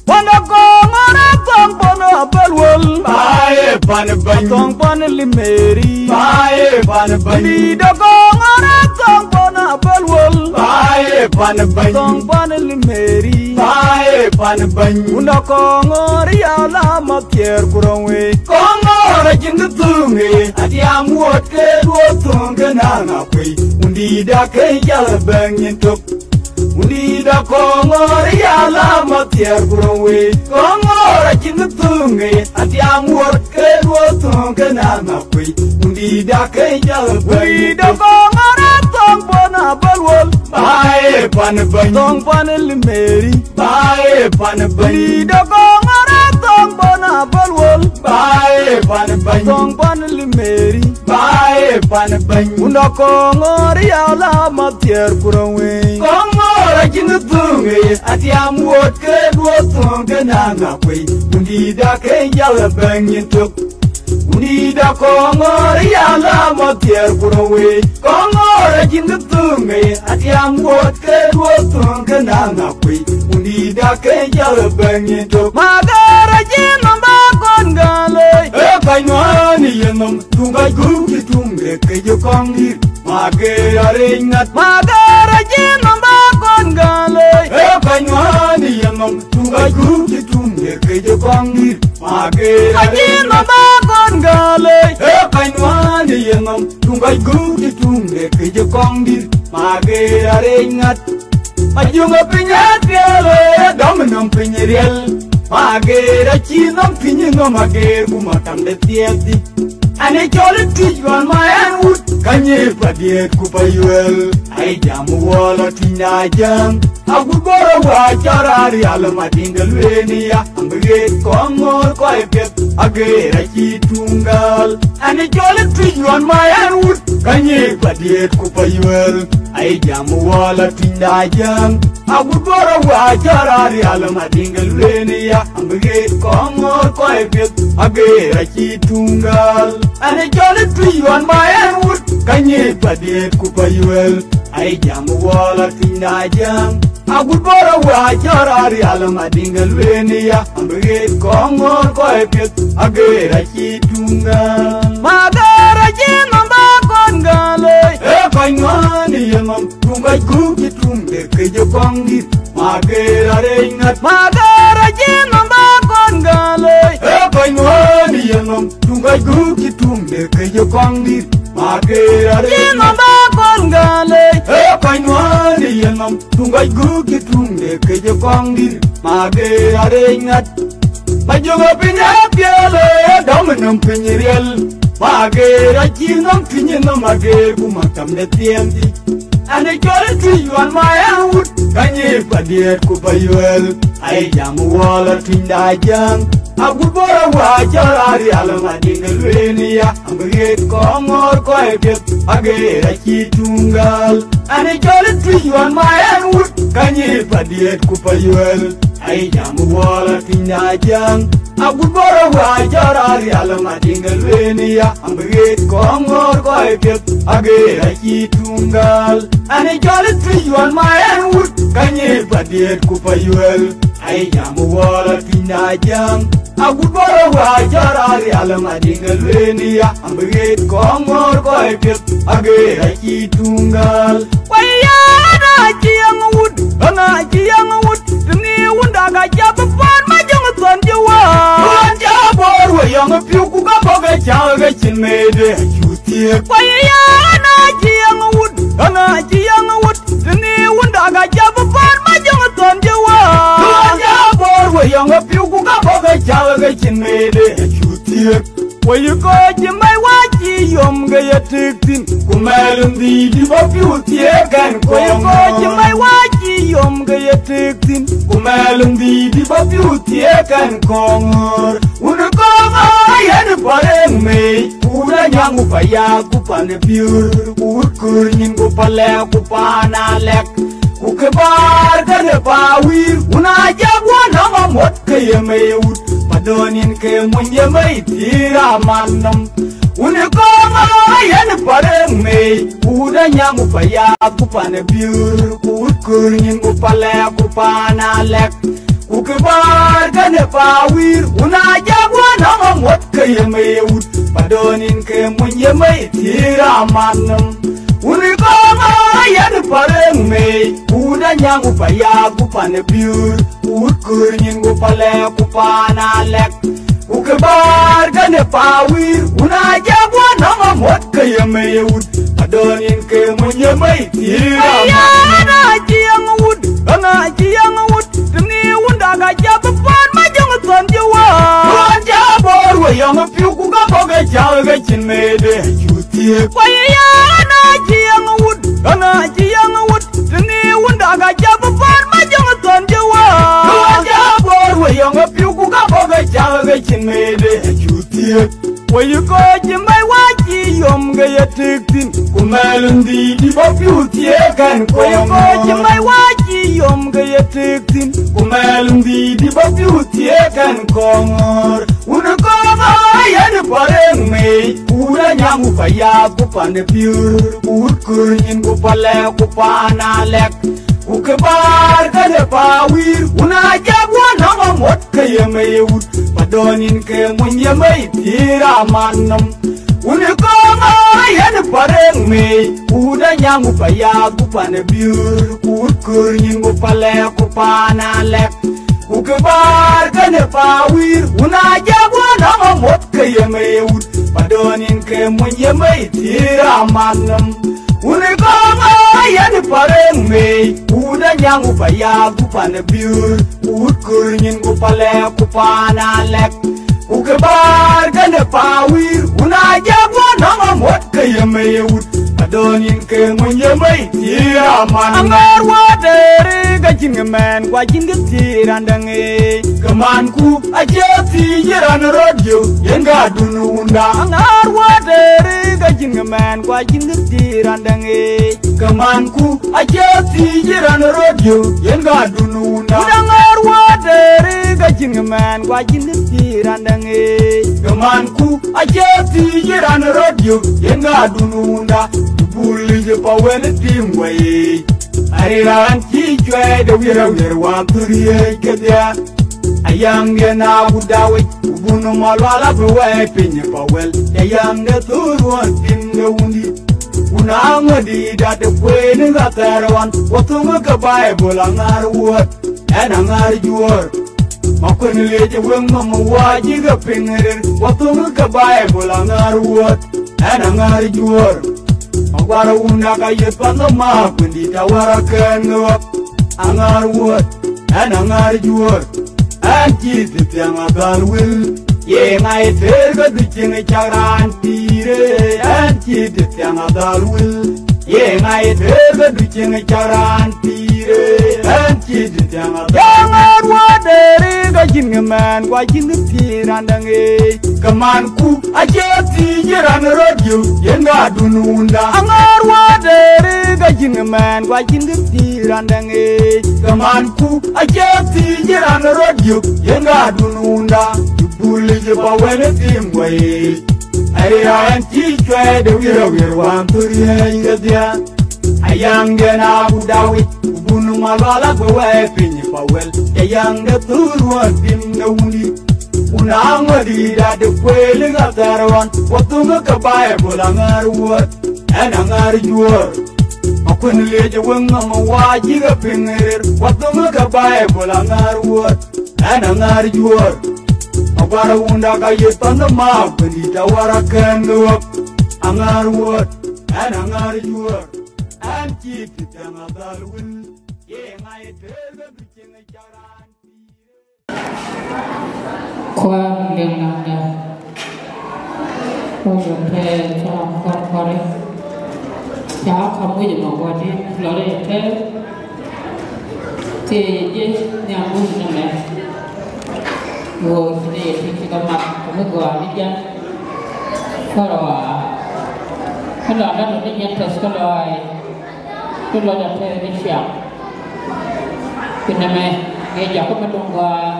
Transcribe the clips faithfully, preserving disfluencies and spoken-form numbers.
Wanda kongora tong bona balwol. Bae pan bany. Tong bona limeri. Bae pan bany. Di da kongora tong bona balwol. Bae pan bany. Tong bona limeri. Bae pan bany. Unda kongora ya la ma pier kurong we. Kongora jing tunge. Atiam wot ke duo tunge na na kwe. Undi da ke ya la bang tok. Undi da kongor ya la ma tier kuro we. Kongor a chin tunge, atiam wor ke duo tunge na na kwe. Undi da ke ya la bang. Undi da kongor a tong bona balwol. Bae pan bany. Tong bona limeri. Bae pan bany. Undi da kongor a tong bona balwol. Bae pan bany. Tong bona limeri. Bae pan bany. Unda kongor ya la ma tier kuro we. Kongor a chin tunge, atiam wot ke duo tunge na na kwe. Undi da ke ya la bang tok. Undi da kongor ya la ma tier kuro we. Kongor a chin tunge, atiam wot ke duo tunge na na kwe. Undi da ke ya la bang tok. Magara jin ba kon gale. E pa nwan ye nom. Tunga group ki tung de ke je kong dir. Magera ringat. Magera jin ba kon gale. E pa nwan ye nom. Tunga group ki tung de ke je kong dir. Magera jin ba kon gale. E pa nwan ye nom. Tunga group ki tung de ke je kong dir. Magera ringat. Majunga pinya tielo. Dom nom pinya riel. Magera chi nom pinya nom ager kuma tam de tieti. Ani cɔl Tuic ɣɔn ma ɛn wut, ka nyic pa diet ku pa yuel. Ai jam wɔ la Tuic na jam. Agut bɔrɔ wa cɔr a rial ma diŋ de lueni ya. Am bi ɣet kɔn ŋoor kɔc piɛth. Ageer a ci tuŋ gal. Ani cɔl Tuic ɣɔn ma ɛn wut, ka nyic pa diet ku pa yuel. Ai jam wɔ la Tuic na jam. Agut bɔrɔ wa cɔr a rial ma diŋ de lueni ya. Am bi ɣet kɔn ŋoor kɔc piɛth. Ageer a ci tuŋ gal. Ani cɔl Tuic ɣɔn ma ɛn wut, ka nyic pa diet ku pa yuel. Ai jam wɔ la Tuic na jam. Agut bɔrɔ wa cɔr a rial ma diŋ de lueni ya. Am bi ɣet kɔn ŋoor kɔc piɛth. Ageer a ci tuŋ gal. Magera jin ba kon gale. E kɔc ŋɔn ye nom. Tuŋ kɔc gup ci tuŋ de ke je kɔŋ dit. Magera reny ŋat. Magera jin nom ba kon gale. E kɔc ŋɔn ye nom. Tuŋ kɔc gup ci tuŋ de ke je kɔŋ dit. Magera reny ŋat. Jin nom ba kon gale. E kɔc ŋɔn ye nom. Tuŋ kɔc gup ci tuŋ de ke je kɔŋ dit. Magera reny ŋat. Majunga pinya pielo. Dom nom pinya riel. Magera jin nom pinya nom ager kuma tam de tienti. Ani cɔl Tuic ɣɔn ma ɛn wut, ka nyic pa diet ku pa yuel. Ai jam wɔ la Tuic da jam. Agut bɔrɔ wa cɔr a rial ma diŋ de lueni ya. Am bi ɣet kɔn ŋoor kɔc piɛth. Ageer a ci tuŋ gal. Ani cɔl Tuic ɣɔn ma ɛn wut, ka nyic pa diet ku pa yuel. Ai jam wɔ la Tuic da jam. Agut bɔrɔ wa cɔr a rial ma diŋ de lueni ya. Am bi ɣet kɔn ŋoor kɔc piɛth. Ageer a ci tuŋ gal. Ani cɔl Tuic ɣɔn ma ɛn wut, ka nyic pa diet ku pa yuel. Ai jam wɔ la Tuic na jam. Agut bɔrɔ wa cɔr a rial ma diŋ de lueni ya. Am bi ɣet kɔn ŋoor kɔc piɛth. Ageer a ci tuŋ gal. Wai ya na ci yaŋ wut, na ci yaŋ wut. Tini wunda ka jab pon ma jong thon ji wa. Wun ja bor we yong piu ku ka bo ka cha ka cin me de. Wai ya na ci yaŋ wut, na ci yaŋ wut. Tini wunda ka jab pon ma jong thon ji wa. Wun ja bor we yong piu ku ka bo ka cha ka cin me de. Wai ko ci mai wa ci yom ga ya tik tin. Ku mɛl ndi di ba piu tie kan ko. Wai ko ci mai wa ci Yom ke ye tek thïn, ku mɛl ndïït bï bä piu thiëëk ɛn kɔŋ ɣöör. Wun kɔŋ ɣöör yen pareŋ mei, ku wun anyaŋ ku paya ku pan piöör, ku wut köör nyin ku palɛɛk ku paan alɛk. Ku kë bäär kënë pa wïïr, wun ajak wä nɔŋ amuɔt ke ye mei wut, pa dɔn yen ke mony ye mei thiëër aman nɔm. Wun kɔŋ ɣöör yen pareŋ mei, ku wut anyaŋ ku paya ku pan piöör, ku wut köör nyin ku palɛɛk ku paan alɛk. Ku kë bäär kënë pa wïïr, wun ajak wä nɔŋ amuɔt ke ye mei wut, pa dɔn yen ke mony ye mei thiëër aman nɔm. Wun kɔŋ ɣöör yen pareŋ mei, ku wut anyaŋ ku paya ku pan piöör, ku wut köör nyin ku palɛɛk ku paan alɛk. Ku kë bäär kënë pa wïïr, wun ajak wä nɔŋ amuɔt ke ye mei wut, pa dɔn yen ke mony ye mei thiëër aman nɔm. Aya na jiɛŋ wut, ana jiɛŋ wut, tëni wun dak ajak bï paan ma jɔŋ thɔn jë wä. Wun jɛ bɔɔr we yɔŋ piu ku ka bɔ̈ ke cak ke cïn mede cu thiëëk. Wai ya na jiɛŋ wut, ana jiɛŋ wut, tëni wun dak ajak bï paan ma jɔŋ thɔn jë wä. Wun jɛ bɔɔr we yɔŋ piu ku ka bɔ̈ ke cak ke cïn mede cu thiëëk. Wai kɔc cï mɛi wä cï yom ke ye tek thïn, ku mɛl ndïït bï bä piu thiëëk ɛn kɔŋ ɣöör. Wai kɔc cï mɛi wä cï yom ke ye tek thïn, ku mɛl ndïït bï bä piu thiëëk ɛn kɔŋ ɣöör. Wun kɔŋ ɣöör yen pareŋ mei, ku wun anyaŋ ku paya ku pan piöör, ku wut köör nyin ku palɛɛk ku paan alɛk. Ku kë bäär kënë pa wïïr, wun ajak wä nɔŋ amuɔt ke ye mei wut, pa dɔn yen ke mony ye mei thiëër aman nɔm. Wun kɔŋ ɣöör yen pareŋ mei, ku wut anyaŋ ku paya ku pan piöör, ku wut köör nyin ku palɛɛk ku paan alɛk. Ku kë bäär kënë pa wïïr, wun ajak wä nɔŋ amuɔt ke ye mei wut, pa dɔn yen ke mony ye mei thiëër aman nɔm. Wun kɔŋ ɣöör yen pareŋ mei, ku wut anyaŋ ku paya ku pan piöör, ku wut köör nyin ku palɛɛk ku paan alɛk. Ku kë bäär kënë pa wïïr, wun ajak wä nɔŋ amuɔt ke ye mei wut, pa dɔn yen ke mony ye mei thiëër aman nɔm. Aŋäär wä deri ka cïn kë mɛn, ku acïn kë thiëër raan däŋ ee. Kë manku acie thiëc ë raan rɔt yök, yen ka dun wunda. Aŋäär wä deri ka cïn kë mɛn, ku acïn kë thiëër raan däŋ ee. Kë manku acie thiëc ë raan rɔt yök, yen ka dun wunda. Wut aŋäär wä deri ka cïn kë mɛn, ku acïn kë thiëër raan däŋ ee. Kë manku acie thiëc ë raan rɔt yök, yen ka dun wunda. Bul lic pa wën tim wei. Ari raan cï cuɛɛi de wiɛr awiɛr wan thuriëëc kedhie. Ayaŋ yen a ku dawic, ku bun malual abï wɛɛi piny pa wël. Ayaŋ de thur ruɔn tim de wundït. Ku na ŋödï dat de kueen ë ka thɛɛr ɣɔn, ku thöŋ ke Baibul aŋäär wuɔ̈t, ɛn aŋäär juöör. Ma kuën liec ë weŋ nɔm wä cï ke piŋ rir, ku thöŋ ke Baibul aŋäär wuɔ̈t, ɛn aŋäär juöör. Ma guar wunda ka yeth pan nɔm ma kuën dït awär akën ɣɔ̈k, aŋäär wuɔ̈t, ɛn aŋäär juöör. Ɛn cï të thiäŋ adhal wël, ye ŋa ye tëër ke du cieŋ ë cak raan pïïr ë? Ɛn cï të thiäŋ adhal wël, ye ŋa ye tëër ke du cieŋ ë cak raan pïïr ë? Ɛn cï të thiäŋ adhal wël. Aŋäär wä deri ka cïn kë mɛn, ku acïn kë thiëër raan däŋ ee. Kë manku acie thiëc ë raan rɔt yök, yen ka dun wunda. Aŋäär wä deri ka cïn kë mɛn, ku acïn kë thiëër raan däŋ ee. Kë manku acie thiëc ë raan rɔt yök, yen ka dun wunda. Bul lic pa wën tim wei. Ari raan cï cuɛɛi de wiɛr awiɛr wan thuriëëc kedhie. Ayaŋ yen a ku dawic, ku bun malual abï wɛɛi piny pa wël. Ayaŋ de thur ruɔn tim de wundït. Ku na ŋödï dat de kueel ë ka thɛɛr ɣɔn, ku thöŋ ke Baibul aŋäär wuɔ̈t, ɛn aŋäär juöör. Ma kuën liec ë weŋ nɔm wä cï ke piŋ rir, ku thöŋ ke Baibul aŋäär wuɔ̈t, ɛn aŋäär juöör. Ma guar wunda ka yeth pan nɔm ma kuën dït awär akën ɣɔ̈k, aŋäär wuɔ̈t, ɛn aŋäär juöör. Ɛn cï të thiäŋ adhal wël, ye ŋa ye tëër ke du cieŋ ë cak raan pïïr ë? Kuäär liŋ nɔmda, wok ë pɛɛi cä ram kɔ̈r kɔ̈ri, cä kamuc ë Maguɔ̈tdït lɔ rɛy tɛ̈ɛ̈u. Thiëëc ë Nhialic buk në mɛn, wo cï de ye tïŋ cï ke mat, ke bï gɔ̈ɔ̈r në jam. Kɔɔr wa, ke lɔ dɔ̈t në nyin tɔ̈th ke lɔɔi, ke lɔ dɔ̈t tëë në ciɛɛŋ. Ku në mɛn, ŋic jɔk ke bï döŋ gɔ̈ɔ̈r,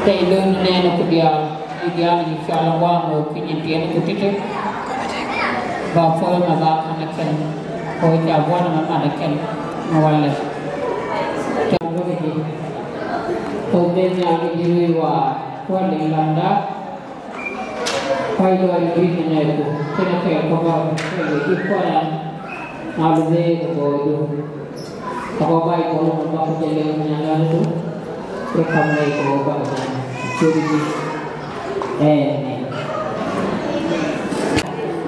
tei lööny në nɛn ku diaal. Ë diaal yï cɔl awaŋ wok kë nyin tiɛɛl ku tïtï, ba puɔl ma ba kän ë kën, ku ca buɔn ma mat ë kën, ma wale. Tɛ̈ wok ë jiëc, ku ben nhial ke jiëc wei waar, ku alëŋ landa, ku alɔɔr ë bï në nɛɛku, kën ë kɛɛr ku bä, kɛɛr ë jiëc kuɔn an, na bï dheer ë boordu. Ago Baibol ŋö bä ku jël ë nyan ŋäär du, ke kam lei ke wo bä ku jam. Cït dï. Amen.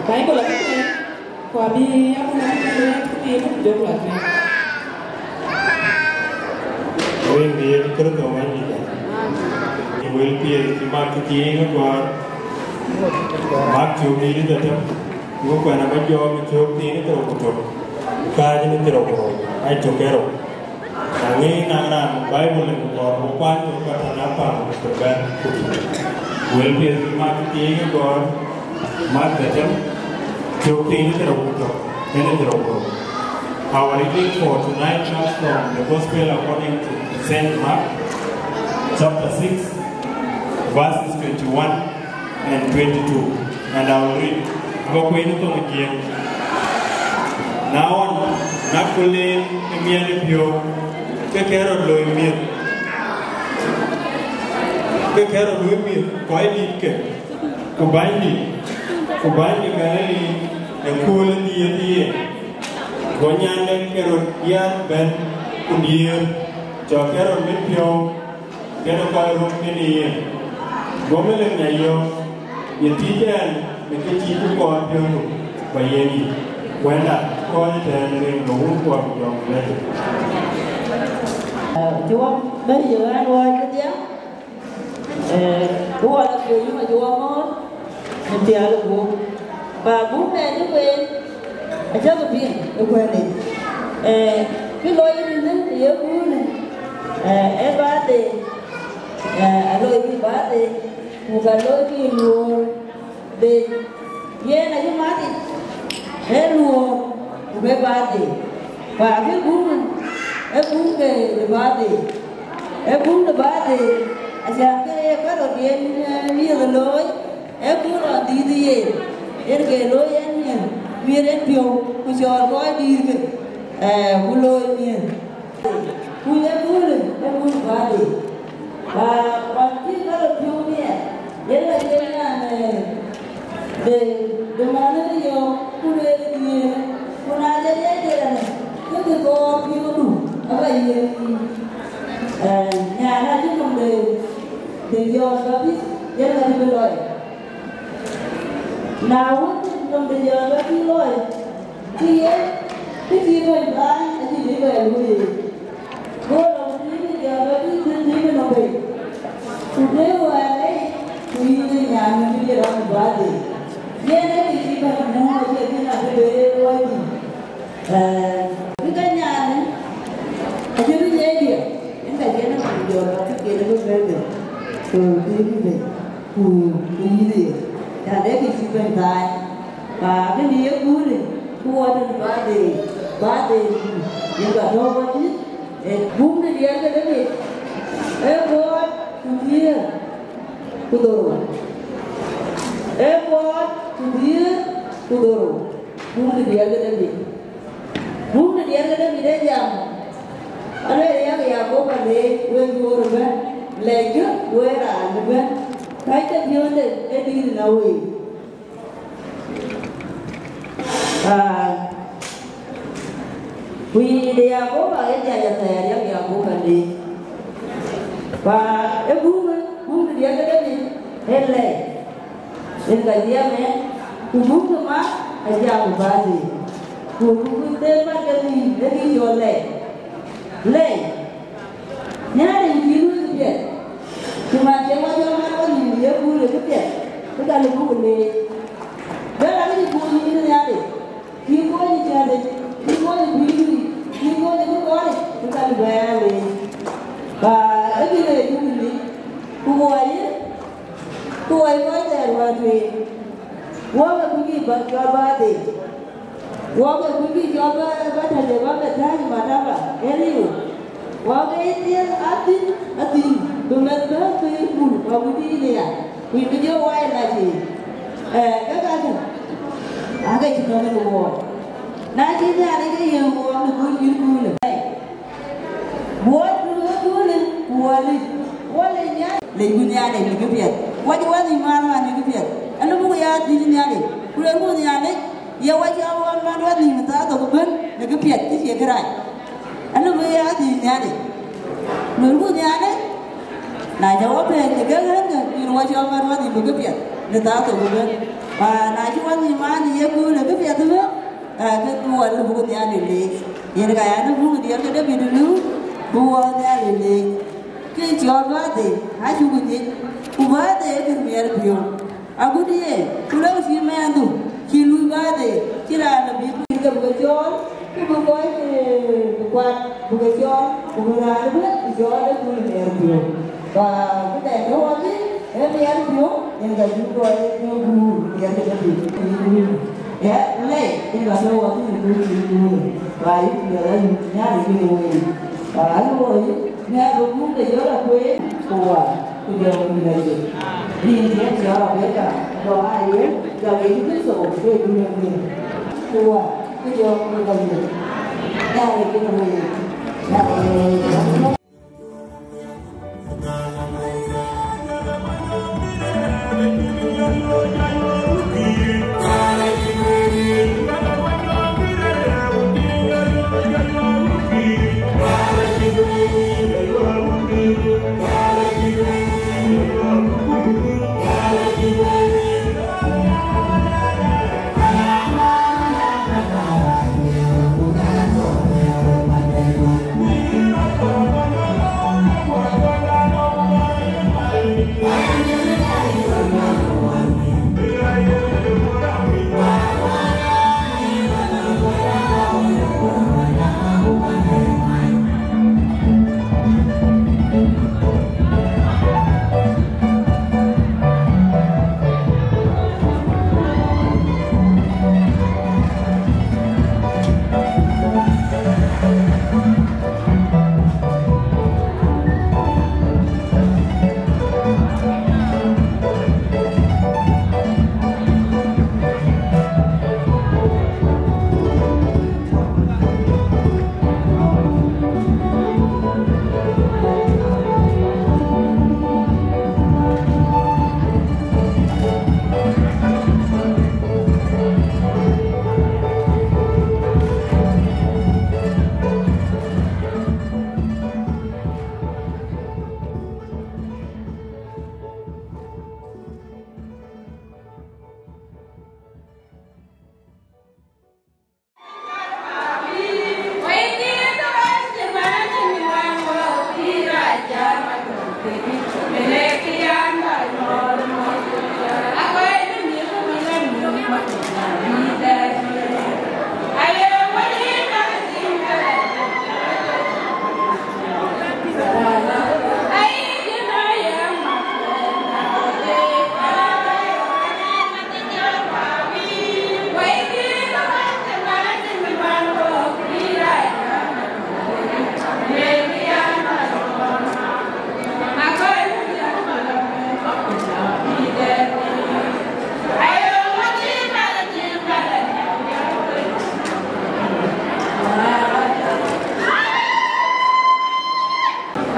Baibol abï kuɛɛn, ku abï abun abï kuɛɛn ku tiim ku jɔk la tueŋ. Wël bï yen Kërtho Wanyida. Wël piɛth cï mat kë tiiŋ ë gɔ̈ɔ̈r. Mat cök dïït ë dhetem. Ku kuɛn abä jɔɔk ë cök thiin ë thiërrou ku tök, kääc në thiërrou ku rou, aa cök kerou. Na ŋic naŋ raan Baibol ë kɔɔr ku kuany cök ka tɔ̈ na pam ku bɛ̈n ku tïŋ. Wël piɛth bï mat thiin ë gɔ̈ɔ̈r, mat dhetem, cök thiin ë thiërrou ku tök, kënë thiërrou ku rou. Our reading for tonight comes from the Gospel according to Saint Mark, chapter six, verses twenty-one and twenty-two, and I will read. Abä kuɛɛn ë thoŋ ë Jiëëŋ. Na ɣɔn, na ku leen ë miɛt ë piɔ̈u, ke ke rɔt loi miëth, ke ke rɔt loi miëth kɔc dït ke, ku bänydït, ku bäny de Galili ë kööl ë dhiëëth yen. Go nyande ke röt diäär bɛ̈n ku diëër, cɔk ke rɔt mit piɔ̈u, kenë kɔc röt kenë yen. Go Malik nya yɔ̈ɔ̈k, ye thiëëc ɛn në kë cï ku kɔɔr piɔ̈ndu, ba yen yic. Kuɛnda kɔc ëtɛ̈ɛ̈n rin ke wun kuɔɔr ku jɔŋ lɛ̈k. Cï wok bɛ̈n yök ɛn luɔi kedhie, ee, ku wala ku yï ma juɔk ŋɔ̈ɔ̈r, në pial ë guöp. Ba guöp nɛn ë ween, acäkï piŋ ë kuɛ̈n yic. Ee, kë looi rin ë ye guöpnë, ee, ee birthday, ee, aloi kï birthday, ku ka loi kï luɔɔr. Bï yen ayï matic, ee luɔɔk ku bï baadhi, ku akï guŋ, ee guŋ ke de baadhi, ee guŋ de baadhi, acan ke ye karot yen, ee, miëth looi, ee guŋ lɔ dhiith yen, yen ke looi yen miëth, miëth yen piɔ̈u, ku cɔɔl kɔc dïïtkë, ee, ku looi miëth. Ku ye guöl, ee guöl baadhi. Ba, ba kï ka rɔt piɔ̈u miɛt, yen la yen nyan, ee, de, de man ë yɔ̈ɔ̈k, ku le de diëër, ku na de ye diɛɛr, ke ke gɔɔr piɔ̈u du, aba yen, ee, nyan acï nɔm de, de Jɔn Baptith, yen la cï bï lɔc. Na wën, nɔm de Jɔn Baptith lɔc, Kë ye, kë cï bɛ̈ny bääny acï bï bɛ lueel. Go lɔ ku tiiŋ ë jɔl bɛ bï bï tiiŋ ënɔm bei. Ku duëër wɛ̈ɛ̈r ë yic, ku yïn ë nyan në bï rɔt bäth yic. Yen ee kë cï bɛ̈ny muk acï bï na bï bɛ luɔi thïn. Ee, bï ke nyan ë, acï bï nyiɛc diɛ̈. Yen ka yen ë ku jɔl bä kë ken ë bï bɛ̈n bei. Ku bï bï bei. Ku, ku yïn ë ye. Yan ee kë cï bɛ̈ny bääny. Ba kënë ye guöl, ku wɔ tën baadhi, baadhi, yen ka tɔ̈u wɔ dït, ee, buk de diɛɛr ke Debit, ee kuɔɔt ku dhiëër ku dhorou. Ee kuɔɔt ku dhiëër ku dhorou. Buk de diɛɛr ke Debit. Buk de diɛɛr ke Debit ee jam, alueel yak Yakoba leec wek juöör ëbɛ̈n, lɛckë wek raan ëbɛ̈n, kɛ̈ckë piɔ̈nde ë dïït ë na wei. Aa, ku yïn de Yakoba, ee dhiac athɛɛr yak Yakoba leec. Ba ë guŋ, guŋ de diɛɛr ke Debit, ee lɛc. Yen ka jiɛɛm ë, ku guŋ de mat ajam ë baadhi. Ku, ku, ku de mat ke dhïc, ee dhïc cɔl lɛc. Lɛc. Nhialic cï luui këpiɛth, cï man cï wɔ jɔ mat wɔ nïïm ye guöl ë këpiɛth, ke ka lëu buk leec. Bɛ̈n akëc guöl yïn Nhialic, cï kony ë cätdï, cï kony ë pïïrdu, cï kony ë këkɔɔric, Ku ka lëu bï ya leec, ba ë bï leec ë wëlë, ku wɔ ye, ku wɔ ye kɔc thɛɛr wäär tueŋ, wɔk ë kuc kï ba cɔl ba thëëi, wɔk ë kuc kï cɔl ba, ba tɛ̈c ë ba ke tääc ë mataba ë riu, wɔk ë thiëëth athïn, athïn, bï meth bɛ̈n pïïr bul, wɔk bï tïït ë ya, ku yïn bï jɔ wai lac yiic. Ee, ke kakë, aake cï nɔm ë wɔɔk. Na cï Nhialic ke yiëk wɔɔk në kööl cït köölë. Buɔɔt ë köölë, ku wɔ lec, wɔ lec Nhialic, lecku Nhialic në këpiɛth. Wɔ cï wɔ nhïïm maan maan në këpiɛth. Alëu buk ya thiëc Nhialic, ku luelku Nhialic, ye wɔ cɔl wɔ mat wɔ nhïïm ë thaa thok ëbën në këpiɛth, kë cie kërac. Alëu buk ya thiëc Nhialic. Luelku Nhialic, na cä wɔ pɛ̈ɛ̈c në kek ɣänkë, yen wɔ cɔl mat wɔ nhïïm bï këpiɛth në thaa thok ëbën. Ba na cï wɔ nhïïm maan në ye köölë këpiɛth ëbën, ee, ke wɔ lëu buk Nhialic leec. Yen ka ya në buŋ diɛɛr ke David lëu bï wɔ Nhialic leec. Kë cɔl birthday, acuk nyic, ku birthday ee kë miɛt piɔ̈u. Agut ye, ku lëu cï mɛnhdu, cï lui birthday, cï raan lɔ bï piny ke bï ke cɔɔl, ku bï kɔc, ee, bï kuat, bï ke cɔɔl, ku bï raan ëbën bï cɔɔl ë kööl miɛt piɔ̈u. Ba bï dɛn tɔ̈u ɣɔn thïn, ee miɛt piɔ̈u, yen ka cuk luɔi ë piɔ̈u guur, miɛt ke David, ë guur. Ya, lɛc, yen ka tɔ̈u ɣɔn thïn ë kööl cï guur. Ba yï piɔ̈ɔ̈th ayï, Nhialic yen ë woi. Ba luɔi, Nhialic bï guur ke yɔ̈l akueen, ku Wä, ku Jɔŋdït Lajik. Rin tiɛɛm cï Arabia, dɔ̈ŋ aa yen, jɔl Yecu Kërtho, ke duŋ ë guiëër. Ku Wä, ku Jɔŋdït Lajik. Nhialic yen ë woi. Nhialic yen ë woi.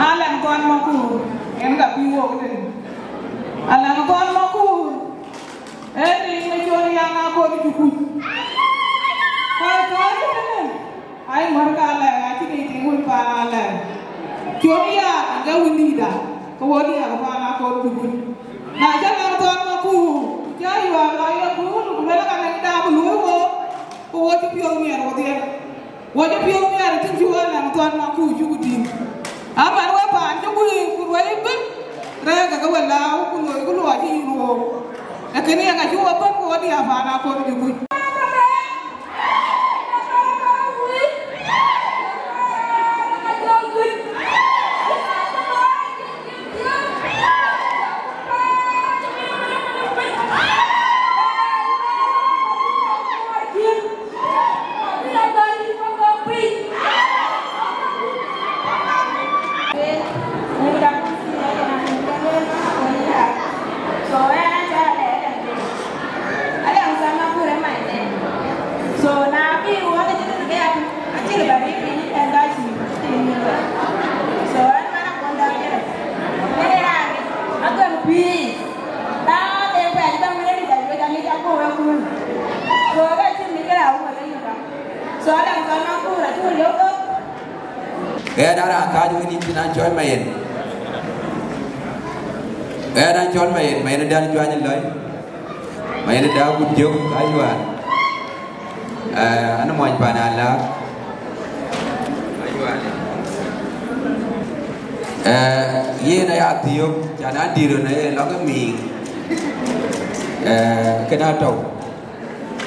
Alaŋ Thɔn Makur, yen ka piŋ wok tënë. Alaŋ Thɔn Makur, ee rin ë cɔl Yaŋ Akɔ̈l Jukuc. Ka, ka, Ai, mär ka lɛ̈k, acï kë tïŋ wën paan alɛ̈k. Cɔl ya, ke wën dïïtda, ke wo diäk paan Akɔ̈l Jukuc. Na cä Alaŋ Thɔn Makur, cä yuɔɔr lɔ ye kööl, ku luel ka lɛ̈k dam luöi wo, ku wo cï piɔ̈u miɛt wodhie. Wo cï piɔ̈u miɛt tïŋ cï wo Alaŋ Thɔn Makur cuk tïŋ. Aman we paan cï guiir ku ruɛi ëbën, rɛ̈ɛ̈r ke ke we lääu, ku loi ku luɔi cï yïn wook. Ee kënë yen acï wo bɛ̈n ku wo diäk paan Akɔ̈l Jukuc. Sual an kɔn makur acuk yök thok. Ɣɛn a raan kääc wën yïn cïn an cɔl Mayen. Ɣɛn an cɔl Mayen, Mayen dan Juany Lɔi. Mayen da Gut Jök, ayuan. Eh, an muɔny pan Alaak. Ayuan. Eh, yen aya thiök, can an dïr në ye lɔ ke miŋ. Eh, kënë atɔ̈u.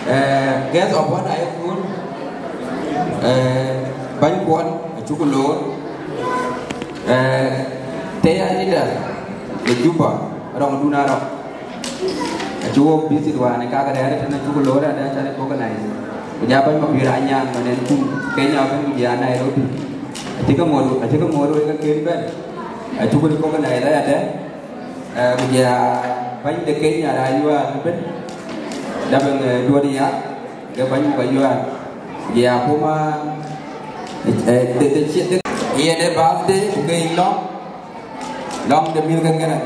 Eh, guest of honor ë kun, eh, bäny kuɔn acuk loor, eh, tëë ya leader ë Juba, rɔŋdun arɔk. Acï wok visit wään ë kak rɛ̈ɛ̈r ëtën acuk loor adë can ë organize. Ku ja bäny Mabiör Anyaŋ man en kum Kenya ëbën ku ja Nairobi. Acï ke ŋoot, acï ke ŋoot wek ke ken bɛ̈n. Acuk recognize ayadë. Eh, ku ja bäny de Kenya ra yuan ëbën. Dabeng, eh, duɔt ya. Ke bäny muk ayuan. Ku ja kuma, eh, eh, de, de, de, de, ye de birthday, ku ke lɔŋ. Lɔŋ de mïth ke Garaŋ.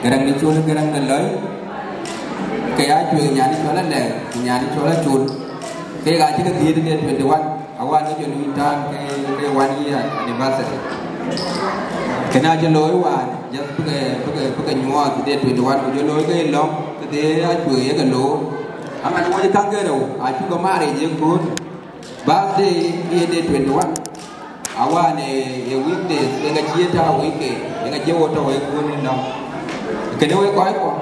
Garaŋ de Col, Garaŋ de Lɔi. Ke ya cuëëŋ nyan cɔl Alɛɛr, nyan cɔl Acol. Ke ka cï ke dhiëëth de twenty one. Awään ke jɔ luny tään ke, ke one year anniversary. Kënë acï looi wään, just bï ke, bï ke, bï ke nyuɔɔth de twenty one, ku jɔ looi ke lɔŋ, ke de acuëëŋ ye ke loor. Aman wööc käŋ ke rou, acuk ke maar ye kööl. Birthday ye de twenty one. Awään ë, ë weekdays, ë ŋa cï ye tääu weekend, ë ŋa cï ye wo tɔ̈u ë kööl ë lɔŋ. Kënë wek kɔc kuɔ,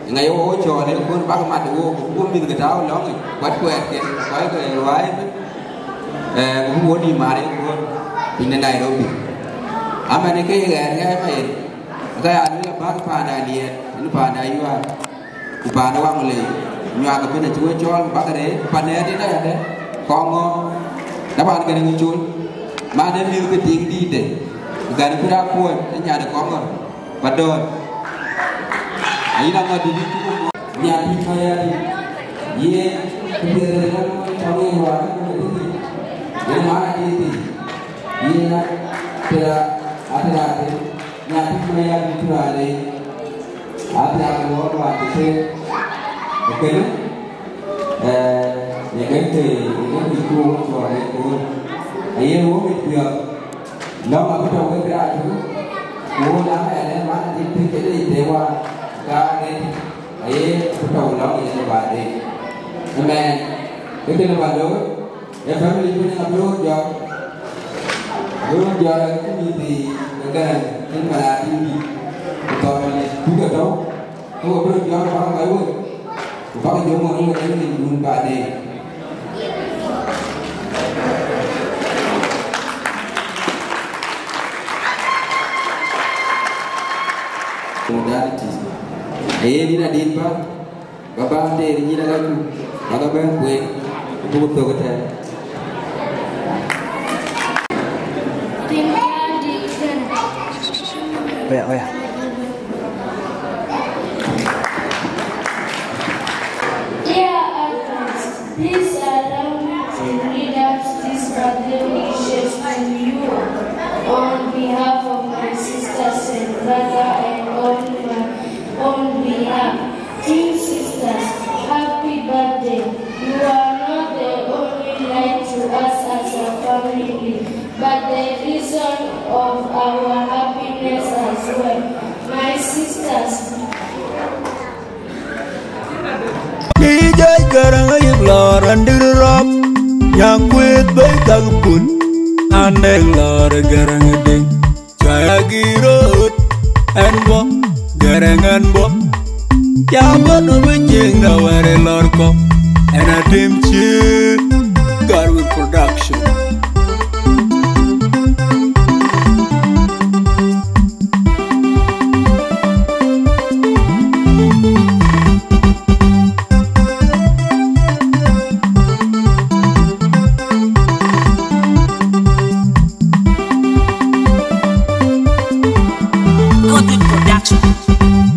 ë ŋa ye wo cɔɔl ë kööl bäk mat wo, ku mïth ke tääu lɔŋ, kuat kuɛɛt ke, kɔc ke ruääi ëbën. Eh, ku bï wo dï maar ë kööl piny de Nairobi. Aman ë ke ye ɣɛɛr ɣɛɛr Mayen, ke ya lueel abäk paan de Aliɛɛr, ënë paan de Ayual. Ku paan ë Waŋlei, nyuak ëbën acï we cɔɔl, ku bäk rëër, ku pan ëët ënë ayadë, Kɔŋɔ̈ɔ̈r, na paan Garaŋ Col, man ë mïth ke tiiŋ dïïtde, ku Garaŋ bï rak kuɔ̈c, ë nyan ë Kɔŋɔ̈ɔ̈r, ba dɔ̈ɔ̈r. Ayïn aŋɔ̈t dït cï ku muɔ̈ɔ̈r, nyan dït Mayardït, yen, ku piɛth ë rɛ̈n ë tɔ̈u yen wäär, ku ë dït, yen man adït thïn, yen a, tëda, atëda thïn, nyan dït Mayardït tï raan ë. Athiak ë ɣɔn wään cï tëëk ë kënë, eh, ye kën të, ye kën të cuk ɣöt cɔɔl ë kööl. Aye ɣööt ë piɔ̈ɔ̈th, lɔ̈ŋ abï tɔ̈u wek rac tök, ku ɣööt aa ɣɛɛr ë man adït të cï leec të wään, ka ɣet, aye abï tɔ̈u lɔ̈ŋ yen ë baai de. Ëmɛn, kë kënë ba looi, Ye family bï nyin abï röör jɔt. Abï röör jɔt, ë kë mïth thii ke Garaŋ, cïn man adït dït. Ku thɔn man ë bï ke tɔ̈u, ku abï röör jɔt bäk kɔc wek. Ku bäk jɔ ŋuɔ̈t wek ë rin dun baden. Modalities. Aye nïn adït bä. Ba bäär teer nyin ë ka cuk, ba ke bɛ̈n kueer, buk thök ëtɛ̈ɛ̈n. Oya, oya. Dear adults, please allow me to read out these birthday wishes to you on behalf of my sisters and brother and on my own behalf. Dear sisters, happy birthday. You are not the only light to us as a family, but the reason of our happiness as well. My sisters, Ijai Garaŋ ayïk lɔɔr andir rɔp, nyaŋ kueth bei thak pun, an dek lɔɔr Garaŋ ding. Cɔɔr agïïr röt, ɛn bɔ̈, Garaŋ ɛn bɔ̈. Ya bɔ̈ du bï cieŋ da wɛ̈ɛ̈r ë lɔ̈ɔ̈r kɔ̈k, ɛn a tim cï Garwin Production. Godwin Production.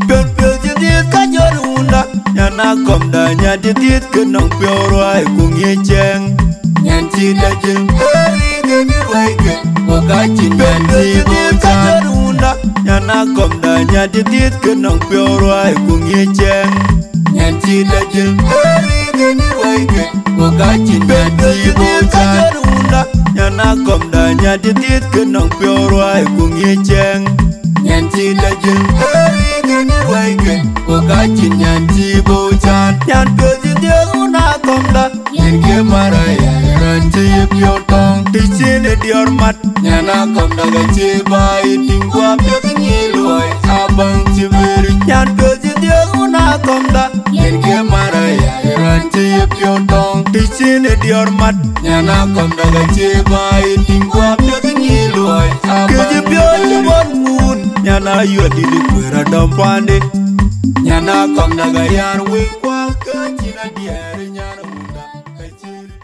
Piöth piöth cï dhiëth ka jɔt wunda, nyan a kɔmda, nyan cï dhiëth ke nɔŋ piɔ̈u ruai ku ŋiëc cɛɛŋ. Nyan cï da jël, ee rin ke bï ruai ke, wä ka cïn bɛ̈n piöth cï dhiëth ka jɔt wunda, nyan a kɔmda, nyan cï dhiëth ke nɔŋ piɔ̈u ruai ku ŋiëc cɛɛŋ. Nyan cï da jël, ee rin ke bï ruai Ku ka cïn nyan cï bɔ̈ cän. Nyan akɔmda, nyan cï dhiëth ke nɔŋ piɔ̈u ruääi ku ŋiëc cɛɛŋ. Nyan cï da jël ëri kënë ruääi ke. Ku ka cïn nyan cï bɔ̈ cän. Nyan piɔ̈u cï dhiëth wun akɔmda. Yen ke mara ya raan cï yï piɔ̈u tɔŋ. Të cïn ë diɔ̈r mat. Nyan akɔmda ka cï ba yï tïŋ guɔ piɔ̈u ŋiëc luɔi. Abäŋ cï bï ric. Nyan piɔ̈u cï dhiëth wun akɔmda. Yen ke mara ya raan cï yï piɔ̈u tɔŋ. Të cïn ë diɔ̈r mat. Nyan akɔmda ka cï ba yï tïŋ guɔ piɔ̈u ŋiëc luɔi. Abäŋ cï bï ric. Nyan ayuɔ̈t dït kueer adɔm paande. Nyan akɔmda ka yar wëi kual ke cïn adiɛɛr nyan wunda ka cï ric.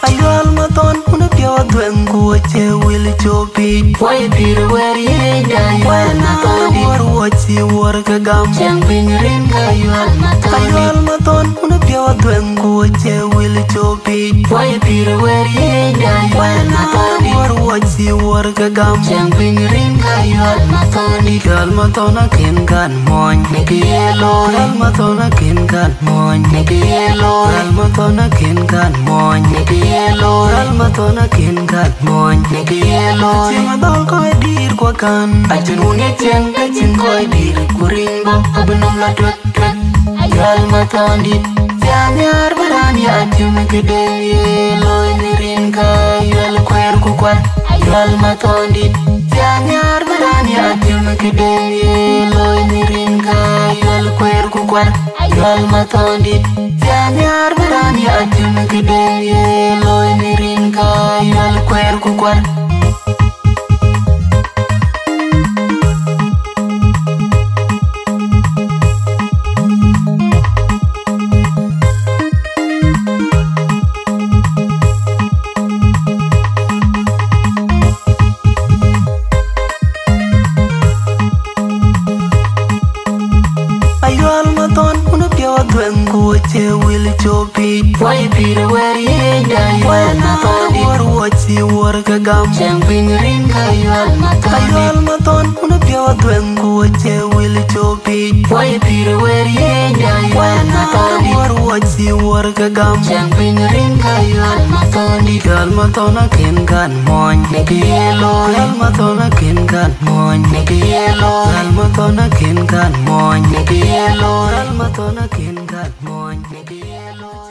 Ayual mathon, unë piɔ̈u dhuëŋ ku wɔ cï wil cop pic. Wai pïr wɛ̈r ye jai, wɛ̈r na thɔn dït. Wär wɔ cï wär ke gam. Cäŋ piny rin ka ayual mathon dït. Ayual mathon, unë piɔ̈u dhuëŋ ku wɔ cï wil cop pic. Wai pïr wɛ̈r ye jai, wɛ̈r na thɔn dït. Wär wɔ cï wär ke gam. Cäŋ piny rin ka ayual mathon dït. Ayual mathon akën kan muɔny, në kë ye looi. Ayual mathon akën kan muɔny, në kë ye looi. Ayual mathon akën kan muɔny, në kë ye looi. Ayual mathon akën kan muɔny, në kë ye looi. Cï madhɔl kɔc dït kuɔ kan. Acïn wun ye cieŋ, ka cïn kɔc dït ku rin bɔ̈, abï nɔm la tuek tuek. Ayual mathon dït, thiaŋ nhiaar bï raan ya tim këde ye looi në rin ka ayual kueer ku kuar. Ayual mathon dït, thiaŋ nhiaar bï raan ya tim këde ye looi në rin ka ayual kueer ku kuar. Ayual mathon dït, thiaŋ nhiaar bï raan Acïn këden ye looi në rin ka yuɛl kuɛɛr ku kuar. Ayual Mathon, unë piɔ̈u dhuɛŋ ku cie wil cop pic. Wai pïïr wɛ̈ɛ̈r yiëëc da Ayual Mathon, wär wuɔc cï wär ke gam. Cɛŋ piny rin ka Ayual Mathon. Ayual Mathon, unë piɔ̈u dhuɛŋ ku cie wil cop pic. Wai pïïr wɛ̈ɛ̈r yiëëc da Ayual Mathon, wär wuɔc cï wär ke gam. Cɛŋ piny rin ka Ayual Mathon. Ayual Mathon akën kan muɔny në kë ye looi. Ayual Mathon akën kan muɔny në kë ye looi. Ayual Mathon akën kan muɔny në kë ye looi. Ayual Mathon akën kan muɔny në kë ye looi.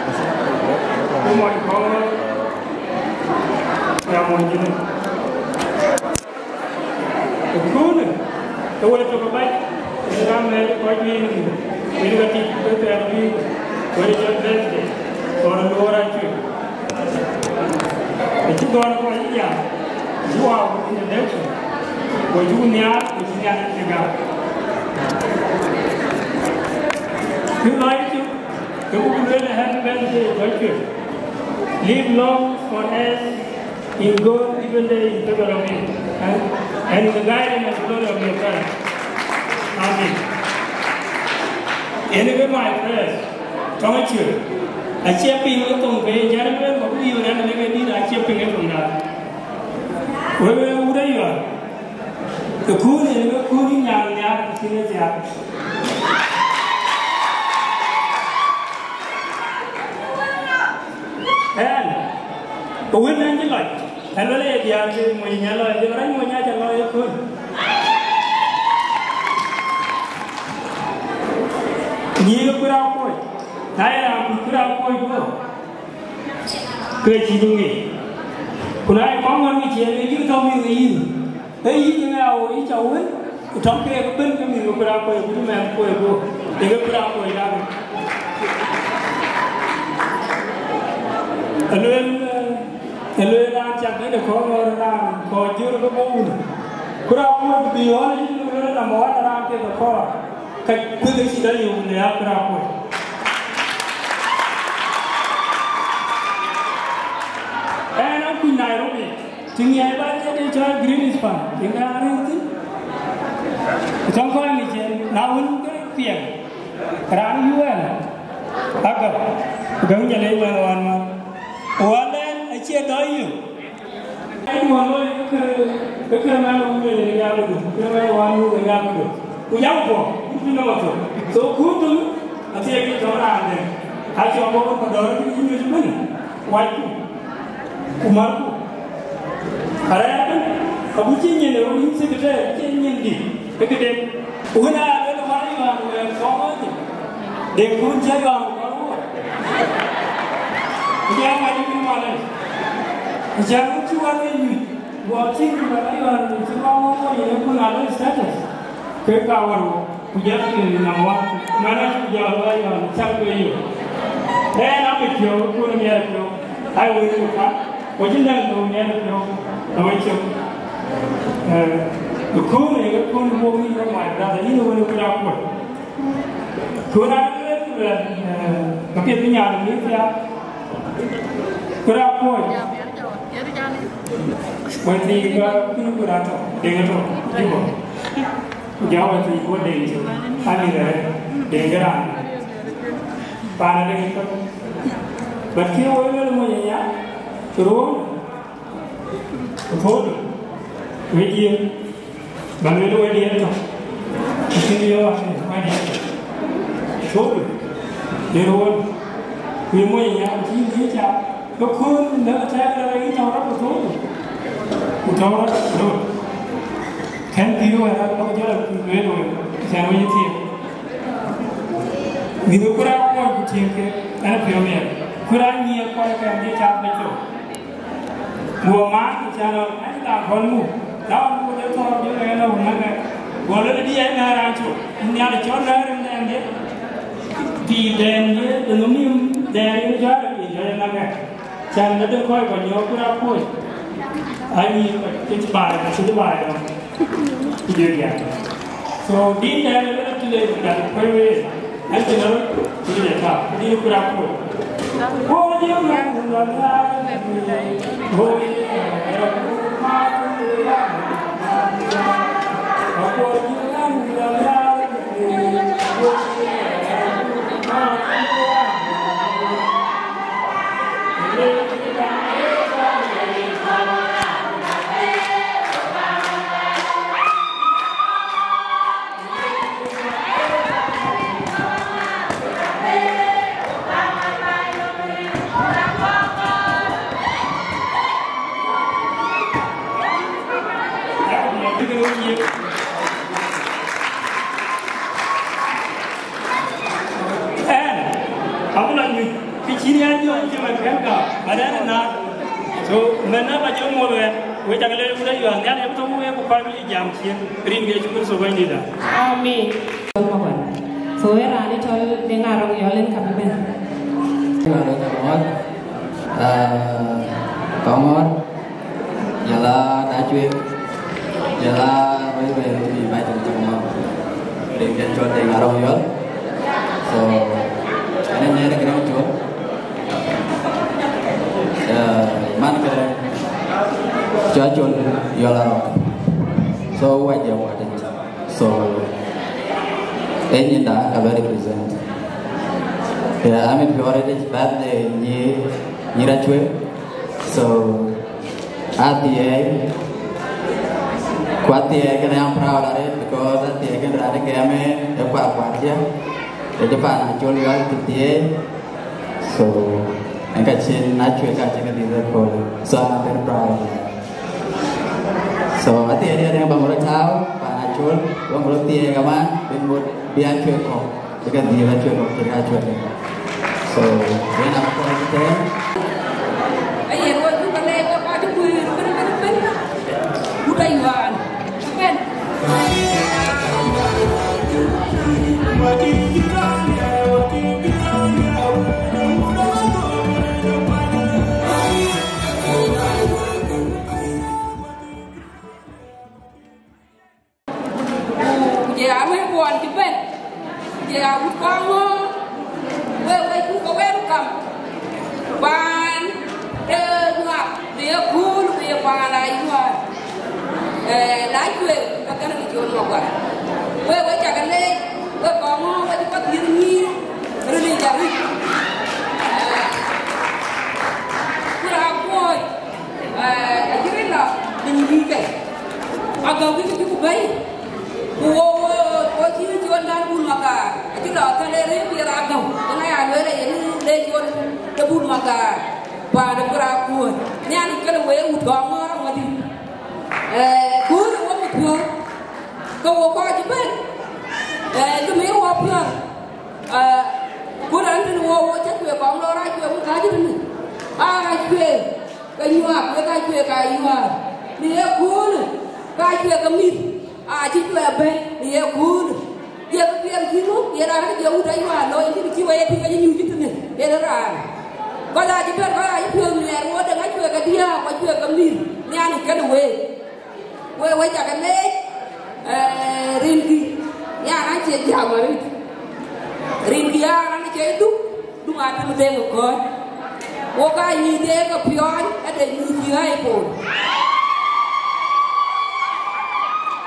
Ku mony kɔŋ röt, ya mony jënë. Ëköölë, ke wek tök abac, ë ram mɛɛc kɔc juëc rin, rin ka tic ke thɛɛr pïïr, wek jɔt birthday, ɣɔn luɔɔr acuëc. Acï gɔ̈ɔ̈r kɔc ë jam, you are introduction, ku acuk nhiaar, ku cï nhiaar cï gam. Kë lɔc cök, ke buk lueel happy birthday, Tɔ̈ Cuël. Live long for us in God, even day in favor of you. And, and in the guidance and glory of your parents. Amen. Yen ke my prayers. Tɔ̈ Cuël. Acie piŋ ë thoŋ ke jɛn bɛ̈n, ku yï rɛ̈n ë ke dït, acie piŋ ë thoŋda. Wek, wek wut ë yuɔɔr. Ëköölë yen ke kööl yï nyan nhiaar ku cïn ë thiaak. Ɛn, ku wën ɛn cï lɔc, ɛn wël ë ye diäär ke mony nya lɔc, jɔl rɛ̈c mony nya cä lɔc ëkööl. Nyïïn ë kuëër akuɔ̈c, na ye raan kuc kuëër akuɔ̈c guɔ, ke cï du ŋic. Ku na ye kɔŋ ŋɔ̈n ŋic ciëën, ke cïn tɔ̈ mïth ke yïn. Ee yïn ë ŋa wo yï cä wën, ku tɔ̈ŋ keek ëbën ke mïth ke kuëër akuɔ̈c, ku cï mɛnh kuɔ̈c guɔ, ee ke kuëër akuɔ̈c dak. Alueel, eh, alueel raan cak dɛ̈t ë kɔ̈ɔ̈r ŋɔ̈ɔ̈r raan kɔc jör ke bɔ̈ wun. Kuëër akuɔ̈c bï ɣɔn acï lueel number one raan kek ë kɔɔr, ka kuëth acï dɔ yök në ya kuëër akuɔ̈c. Ɛn akuc Nairobi. Tïŋ yai ba cï de cɔl Greenspan, tïŋ ka arëër thïn. Ku tɔ̈ŋ kɔc ŋic en, na wën ke piɛŋ, raan ë U N, agäk, ku gäk jɔ lec wɛn wan man. Ku wal ɛn acie dɔc yök. Ɛn wän loi ke kë, ke kë mɛn ë wun ë yak du, ke mɛn ë wan nu ë yak du. Ku jam kuɔ, ku piny nɔm athok. So, ku thïn, athiek kë tɔ̈ raan dɛ̈. Acɔk bɔ̈ ku dɔ̈ɔ̈r ë piny cï mïth ëbën, wacku. Ku märku, arɛɛr ëbën, agut cï nyin ë röt yïn secretary, cï nyin dï, ë këden. Ku wën aa luel ë wär Yohan wɛɛr kɔ̈k ɣɔ̈ɔ̈c, de kun cï Yohan kɔ̈k ɣɔ̈ɔ̈c. Ku jam wɛ̈t yïn malec. Ku jam wën cï wär ë nyuc, guɔ tïŋ ku wɛ̈t Yohan cï kɔ̈k ɣɔ̈ɔ̈c yen ë kun aa loi status, ke ka wär wɔ. Ku jɔl kï nɔm wä, man acuk jɔl wä yɔn cak ke yök. Ɛn amit piɔ̈u, kun miɛt piɔ̈u, ai wël ku ka, ku cïn dɛ̈ŋ thou miɛt piɔ̈u, na wä cök. Eh, kun ë kun wok yïn, my brother, yïn wël ku da kuɔt. Kun a lueel ku lueel, eh, ka piɛth bï nyan ë mïth thiaak, ku da kuɔt. Wël thii ka kun ku da tɔ̈, deŋ tɔ̈, Juba. Ku jɔ wɛ̈t thii wä deŋ cök, ani rɛ̈ɛ̈r, deŋ raan. Paan adek ë tök. But kë woi luel mony ë nya, ruɔ̈ɔ̈n, ku thöödë, wec yiëë, ba luel wɛ̈t diɛt tök. Ku cïn yɔ̈ɔ̈k wɛ̈t diɛt tök. Thöödë, ye ruɔ̈ɔ̈n, ku ye mony ë nya, ku cïn dhiëëth ca. Ke kööl në atɛ̈ɛ̈k rɛ̈ɛ̈r yï tɔ̈u rɔt ku thöökë, ku tɔ̈u rɔt ku röt. Kɛ̈n pïïr wɛ̈ɛ̈r rɔt bäk jɔl a kuc lueel wek, cän wec ë thiëëk. Mïth ë kuëër akuɔ̈c ku tiëëk ke, ɛn ë piɔ̈u miɛt. Kuëër anyiëër kɔc kɛ̈n bï cath bɛ̈c thok. Guɔ maan ku cän ɣɔn, ɛn la gɔl muk, la ɣɔn muk jɔ thɔɔr jɔ ɣɛn la wun näk ɣɛn. Guɔ lueel dï ɛn na raan cök, Nhialic cɔl rɛ̈ɛ̈r ëmɛɛnde. Pïïr dɛɛn ye, de nhom nïïm dɛɛn ye jɔ̈ɔ̈r, ye jɔ̈ɔ̈r ë näk ɣɛn. Cän na de kɔc kɔc nyɔɔk kuëër akuɔ̈c, ayï kɔc cï baai, kɔc cï baai dɔm. Ku jɔ diäk. So, din dɛɛn ë rɔt tï le ku dak kuëër wëë, an cïn rɔt, ku jɔ tap, ku din kuëër akuɔ̈c. Wo ye man la la, wo ye, Yïn ya jɔ cï man kën ka, ba dɛn na. So, mɛn na ba jɔ muɔ̈th wɛ̈t, we cak lɛ̈k wut ayuan, nhial ye bï thou wek ku kɔc bï jam ciëën, rin ke Yecu Kërtho Bɛ̈nydït. Amen. So, ee raan ë cɔl Deŋ Arɔŋ Yɔl en ka bï bɛ̈n. Ŋa dɔ cä mɔ̈ɔ̈th, ah, Kɔŋɔ̈ɔ̈r, jɔl a Dacuek, jɔl a Ruɛ̈i Ruɛ̈i, tïŋ bä cïn cäk mɔ̈ɔ̈th. Rin ke cɔl Deŋ Arɔŋ Yɔl. So, ɛn ë nɛ̈ɛ̈r ë Gërɛŋ Col. Eh, man këdë, cɔl Col Yɔl Arɔk. So, wä jam wä tëc. So, ee nyinda ka bɛ represent. Yeah, I'm in Florida, it's birthday nyi, nyi Racwe. So, athiɛɛi, ku athiɛɛi kënë, I'm proud of it because athiɛɛi kënë raan ë gɛm ë kuat kuat jë. Ë jë pan Acol Yɔl athiɛɛi. So, ɛn ka cïn Acuek ka cïn ka dït ëköölë. So, I'm very proud of that. So, athiɛɛi diɛt ë bä ŋö rɔt tääu, pan Acol, bä ŋö rɔt thiɛɛi kaman, bï ŋot bï Acuek kɔ̈k, bï ka dhiëëth Acuek kɔ̈k, bï ka Acuek kɔ̈k. So, yen a kɔc tɛ̈ɛ̈n. Ayen wo cuk ke leec, wo kɔc cuk kuëër, bën, bën, bën. Wut ayuan. Bën. Ku jɛ a wek kuɔn cï bɛ̈n, ku jɛ a wut kɔŋ ŋö, wek, wek cuk ke welcome. Paan de Nuak, de ye kööl, ku ye paan la yuan. Eh, la cuëër, ke kɛn ke col Maguar. Wek, wek cak leec, wek kɔŋ ŋö, wek cï path yïn nyïïr, röt yic arït. Eh, ku raan kuɔɔc, eh, acï rït lɔ, bï nyïïr kɛ̈c. Agäu kï cï ku bɛ̈i. Ku wo, wo, wo cï col dan Bul Magaar. Acï lɔ thɛl ë rëër piɛth agäu. Yen aya lueel ë yen le col de Bul Magaar. Paan de Bur Akuɔ̈ɔ̈c. Nhialic kënë wek wut kɔŋ ŋɔ̈ɔ̈r aŋuɔ̈t dït. Eh, kööl ë wo mit piɔ̈ɔ̈th. Ke wo kɔc ëbɛ̈n. Eh, kë mïïr wo piɔ̈ɔ̈th. Eh, ku raan tënë wo, wo cä cuëëk kɔŋ lɔ rac cuëëk wek kääc tënë. Aa rac cuëëk. Ke nyuak, wek aa cuëëk ka yuäär, në ye köölë, ka cuëëk ke mïth, aa cï cuɛ̈ɛ̈r bɛ̈n në ye köölë. Ye ke piɛth cï ŋö, ye raan ke je wut ayuäär looi, cï, cï wek ye tïŋ ke cï nyuc cï tënë, yen ë raan. Kɔc aa cï bɛ̈n, kɔc aa cï piɔ̈ɔ̈th miɛɛr, wo deŋ aa cuëëk ke diäär, ku aa cuëëk ke mïth, Nhialic kënë week. Wek, wek cak leec, eh, rinkï, yan acie jam arït. Rinkï yan acie duk, duk atem dheŋ kɔ̈ɔ̈c. Wo ka nyïï de ke piɔɔny, ade nyïï cï ɣäi pol.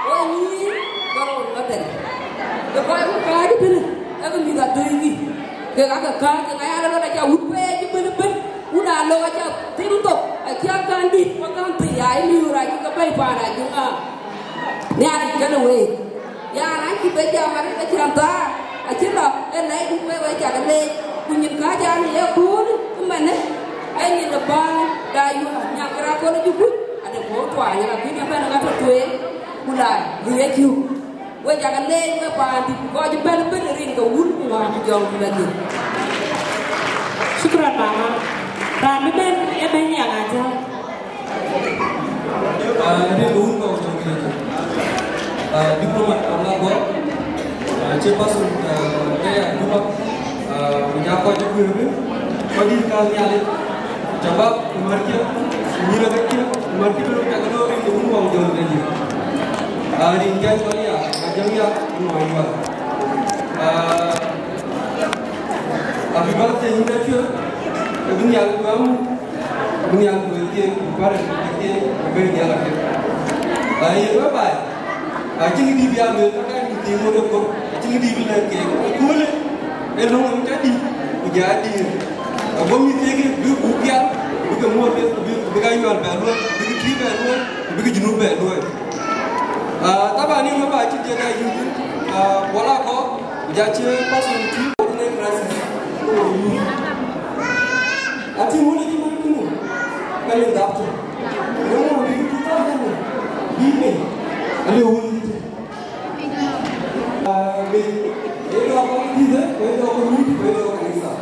Wo nyïï, ke röör ŋöt en. Ke kɔc ku kääc ëbënë, ke ke mïth atööckï. Kek aa ke kääc, ke ŋa ya rɔt aca wut peec ëbënëbën. Wun aa lok aca tim thok, aca kän dït, ku kän thii, aa ye miöör acï ke bɛ̈i paan Ajuŋ aa. Nhialic kënë week. Yan, an cï be jam arëët, acän thaar, acï lɔ, ë lɛc duk wek, wek cak leec, ku nyin kääc an, ye köölë, ëmënë, ee nyin ë bäny, da yuäär, nyankï raan köölë cï kuc, ade kööl tuany, ka kuc ëbɛ̈n ka tɔ tueŋ, ku la, bï ye cuk. Wek cak leec, wek paandït, kɔc bɛ̈n bɛ̈n rin ke wun, ku wäär ku jɔŋ ku bɛ̈n. Shukran, mama. Raan bï bɛ̈n ë bɛ̈ny ya ŋa jam? Ah, rin ke wun kɔc jɔŋ ku bɛ̈n. Ah, diplomat kɔc la gɔ̈k. Ah, chairperson, ah, ke ya Juba. Ah, ku ja kɔc ë kuëër bï, kɔc dït kaŋ Nhialic. Shabab, ku märkiɛ̈, ku nyïïr abakiɛ̈, ku märkiɛ̈ bï röt cak looi rin ke wun wäu jɔl bɛ̈n yï. Aa, rin cä cɔl ya, ka jam ya, ku ŋuan yual. Aa, happy birthday, nyin Acuek, ke bï Nhialic ku amu, ku bï Nhialic ku wek thiëëk, ku bï bärë ku thiëëk, ku bï Nhialic ke. Aa, yen wek baai. Acïn kë dït bï a lueel, ka kɛn kë thiin ŋot ë kɔ̈k, acïn kë dït bï lɛ̈k keek. Ëköölë, ee löŋ ë cä dït, ku jɔ a diëër. Ago mïth thiëëk bï buk pial, bï ke muɔ̈ɔ̈r piɛth, ku bï, ku bï ka yual bɛ luɔ̈i, bï ke tïï bɛ luɔ̈i, ku bï ke junub bɛ luɔ̈i. Ah, taban, yïn ë ba cï diɛt a yïn thïn, ah, wala kɔ̈k, ku jɔ cï pastor tïï, ku ne crisis. Acïn wun ë cï man kënë, ka le dhap tök. Wun ë wun ë cï thap kënë, bï piny, ale wun ë cï. Ah, bï, ee dɔɔk kɔc dït, ee dɔɔk community, ee dɔɔk kanitha.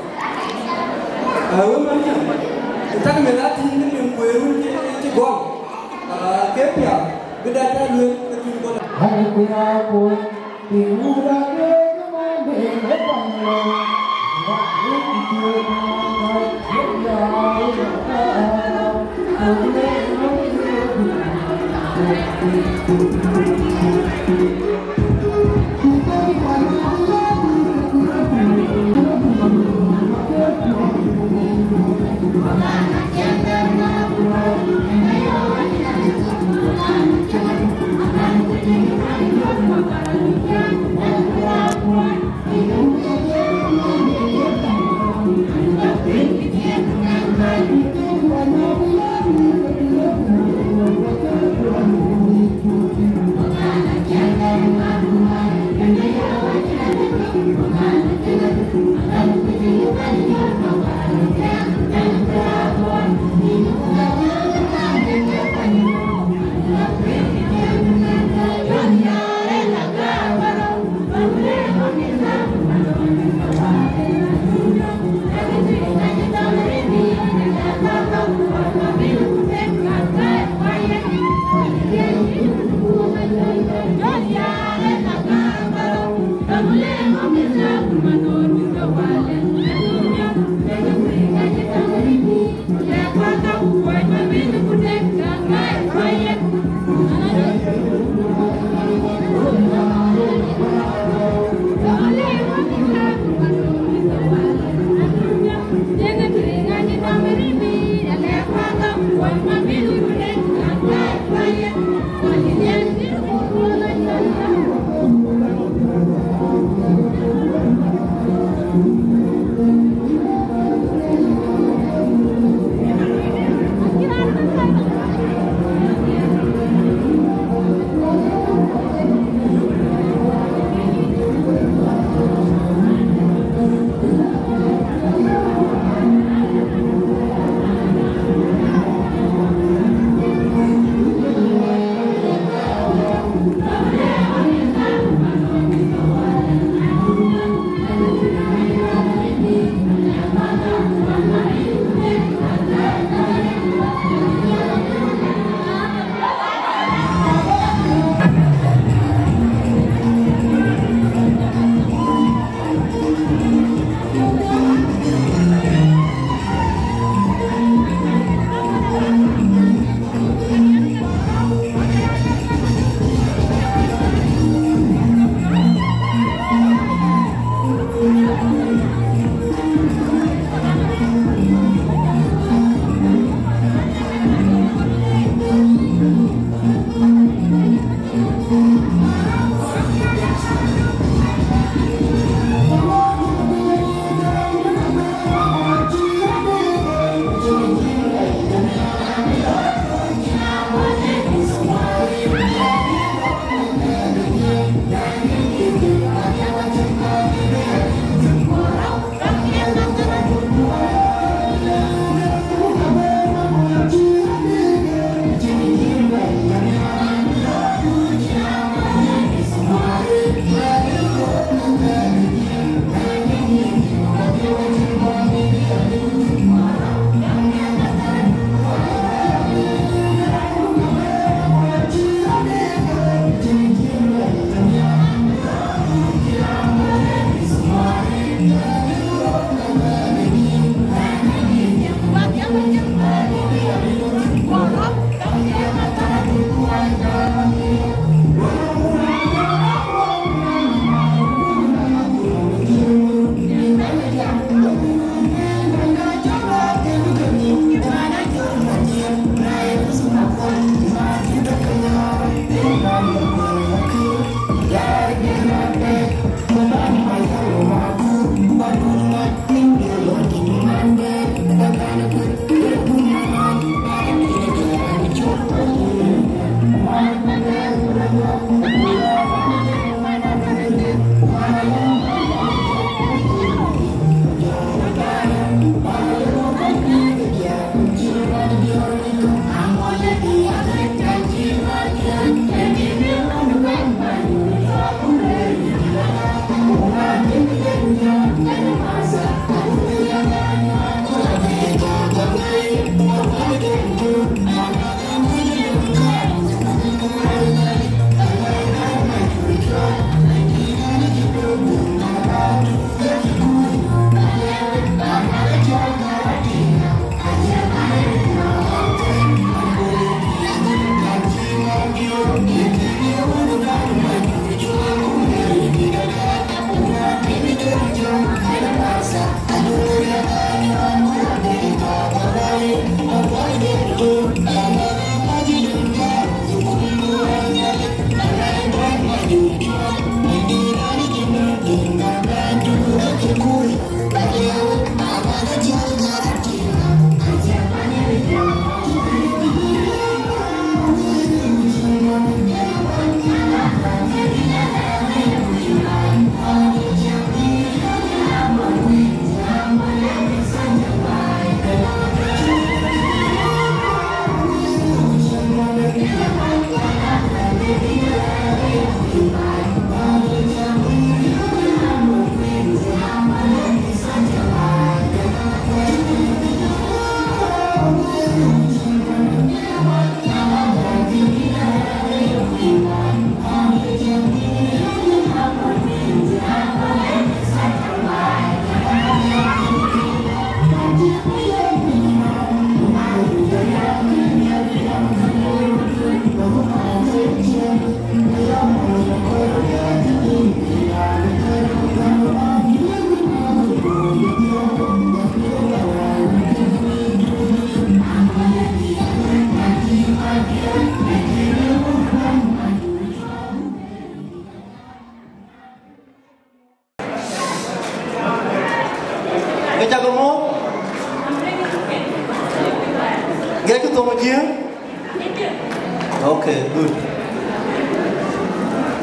Dut,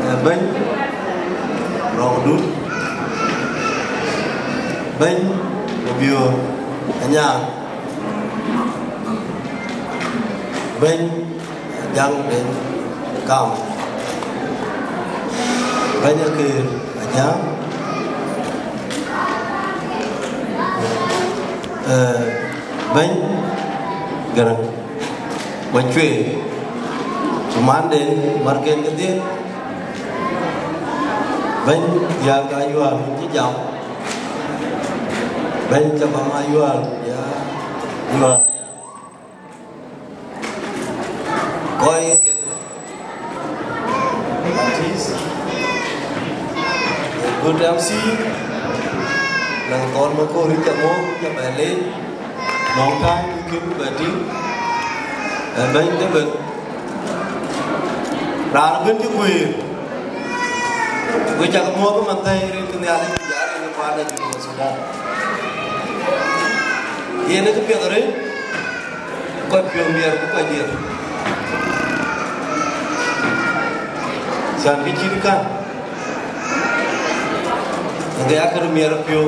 eh, bɛ̈ny Rɔŋdut, bɛ̈ny Mabiöör Anyaŋ, bɛ̈ny Jaŋ Deŋ Kam, bɛ̈ny Akeer Ajaŋ, eh, bɛ̈ny Garaŋ Macuei, cï manden märken kedhie, bɛ̈ny Diäk Ayual cï jam, bɛ̈ny Cabam Ayual, ya Ayual. Kɔc ke artist, good M C, nɔŋ thɔn Makori ca mɔ̈ɔ̈th, ca bɛ leec, long time we keep bɛ tïŋ, ë bɛ̈ny David, raan ëbën cï guëër, we cak mɔ̈ɔ̈th ëmën thɛɛi rin ke Nhialic, ku jɔl rin ke paan de Junub Thudan. Yen ë këpiɛth arëët, kɔc piɔ̈u miɛt ku kɔc diɛt. Cän kë cït kän, ë ke ya kë miɛt piɔ̈u,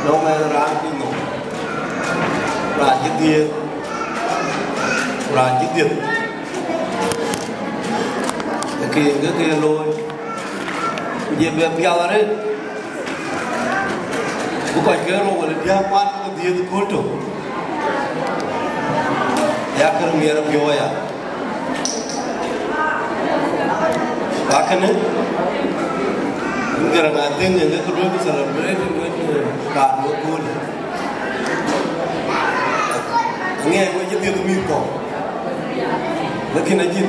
nɔŋ mɛn raan piny nɔm, raan cï dhiëëth, ku raan cï dhiëth. Ë ke, ke ke looi, ku je bɛ piath arëët, ku kɔc ke rou wala diäk kuat ke dhiëëth kööl tök, ya kë miɛt piɔ̈u aya. Akënë, Garaŋ, I think ë ke luel celebrate wën, eh, raan wek kööl. Aŋiɛc wek cï dhiëth mïth kɔ̈k. Lakin acïn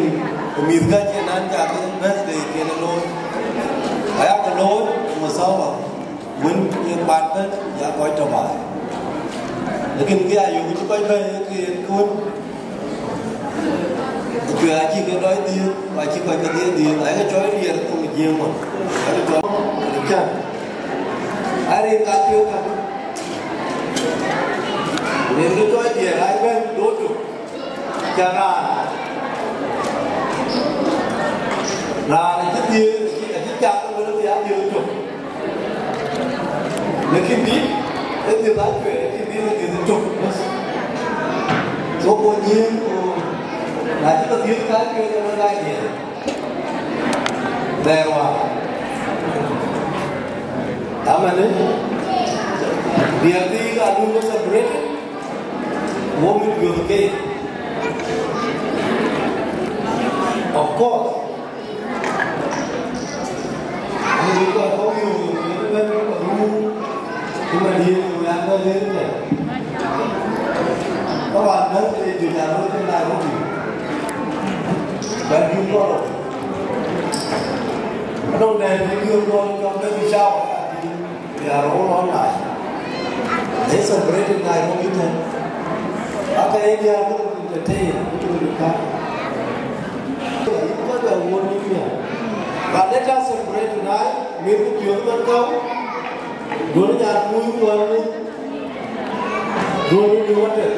mïth ka cïn an, ca ke birthday ken looi. Aya ke looi, masawa, wën ye kuat bɛ̈n, ya kɔc tɔ̈ baai. Lakin kë ya yök cï kɔc bɛ̈n, ke yen kë wën, cuɛ acï ke dɔc dhiëëth, ku acï kɔc ke dhiëëth dhiëëth, ayeke cɔl diɛɛr thoŋ ë Jiëëŋ ŋuɔt. Ayeke cɔl ë cän. Arëk ka thiöök ka. Yen ke cɔl diɛɛr, aa bɛ̈n doto. Cä raan, raan acï dhiëëth, acï, acï cak ke wël bï a dhiëëth tök. Lakin dït, ë dhiëëth acuɛɛr, lakin dït ë dhiëëth tök bas. So, ku Jiëëŋ, ku na cï ke dhiëëth ka acuɛɛr, ke wël aa diɛɛr. Bɛɛr wäär. Amanë, diɛɛr dhil adun ke celebrated, wo mit piɔ̈th keek. Of course, wo mit kɔc kɔ̈k yök, yök, yök, yök, yök, yök, yök, yök, Ku ma diëër ku ya bɛ̈n ë tɛ̈. Ka wään bɛ̈n ë juëc aa röt ë Nairobi. Bɛ̈n juëc kɔn rou. Anɔŋ dɛ̈t ë juëc kɔn cɔl Baby Shower, they are all online. They celebrate in Nairobi tɛ̈n. Aka ye diäär bï röt entertain, bï röt encourage. Yïn kɔc bɛ wuɔ̈ɔ̈r yïn miäk. But let us celebrate tonight. Mïth ku piɔ̈ɔ̈th man käu. Duɔ̈n nyan kuc wän wun. Duɔ̈n wun wän tɛ̈.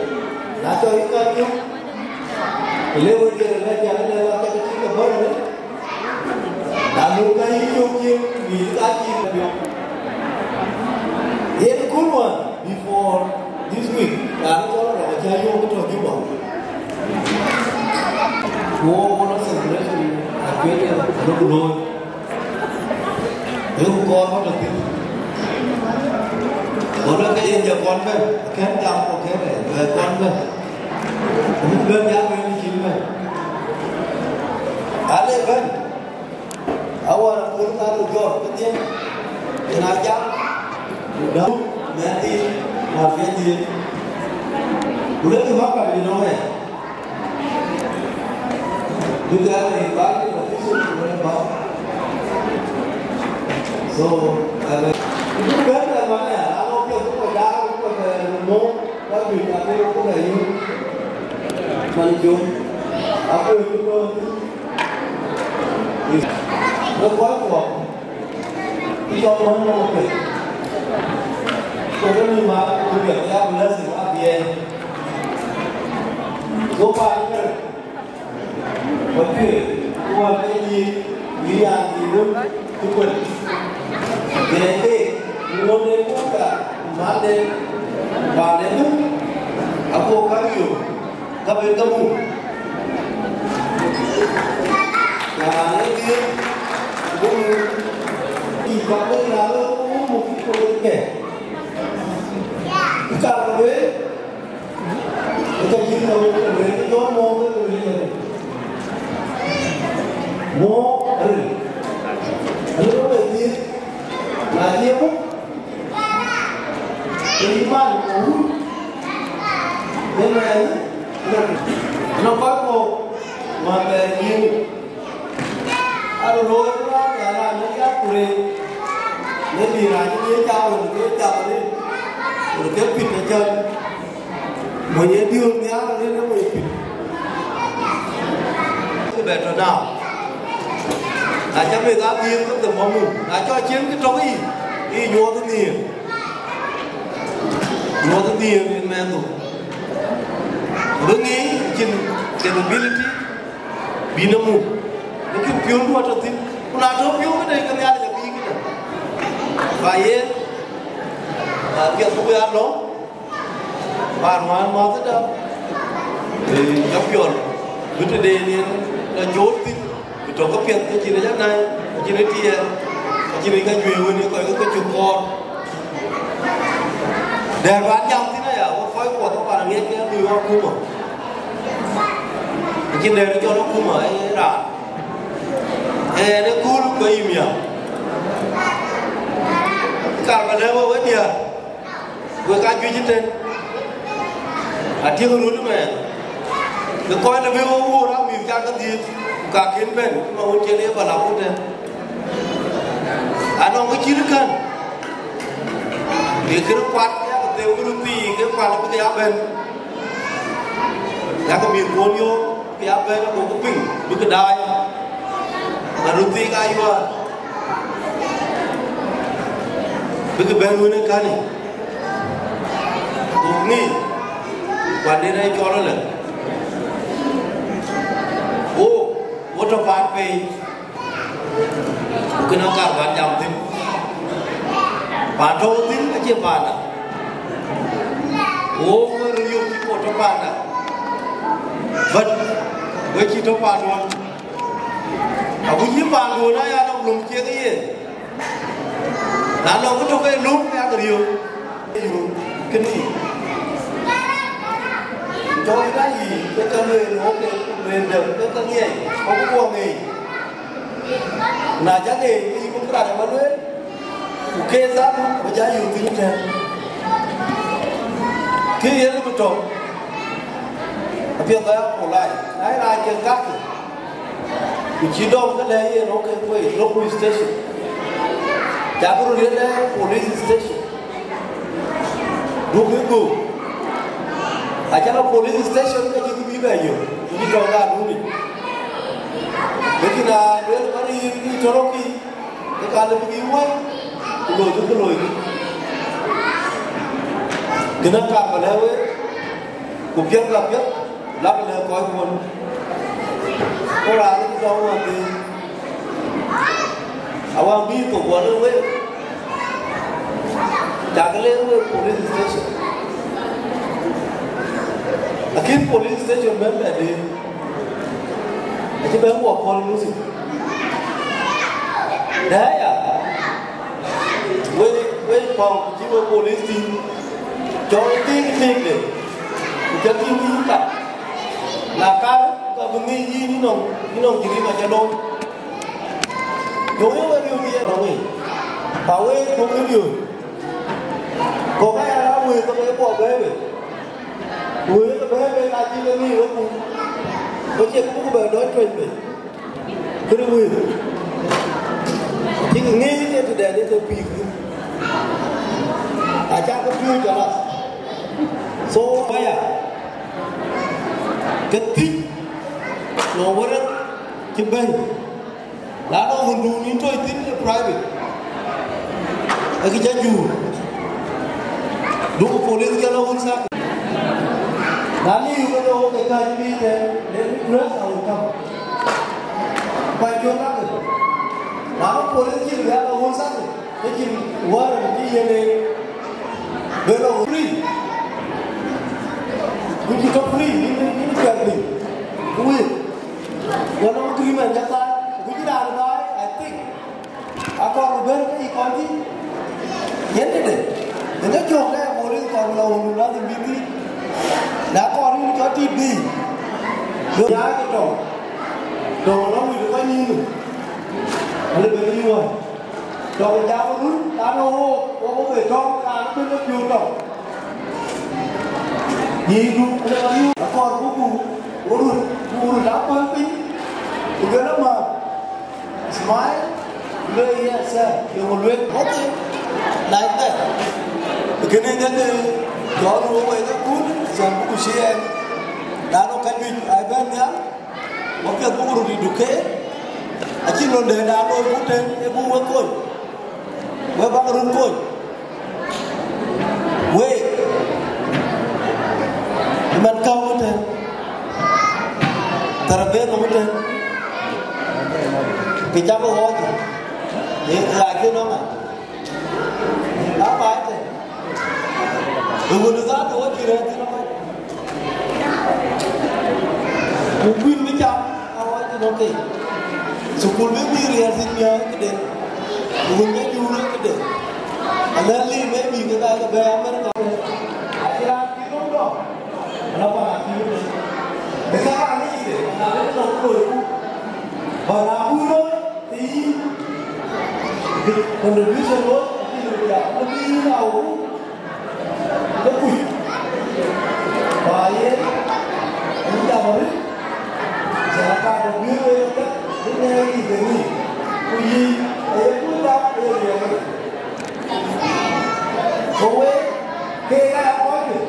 Na cɔk yï kan yök. Ku le wek diɛt ëlä jal ëlä la kɔc cï ke bɔ̈ röt. Na muk ka yï cök cï, mïth ka cï ke piɔ̈u. Yen kun wän before this week, raan cɔl Rɔk acä yöök tɔ̈ Juba. Ku wo wo lɔ celebration akuëc alok looi. Ë ku kɔɔr bä tɔ̈ thïn. Go lɔ ke yen jɔ kɔn bɛ̈n, kɛ̈n jam ku kɛ̈n bɛ̈n, bɛ kɔn bɛ̈n. Ku bï bɛ̈n jam bɛ̈n cïn bɛ̈n. Ale bɛ̈n. Awär aköl ka röt jɔt kedhie, yen a jam, ku däu mɛnhdiɛ̈, wäär piɛnydït. Ku lek kë bäk ka bï nɔm ë. Bï gɛ̈ɛ̈r ë bäk official ku lek bäk. So, ëmën, bï bɛ̈n ë man ë, raan wɔ piɛth ku kɔc daai ku kɔc, eh, mɔ̈u, kɔc juëc abï ku bɛ yök. Man Jon, aköl ku kɔc. Wek kɔc kuɔ, kë cɔl wän nɔm ë pek, ku ke nïïm aa ku piɛth, ya blessing aa biɛɛr. Go paan ë America, Wɛ̈t wään ke yï, yï ya yï wun cï kuën. Yɛn ke, ŋuɔ̈t de kuɔ̈k ka, mat de, ba de muk, ago ka yök, ka ben ka muk. Na raan ë dhiëëth, bï muk, yï bä ben raan ë muk, muk cï kuën ke. Ka lueel, Ëka cïn nɔm ë rëër jɔ mɔ̈ɔ̈k ë rëër. Mɔ̈ɔ̈k ë rëër. Alë bä bɛ dhiëëth, na cie muk, ke yï man ë wut, ë mɛɛn, nɔm kɔc kɔ̈k, ma bɛ dhiëëth. Alo looi raan ya raan në ya kure. Në bi raan ye ca wën ke ca wën. Wën ke pit ke cän. Mo ye diu nya ne ne mo ye pit. Ke beto na. Na ca me ga bi ke de mo mu. Na ca cien ke to yi. I nyuɔth ni. Nyuɔth ni in men du. Bungi cin capability. Bï në muk, në kï piɔ̈u duɔ̈t tɔ̈ thïn, ku na tɔ̈ piɔ̈u këde, ke Nhialic abï këde. Ba yen, ba piɛth bï ya lɔ̈ŋ, ba ruaan mäthëda, ee, ka piɔl, bï tëde yen la jɔt thïn, bï tɔ̈ ke piɛth, ke cïn ë jɔ näi, ke cïn ë tiɛɛl, ke cïn ë ka juëc wën ë kɔc ke cök kɔɔr. Dɛ̈ɛ̈r bän jam thïn aya, wek kɔc kuɔth ë pan aŋiɛc ke lui wä akuma. Acïn dɛ̈ɛ̈r cɔl akuma, ee raan. Ee, në kööl ke yï miäk. Kar ba lɛ̈k wek, wek diäär, wek ka juëc ëtën. Atiëk röt ëmɛɛn. Në kɔc lë bï wek wuur amïth cak kedhie, ku ka kën bɛ̈n, ku ma wun cïn ee ba la wut tɛ̈n. Anɔŋ kë cït kän, ye kërë kuat, yakë them kërë thii, ke kuat bï ke ya bɛ̈n. Yakë mïthkuɔn yöök, bï ya bɛ̈n, agokï piŋ, bï ke daai. Na röt thii ka yuäär, bï ke bɛ̈n wën ë kän yic. Gok ŋic, kuat den ë cɔl ëlë. Wo, wo tɔ̈ paan pei. Ku kënë kar bän jam thïn. Paan tɔ̈u thïn acie paanda. Wo, wo riöp cï wo tɔ̈ paanda. But, we cï tɔ̈ paanduɔn. Aku cï paanduɔn aya nɔm lum ciek yen. Na nɔm ku tɔ̈ ke lum, ke yak riöp. Kënë. Jɔl ka yï, ke ka lueel, okay, lueel dɛ̈, ke ka ŋiɛc, ke ku guɔ ŋic. Na ca ŋic, ke yï bï kërac aba lueel, ku ke dhatu, bï ja yök thïn tɛ̈n. Kë yen bï tɔ̈, apiɛth aya ku lai, na ye raan cïn kakë. Ku cï dɔm ke lɛ̈k yen, okay, kuec, lok ku station. Cak röt yen lɛ̈k police station. Duk ë gök. Acä lɔ police station ke cï bï bɛ yök, ku cï tɔ̈ ka duni. Ke cï na lueel man yïn kï tɔ̈ rɔt kï, ke ka lë bï kï wai, ku loi kï, ku loi kï. Kënë ka ba lɛ̈k wek, ku piɛth ka piɛth, lak lɛ̈k kɔc kuɔn. Ku raan cï dɔm wan thïn. Awäŋ bï thok wɔ lëu wek, cak lëu wek police station. Lakin police station bɛ̈n bɛ dëër, acï bɛ̈n wɔ pɔ̈l musik. Dɛ̈ɛ̈r ya, wek, wek pɔ̈u cï wek police tïŋ, cɔl tiŋ tiŋde, ku ca tïŋ yïn kat. Na kar, ka bï ŋic yïn yïnɔŋ, yïnɔŋ cï rïm acä looi. Jɔŋ ye wek riöök ye rɔŋ yic, ka wek duökï riöök. Kɔ̈k aya raan wëëth ke bɛ bɔ̈ bɛ̈ɛ̈i bei. Wëëth ke bɛ̈ɛ̈i bei acï ke ŋic wek puk. Ku cie kë bï ku bɛ dɔc tuɛny bei. Kënë wëëth. Cï ke ŋic ke tëdɛn ye ke pïïr thïn. Acä ke piööc kalas. So, aya. Ke thiëc, nɔŋ wärɛt cï bɛ̈n. Na nɔŋ wëndun yïn tɔ̈ thïn ë private, akï cä juur. Duku police ke lɔ wun sak. Na liu ke lɔ ke kääc piny tɛ̈n, let me dress, I will come. Kuany cök kakë. Na bï police cïn riääk ë ɣööt kakë, ke cïn warrant cï yen ee. Bï lɔ free. Ku cï tɔ free, yïn, yïn cuɛt piny. Ku wïc. Wën nɔm agreement ca thaai, ku cï raan baai, I think. Akɔɔr bï bɛ̈n ke yï kɔc thïn. Yen tëde. Yen ke cök ke police kɔɔr bï lɔ wun, lazim bï thïn. Na kɔɔr yïn cɔl tit bï. Nyaai ke tɔŋ. Tɔŋ lɔ wïc kɔc nyïïn. Alë bɛ yï wä. Tɔŋ jam run, raan ë wok, wok ë tɔŋ, raan ë bï lɔ piɔ̈u tɔŋ. Yïdu, alë bɛ yï akɔɔr buku, wurun, wurun la päl piny. Ku gël ama. Smile, le, yes, sir. Yöŋ luel. Okay. Like that. Kënë ke ke jɔl wok wek ke kun, cam buku ciɛɛŋ. Raan ë ka juëc, ai bɛ̈n nhial. Wapiɛth buk röt ë duke, acïn lon dɛ̈ da looi buk tën, ee buk wek kony, wek bäk röt kony. Wek, ëmën käu ëtën, tharabeth nɔm ëtën, kë cak ɣɔɔc, ee ɣaac kë nɔm ë. Aa baai tën. Ë wël ë dhal ë wä cï rɛ̈ɛ̈r thïn ëmën. Ku kuïn bï cam, aa wä cï nɔ̈k keek. Thukul bï bï riɛl thïn miäk këde. Ku wël ë juur këde. Anɛ̈ lim ë bï ke ka ke bɛ̈ɛ̈i America. Acï raan cï nɔm dɔm. Ala bana cï nɔm. Ë ka raan ë cï de, na le nɔm loiku. Bana ku looi, ke yï. Contribution looi, acï looi ya. Ku bï yïn a wëu. Ke kuc. Ba yen, yïn jam arëët, jam ka de guiir wek ëtök, bï nɛɛk yic de ŋic. Ku yic, aye kuc dap, aye riɛl wek. Ku wek, keek aa kɔc juëc.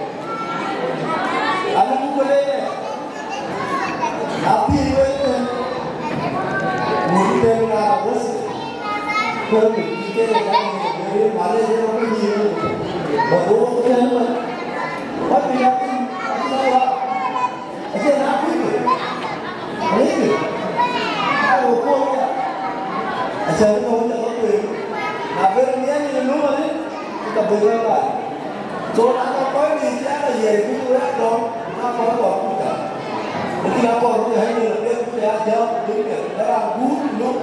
Alëku ke leec ë. Na piëc wek ëtën, ŋuɔ̈t ëtën na wes. Kërë bï cï ke ye ka ye malec ë rɔt bï nyiëë. Ba duɔ̈k ëtën ëmën. Wä bï ya piny, acïn awäär. Acie na kuc kë. Aŋic kë. Awo kuɔ̈n ya. Acie kë wun ya ba kueer. Na ber nhial në löŋ arëët, ka bï rɔt baai. So na ka kɔc dït ya la yiɛ̈ɛ̈c bï ku rɛ̈ɛ̈r dɔm, na kɔc kɔɔr ku ka. Lakin akɔɔr ku hɛ̈n në la piɛth ku ya jam ku bï piɛth. Ë raan guur ku luk.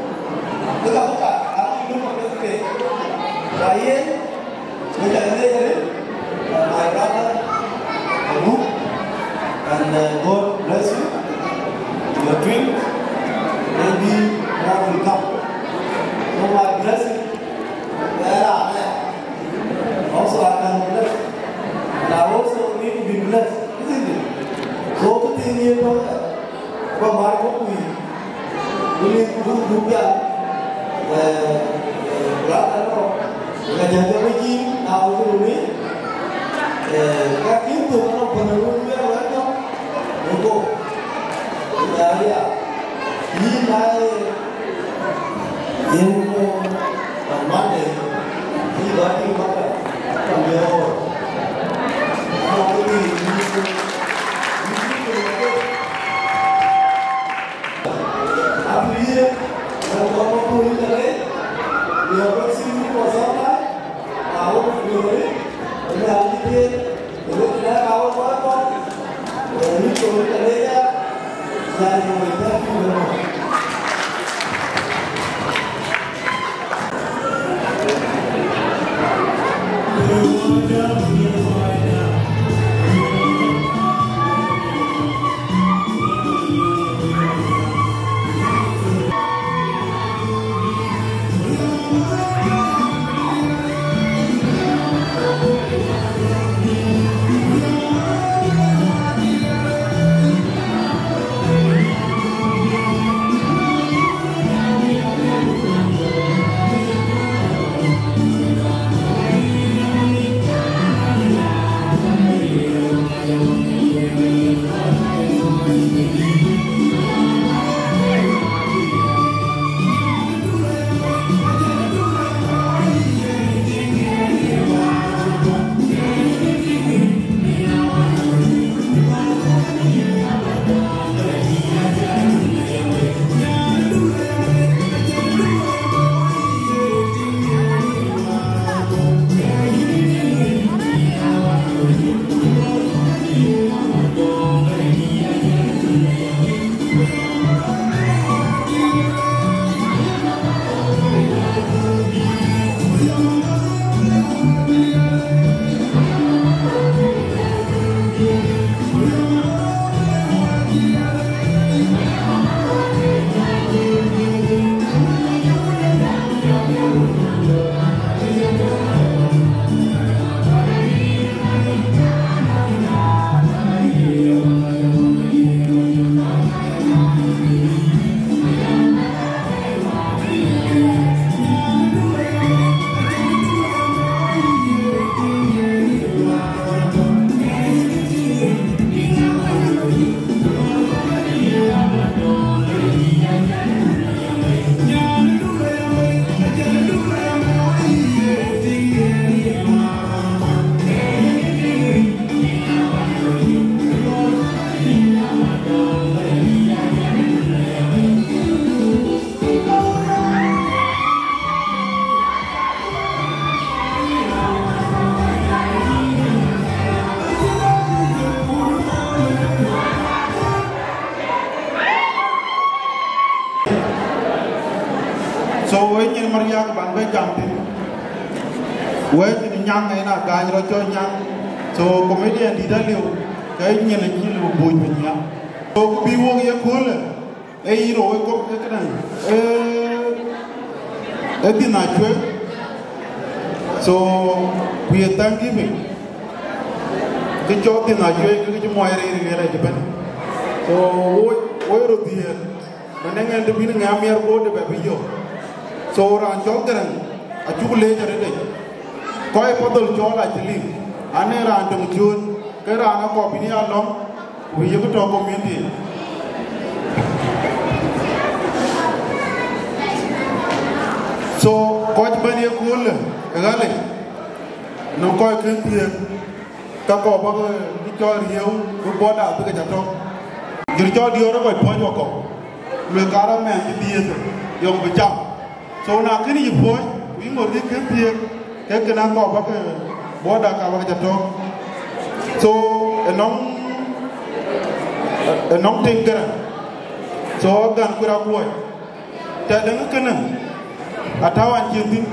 Ë ka bï ka, raan cï luk apiɛth ke. Ba yen, we can say it, uh, my brother, Abu, and, uh, God bless you. Your twin, maybe more will come. So my blessing, where are they? Also, I can bless. And I also need to be blessed, isn't it? So, good thing you know that. Ba mar kɔ̈k wïïr. Wël du, du pial. Eh, brother, no. Ka jam jam jin, na wël du ni. Eh, ka kin tu no pun du ya wa no. Go. Ya, ya. Yïn na, eh, yïn, eh, on Monday, yïn ba ti maka. Ka mi ro. Ka ti, yïn, yïn, yïn, After year, we have come up with the rate. We have not seen you for some time. I hope you will read. We are here. We will have our welcome. We are here for the later. Thank you very much. Jam thïn. Wɛ̈ɛ̈c thïn Nyaŋ, en a gaany rɔt cɔl Nyaŋ. So comedian dït aliu, ke nyin acï lëu buc piny ya. So ku bï wok ye köölë, ee yï rou ë kɔ̈k ke këdäŋ, ee, ee Dhiënh Acuëëk. So ku ye Thanksgiving. Kë cɔl Dhiënh Acuëëk, kë cï muɔc rëër riɛl acï bɛ̈n. So wo, wo röt dhiëëth. Mɛn ë ŋɛn të bïn ŋɛ̈m miɛt guɔ̈p de bɛ bï yök. So raan cɔl Garaŋ, acuk leec arëëtdec. Kɔc ë Pathol cɔɔl acï liŋ, an, ee raan töŋ ciööt, ke raan akɔɔr bï ya lɔ̈ŋ, ku bï yek tɔ̈ community. So kɔc bɛ̈n ye köölë ë ɣalic, nɔŋ kɔc kën thiëëk. Ka kɔɔr bä ke cɔl riëëu, bï border bï ke ca tɔ̈. Jur cɔl diöör ë kɔc puɔ̈c wakɔ̈u, luel ka rɔt mɛɛn cï dhiëëth yɔŋ bï cam. So na kënë yï puɔ̈c, ku yï ŋot yï kën thiëëk, ke kënë akɔɔr bä ke border ka bä ke ca tɔ̈. So ënɔŋ, ënɔŋ tiŋ Garaŋ. So agän kuir akuɔc. Tɛ̈dɛ̈ŋ kënë, atäu an cïn thïn,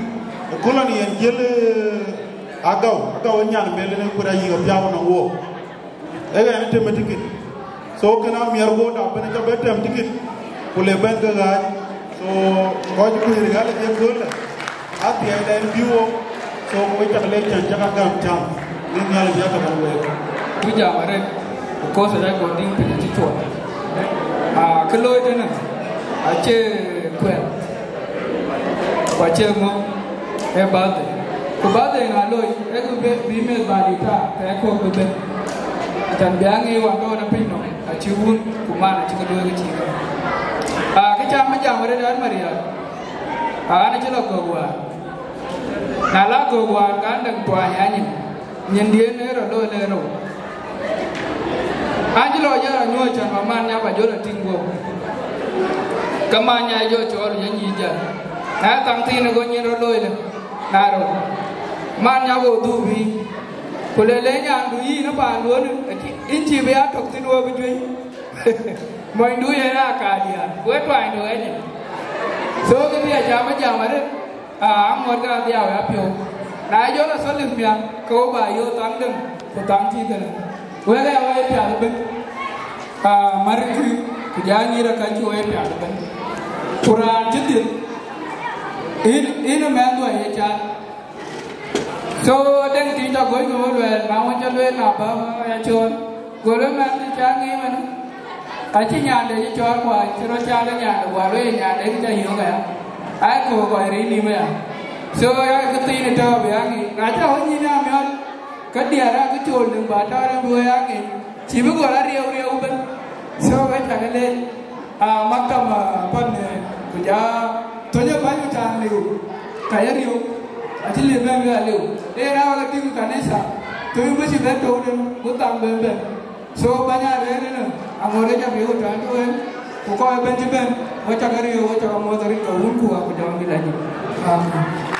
ë kööl an yen jiël, ee, Agau, Agau ë nyan mɛl ënë kuir ayï ɣa thiau nɔŋ wook. Ee ɣɛn ë tëmë tikit. So kënë amiɛr wook da bɛ̈n ca bɛ tɛm tikit, ku le bɛ̈n ke ɣaac. So kɔc kuëër ɣal ë ye köölë. Athiɛɛi dɛn bï wok, so wek cak lec cän cak agam cam, bï Nhialic ya tɔ̈ bɛ̈n week. Bï jam arëët, because ë rɛc kɔn dïŋ piny acï cuɔt. Ah, kë looi tënë, acie kuɛl, ku acie ŋö, ee birthday. Ku birthday na looi, ee kë bï, bï meth ba dït ta, ke kɔ̈k bï ben. Cän bï aŋic wan tɔ̈u në piny nɔm, acï wun, ku man acï ke looi ke cï ke. Ah, kë cam ë jam arëët an Maria, ah, an acï lɔ gɔ̈k wäär. Na la gök wään, ka däŋ tuany anyin, nyindiën ë rɔt looi le rou. An cï lɔ jɔl anyuɔɔc cän ba man nya ba jɔl a tïŋ guɔ̈p. Ke man nya jɔ cɔɔl ë nyïïc jäl. Na thaŋ thiinë go nyin rɔt looi le, na rou. Man nya go dhuk bï. Ku le le nyandu yïn ë paanduön, yïn cïï bï a tök thïn wɔ bï juëc. Monydu yen aa kaar diäär, ku ë tuanydu ë nyin. So kë bï a jam ë jam arëët. Aa, aŋuɔt ke adhiau ya piɔ̈u. Na jɔl a Tholith miäk, ke wo ba yöök thaŋ däŋ, ku thaŋ cï kënë. Wek aya wo ye piath ëbën. Aa, mär kuï, ku ja nyïïr akäc cï wo ye piath ëbën. Ku raan cï dhil, yïn, yïn ë mɛnhdu aye cath. So, däŋ tïŋ tɔ gɔ̈ny ke wo luɛɛl, na wën ca lueel na bä ya cɔɔl. Go lueel, mɛnhdu ca ŋic ëmënë. Acï nyande cï cɔɔl, ku acï rɔt cath ë nyande, guɔ lueel nyande cï ca yök aya. Ai, ku kɔc ric nïm aya. So, ya kë thiin ë tɔ̈u bï ya ŋic. Na ca wën nyïn amiɔl, ke diäär akï cool nïm ba tɔ̈u rem bï we ya ŋic. Cï bï gɔl arieu rieu ëbën. So, ke cak leec. Aa, maktam, aa, pan, ee, ku ja thöny ë bäny ku caŋ liu, ka ye rieu, acï liu bɛ̈n wek aliu. Ee, na wek atïŋ kanitha, thöny bï cï bɛ̈n tɔ̈u den, bï tham bɛ̈n bɛ̈n. So, bäny arëër ënë, aŋot ke jam rieu tɔ̈u ënë, ku kɔc ëbɛ̈n cï bɛ̈n, wek cak rieu, wek cak muɔ̈th arëët ke wun ku wa ku jɔŋdït ajï. Amen.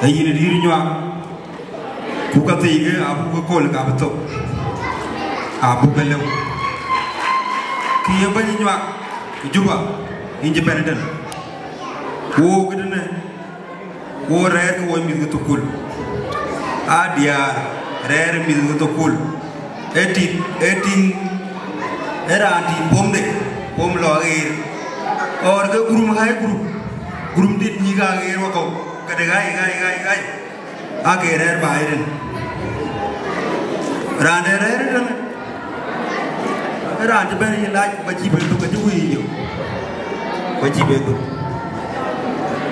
Ee yïn dïïr Nyuak, ku ka thii ke abuk ke kööl ka bï thök, abuk ke lëu. Kë ye bɛ̈ny Nyuak ë Juba, yïn cï bɛ̈n ëtɛ̈n. Ku wo këtënë, wo rɛ̈ɛ̈r ke wo mïth ke thukul. Aa diäär rɛ̈ɛ̈r mïth ke thukul. Ee tit, ee tiŋ, ee raan tit pomde, pom lɔ aɣeer. Ɣɔɔr ke gurum ɣäi gurum, gurum dit nyïk aɣeer wakɔ̈u, këde ɣäi, ɣäi, ɣäi, ɣäi. Ake rɛ̈ɛ̈r baai rin. Raan de rɛ̈ɛ̈r rin, ee raan cï bɛ̈n yï lac, ba cï ben thök, acï wëi yök, ba cï ben thök.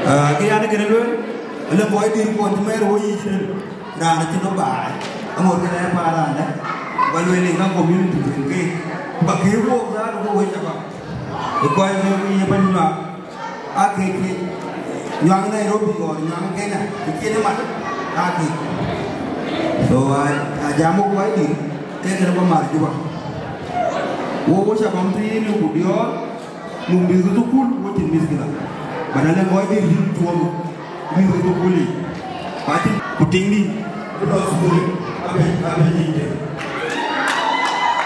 Ah, ke yan kënë lueel, alë kɔc dït kuɔn cï mɛɛr wo yic rin. Raan acï nɔm baai, aŋot ke rɛ̈ɛ̈r paan raan dɛ̈, ba lueel in ka community lueel ke, ba kë wok dhaar wo wec aba. Ë kɔc ke ye bɛ̈ny Nyuak, aa kek ke Nyuak Nairobi or Nyuak Kenya, ë cïn ë mat, aa kek. So, a, a jam wo kɔc dït, ke kën ba mar Juba. Wo, wo ca bam thïn ku diɔ̈ɔ̈r, muk mïth ke thukul, wo cïn mïthkila. Badal ë kɔc dït yïn tuɔɔm mïth ke thukul yic. Ku acïn ku tiŋdï bï lɔ thukul, abï, abï yic de.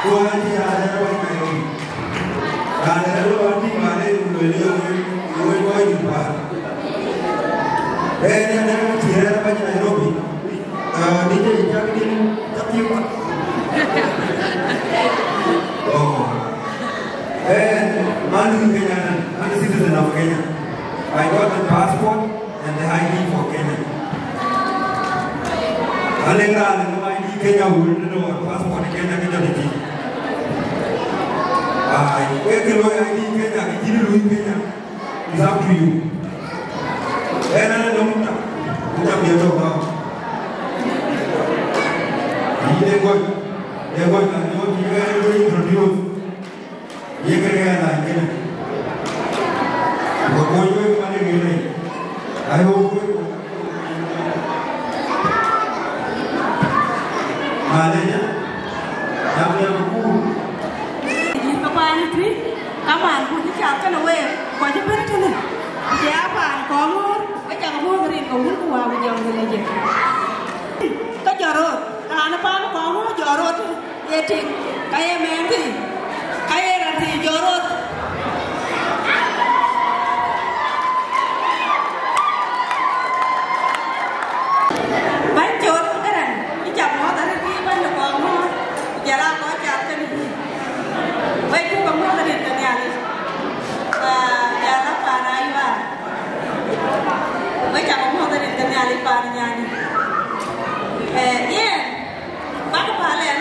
Ku acï raan dɛ̈ rɔt Nairobi. Raan dɛ̈ rɔt tïŋ, raan dɛ̈ rɔt lueel, ye wec, ye wec kɔc dït päär. Ëë, ëë, ëë, cï rɛ̈ɛ̈r bɛ̈ny Nairobi. Ah, D J, cak din, cak yï kuat. Oh. Eh, man in Kenya, I'm a citizen of Kenya. I got the passport and the I D for Kenya. Alëŋ raan ë I D Kenya wun, no passport Kenya ke jɔt ëtï. Ai, ke kë looi I D Kenya, ke cïn looi Kenya. It's up to you. Ënë nɔm tak, ku jam ye tök bä. Yïn ee gɔc, ee gɔc na nyuɔɔth yï ɣɛn ee introduce. Ye kërkë ɣɛn na kënë. Ku kony wek man ee ŋic lei. Ai wok wek. Malenya. Jam jam ku. Yïn ka paan tui, ka man ku cï cath kenë week, kɔc ëbɛ̈n tënë. Ku jɔ ya paan Kɔŋɔ̈ɔ̈r, we cak muɔ̈th rin ke wun ku wää ku jɔŋ de lec. Ke jɔt röt, raan ë paan Kɔŋɔ̈ɔ̈r jɔt röt, ye tik, ka ye mɛɛn thii, ka ye rɛ̈t thii jɔt röt. Bɛ̈ny Col Gäräŋ, yïn ca muɔ̈th arëët yï bɛ̈ny de Kɔŋɔ̈ɔ̈r, ku jɔl aa kɔc cath kenë yïn. Wek cuk ke muɔ̈th rin ke Nhialic, ah, jɔl aa paan Ayual. Wek cak ke muɔ̈th rin ke Nhialic paan Nyandït. Eh, yen, bäk päl ɛn.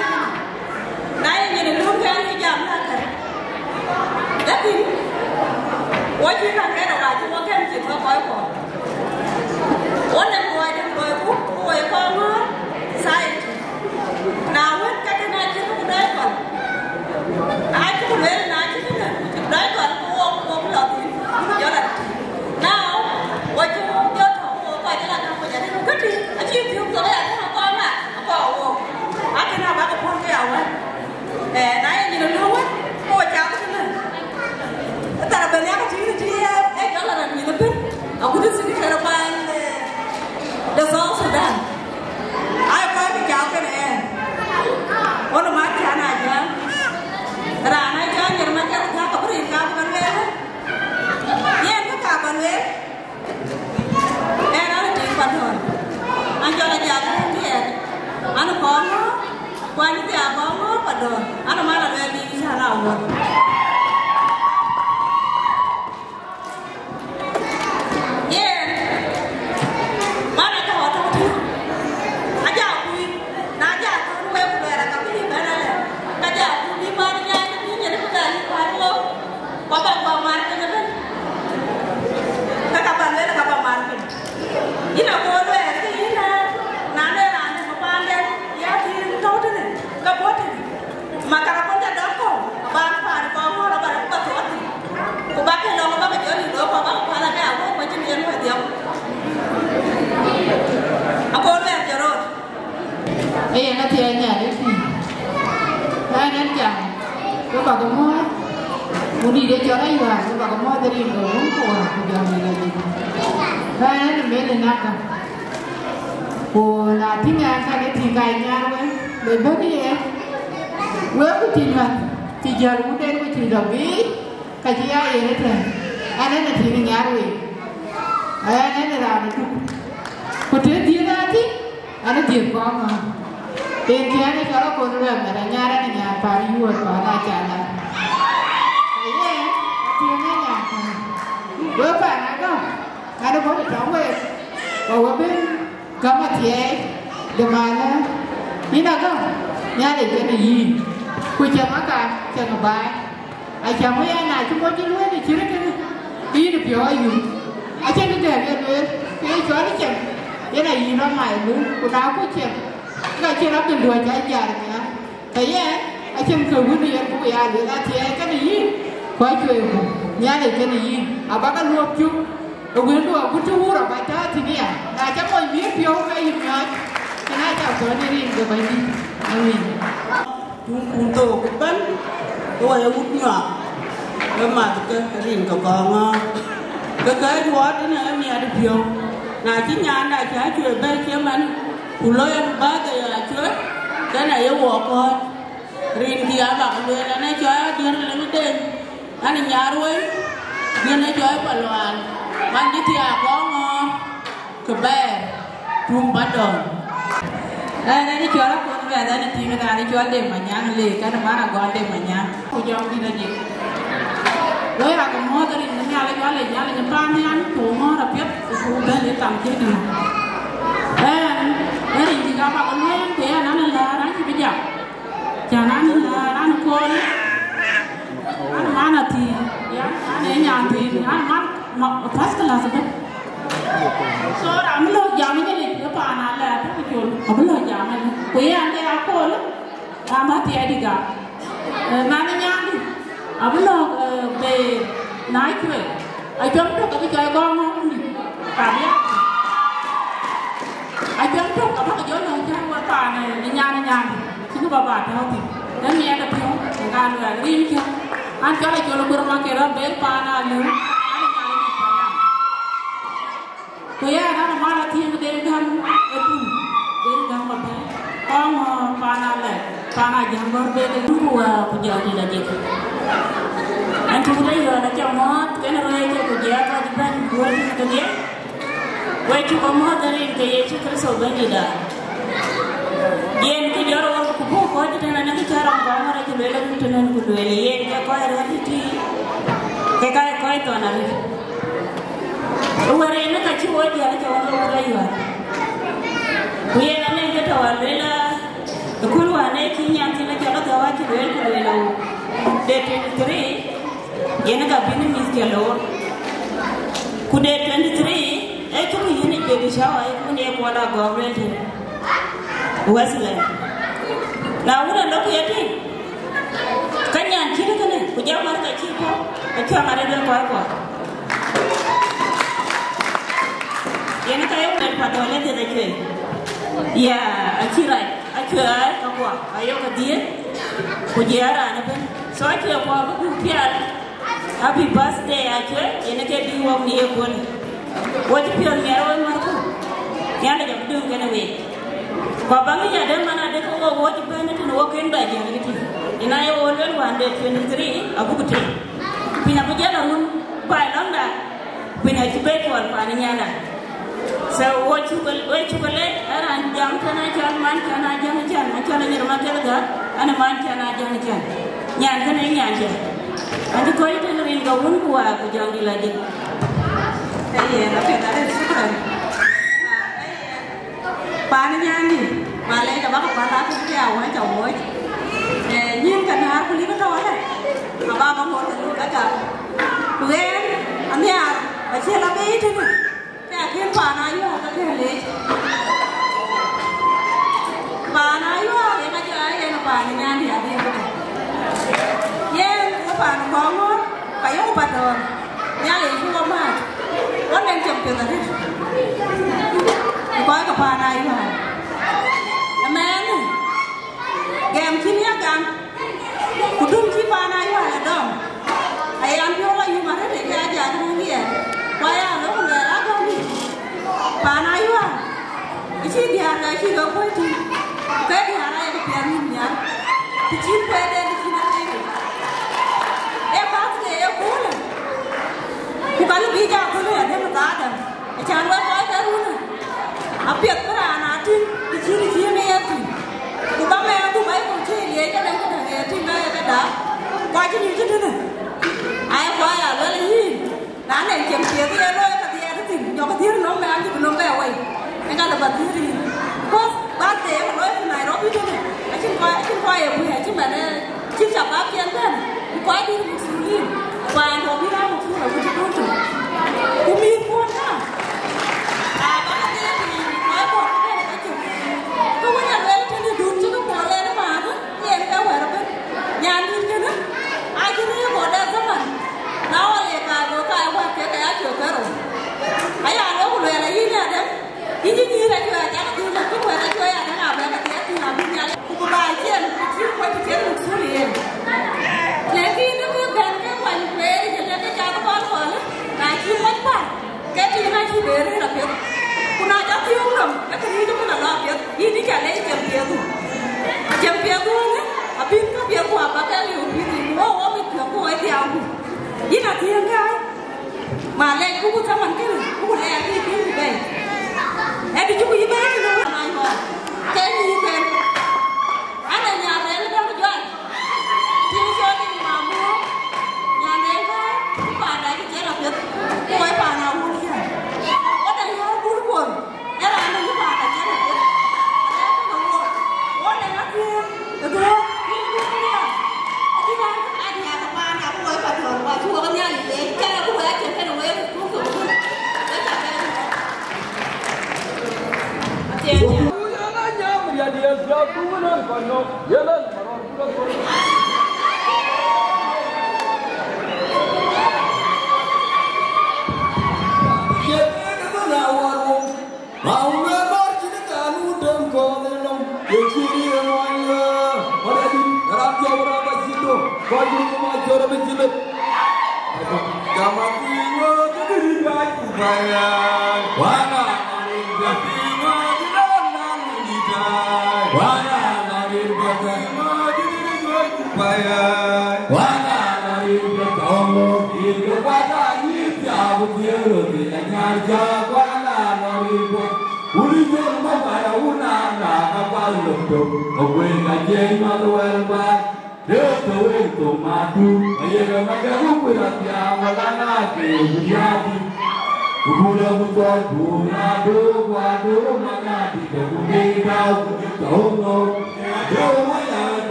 Na ye nyin ë löŋ ke an, yï jam na kär. Lakin, wo cïn na kɛ̈n, wa cï wo kɛ̈n cïn ke kɔc kɔ̈k. Wo nɛn kɔc dɛ̈ kɔc ku, ku wo ye Kɔŋɔ̈ɔ̈r society. Na wën, ka kën acï ku dɔc kɔl. Acï ku lueel, na cï kën dɔc kɔl, ku wo, wo bï lɔ thïn, ku jɔl a tïŋ. Now, wo cï wo jɔ tɔ̈, ku wo kɔc ala ka ku jɔ tïŋ, ku tïŋ, acï piɔ̈u thok ya tënë kɔc mat, akɔɔr wo. Akën abäk puɔ̈l ke ya wën. Eh, na ye nyin ë löŋ wën, ke wo cath tënë. Thar abɛ̈n yak tïŋ tïŋ, eh, eh, jɔl a rɛ̈n nyin ëbën. Agut cï kërë paan, eh, de South Sudan. Ai, kɔc bï cath kenë ɛn. Ɣɔn ë mat cän a jam. Raan a jam, yen mat cän a jam, ka bï rin ka bï ka lueel. Yen kë ka bä lueel. Ɛn an, ë tiŋ Padɔ̈ɔ̈r. An, cɔl Ajak Rɛ̈ɛ̈r. An, Kɔŋɔ̈ɔ̈r, ku an, cï Kɔŋɔ̈ɔ̈r Padɔ̈ɔ̈r. An, man a luɛɛl bï cän a wuɔ̈t. Yen, man a jɔ tɔ̈ tïŋ. Aja kuc, na ja thɔ̈n wek ku luɛɛl, aka bï bɛ̈n alɛ. Ka ja kuc bï man nyaai, bï nyin bï bɛ̈n, bï kuat wok. Ku abä, ku abä mar piny ëbën. Ka ka bä lueel, ka bä mar piny. Yïn ago lueel, ke yïn na, na de raan dɛ̈ paanden, ya kï yïn tɔ̈u tënë, ka bɔ̈ tënë. Makara kɔn ca dɔ̈k kɔ̈u, abä paan Kɔŋɔ̈ɔ̈r abä rɛ̈k bä thuɔɔk thïn. Ku bä ke lɔ̈k abä ke jɔ lïk lɔ, ku abä ke päl ake awëëk, ku acïn yen wëëth yɔ̈k. Ago lueel jɔt röt. Ee yen athiɛɛi Nhialic pïïr. Ɣɛn ɛn jam, ke bäk muɔ̈ɔ̈th, ku dït ë cɔl Ayual, ke bäk muɔ̈ɔ̈th ë rin ke wun ku wä, ku jam ë lɔ yic. Ɣɛn ɛn ë mel ë naka. Ku na tïŋ ɛn ka ke tïŋ ka nyar wek, le bɛ̈n ye. Wek ku tïŋ mat, cï jäl wuden ku cï dɔ̈k biic, ka cï ya yen ëtɛ̈n. Ɛn ɛn ë tïŋ nyar wek. Ɛn ɛn ë raan ë tuk. Ku të dhiëth aa tïŋ, ɛn ë dhiëth kɔŋ ŋɔ̈ɔ̈r. Yen kë ɛn ë cɔl akon luɛɛm mat anyar ɛn ë nyar paan yuɔ̈ɔ̈t paan acana. Aye, athiëëŋ ë nyar paan. Wek paan agam, ɛn ë bɔ̈ të tɔ̈ŋ wek, ku we bï gäm athiɛɛi de malä. Yïn agam, Nhialic kenë yïn. Ku cäŋ aka, cäŋ baai. Acäŋ wëë na cï moc lueel ë cït kënë, ke yïn ë piɔ̈u ayum. Acïn kë gɛ̈ɛ̈r ye lueel, ke ye cɔl ë cäŋ, yen ayï rɔt mai lueel, ku na kuc cäŋ, ke ka cïn rɔt dhil duɔ̈c cä jar nhial. Ke yɛn, acïn kë wën yen buk ya lueel athiɛɛi kenë yïn, ku acueeku, Nhialic kenë yïn, abäk aluɔ̈p cuk, ë wëndu agut cï wur abä tääu thïn ya, na cä moc miëër piɔ̈u ke yï miɔɔc, ke na cä kɔn ë rin ke Bɛ̈nydït. Amen. Tuŋ kun thook ëbɛ̈n, ke wɔ ye wut nyuak, ke math ke rin ke kɔŋ ŋɔ̈ɔ̈r. Ke kɛ̈ɛ̈c wuɔɔt ënë ë miɛt piɔ̈u. Na cï nyaanda cä cuëë bɛ̈ɛ̈i cï man, ku loi abï bäk ke ya cuëë, ke na ye wuɔ kɔ̈ɔ̈c. Rinkië abäk lueel an, ee cɔɔl adiɛ̈r ë lëŋ ë den, an, ë nyar wei, yen ee cɔɔl pa lual, man cï thiaak kɔŋ ŋɔ̈ɔ̈r. Kë bɛ̈ɛ̈r, tuŋ bä dɔ̈ɔ̈r. Ɛn, ɛn ë cɔl akɔn bɛ̈ɛ̈r, ɛn ë tïŋ raan ë cɔl Deng Manyaŋ le, kɛn ë man agɔn Deng Manyaŋ. Ku jɔŋdït adï. Woi, rak ë muɔ̈ɔ̈th rin ë Nhialic, wal ë Nhialic ë paannhial, ku ŋɔ̈ɔ̈r apiɛth, ku bɛ̈n ë kam cï dï. Ɛn, ë rin cï gam abä lueel, ku yɛn an, ë läär an, cï bï jam. Cän an, ë läär an, ë kööl. An man athïn, ya, an ee nyan thïn, an man ma first class ëbɛ̈n. So ram lɔ̈k jam ënyic, ë paan alɛɛr tɔ̈ col, abï lɔ̈k jam ënyic. Ku yɛn de akööl, ram athiɛɛi dï gam. Eh, man ë nyandï, abï lɔ̈k, eh, be na cuël, acuɛm tök abï cɔl gɔ̈ɔ̈ŋ ŋɔ̈ɔ̈ŋ dï, ka bï ya. Acuɛm tök abäk jɔ lɔ̈ŋ cän wek paan, eh, nyan ë nyandï. Cïn bä bä tɔ̈u thïn, ë miɛt ë piɔ̈u, ë ka luɛɛl rin cök. An, cɔl acol ë Gor Makër rɔt bek paan alëu, an, ë Nhialic ë payam. Ku yɛn an, ë man athiëŋ de gäm ë pul, de gäm abɛ̈n. Kɔŋ, ë, paan alɛ̈k, paan ajäŋ gɔ̈r bek ë ku wä ku jɔl dït adït. Ɛn cuk de yɔn acä mɔ̈ɔ̈th, kën röör ëcë ku jiɛɛk kɔc bɛ̈n, duöör cï kedhie. Wek cuk amuɔ̈th rin ke Yecu Kërtho Bɛ̈nydït aa. Yen kë jɔt rɔt ku buk kɔc tëtën anëkë cä rɔŋ kɔŋ ŋɔ̈r acï lueel arëët tënën ku lueel yen ke kɔc rɛ̈ɛ̈r tïtï, ke ka ye kɔc thɔn arëët. Ë wär en ë ka cï wɔ jiɛl cä wɔ lɔ wut ayuäär. Ku yen anëŋ kë tɔ̈ wä lueel ë kööl wään ë cï nyan thïn acɔl agäu acï lueel ku lueel awuuk. De twenty three, yen ka bï në mïth cä loor. Ku de twenty three, ee cuk yïn ë baby shower, ee kun ye kuɔl agɔk lueel tënë Westland. Na wun alɔk ye tïŋ, ka nyan cït kënë, ku jam wär ka cï puɔ̈u, acä ŋat ë duel kɔc kuɔ. Yen ka ye wël pa dɔl ë dhiëth acuëëc. Ya, acï rac, acuëëc aa ka kuɔ, ayök adhiëth, ku jiɛɛr raan ëbën. So acuëëc kuɔ bï guk pial. Happy birthday, acuëëc, yen ke bï wok në ye kuɔ̈n. Wo cï piɔ̈ɔ̈th miɛt wek mäthku, Nhialic abï döŋ kenë week. Ku abaŋ ya de man adï ke wo, wo cï bɛ̈n ëtënë wo kën bɛ jiël ëtï. Yen aye wo luel wään de twenty three abuk tïŋ. Piny abï jɔl arun baai lɔ̈ŋda, piny acï bɛ̈i tuɔl paan ë nyanda. So, wo cuk, wo cuk lɛc, ë raan jam tën acɔl man cän ajäŋ cän, acɔl anyïr ma kɛl gäk, an, ë man cän ajäŋ cän. Nyan kënë ë nyan cän. An cï kɔc tën rin ke wun ku waak ku jɔŋdït la jik. Ee yen, apiɛth arëët, shukran. Paan ë nyandï, ma lɛc abäk päl akëc ke awäc awuɔ̈c. Eh, nyïn ke näär ku lïm ë tɔ̈u alë, aba ba ŋoot ke luk ë gam. Ku ɣɛn, anhiaar, acie la bei tënë. Ke akën paan ayual ke kën leec. Paan ayual ë ka jɔ aa yen paan ë nyandï adï kënë. Yen ë paan kɔŋ ŋɔ̈ɔ̈r, ka yök pa dɔ̈ɔ̈r. Nhialic cï wɔ määt. Wɔ nɛn cam piɛth arëët. Kɔc ke paan ayual. Ëmɛnë, gɛm cïn ya gam. Ku dum cï paan ayual ë dɔm, aya piɔ̈u la yum arëët ë ke ajak röŋ yɛn, ku aya lɔ ku luɛɛl agɔ̈ɔ̈r nï paan ayual. Cï diäär ka cï ke kuɔ̈c tïŋ, ke diäär aye ke piɛth nïm nhial, të cïn kuɛɛrden të cïn ateek. Ee birthday ë köölë, ku ka lë bï jɔ aköl ë adem ë thaada, acan wek kɔc ke runë, apiɛth bï raan aa tïŋ të cïn ë cïn ë yen tïŋ. Ku ba mɛɛn ku ba yekɔ̈u cï liec këdäŋ këdäŋ ë tïŋ ka ye këda, ku acï nyuc cï tënë. Aye kuɔɔc aa luel yïn. Na nɛn cieŋ piɛth ye looi ka dhiɛɛt thïn, nyɔk dhiëër nɔm bɛ an cï bï nɔm bɛ wei. Ë ka lë ba dhiëër yïn. Because birthday ë looi fi Nairobi tënë. Acïn kɔc, acïn kɔc ye kuëë, acïn mɛn ë cï shabab ciɛn bɛ̈n. Ku kɔc dït mukthulin. Ku an tɔ̈ bï raan mukthul awïc ë dun tök. Ku mïth kuɔn ka. Aa, ba ka dhiëër yïn, kɔc kɔ̈k bɛ̈n ka cök. Ke wën a luel tënë dun cï ke puɔl en ë maanë. Yen ke wɛ̈ɛ̈r ëbën. Nyandït kënë, acï rëër kɔ̈u de zaman. Na wal ye kaar, go kaar wär kek ke ya cuɛ kërou. Aya lɔ ku luɛɛl ayï adɛ̈. Yïn cï nyïïr acuɛ ajak dhïn, cï wɛ̈ɛ̈r acuɛ ya adɛ̈, abɛ ke dhiɛɛt thïn abï nhial. Ku bï ba ciɛɛn, ku cï kuɔc cï ciɛɛn muk thul yen. Lakin ë bï bɛ̈n ke kuany kueer, cï lëk ke cath kɔl kɔl, ka cï kuɔc päl. Ke tïŋ acï bɛ rëër apiɛth. Ku na jɔ thiöök nɔm, ke kë rïïc ëmën alɔ apiɛth, yïn ë ca lɛc cem piɛthdu. Cem piɛthdu ënë, abï ka piɛth ku aba ke liu piɛth yic, ku wɔ wɔ mit piɔ̈k ku wɔ dhiau ku. Yïn athiëëŋ kääc, ma lɛc ku ku thaman kënë, ku ku lɛɛr kë yï piŋ ku bɛ̈ɛ̈i. Ë dï cï ku yï bɛ̈ɛ̈i tënë wën aa nyuɔɔth, ke nyïï kën. An, ë nyan rɛ̈ɛ̈r däŋ juac. Tiŋ cɔl in mamu, nyan rɛ̈ɛ̈r bä, ku paanda cï cïn apiɛth, ku wɛ̈i paanda wun cïn. Wo däŋ yär bul kuɔl, ë raan däŋ cï paanda cïn apiɛth. Arɛ̈ɛ̈r bä wo, wo däŋ athiëër, ë duɔ̈ɔ̈r, yïn bul kuɔl ya. Adï raan, adï raan paanda, ku wɛ̈i paduɔ̈ɔ̈r, wa cï wok Nhialic leec, kɛn ku wɛ̈i acïn kënë wek, ku thok thok. Wek ca bɛ̈n. Athiëër, athiëër.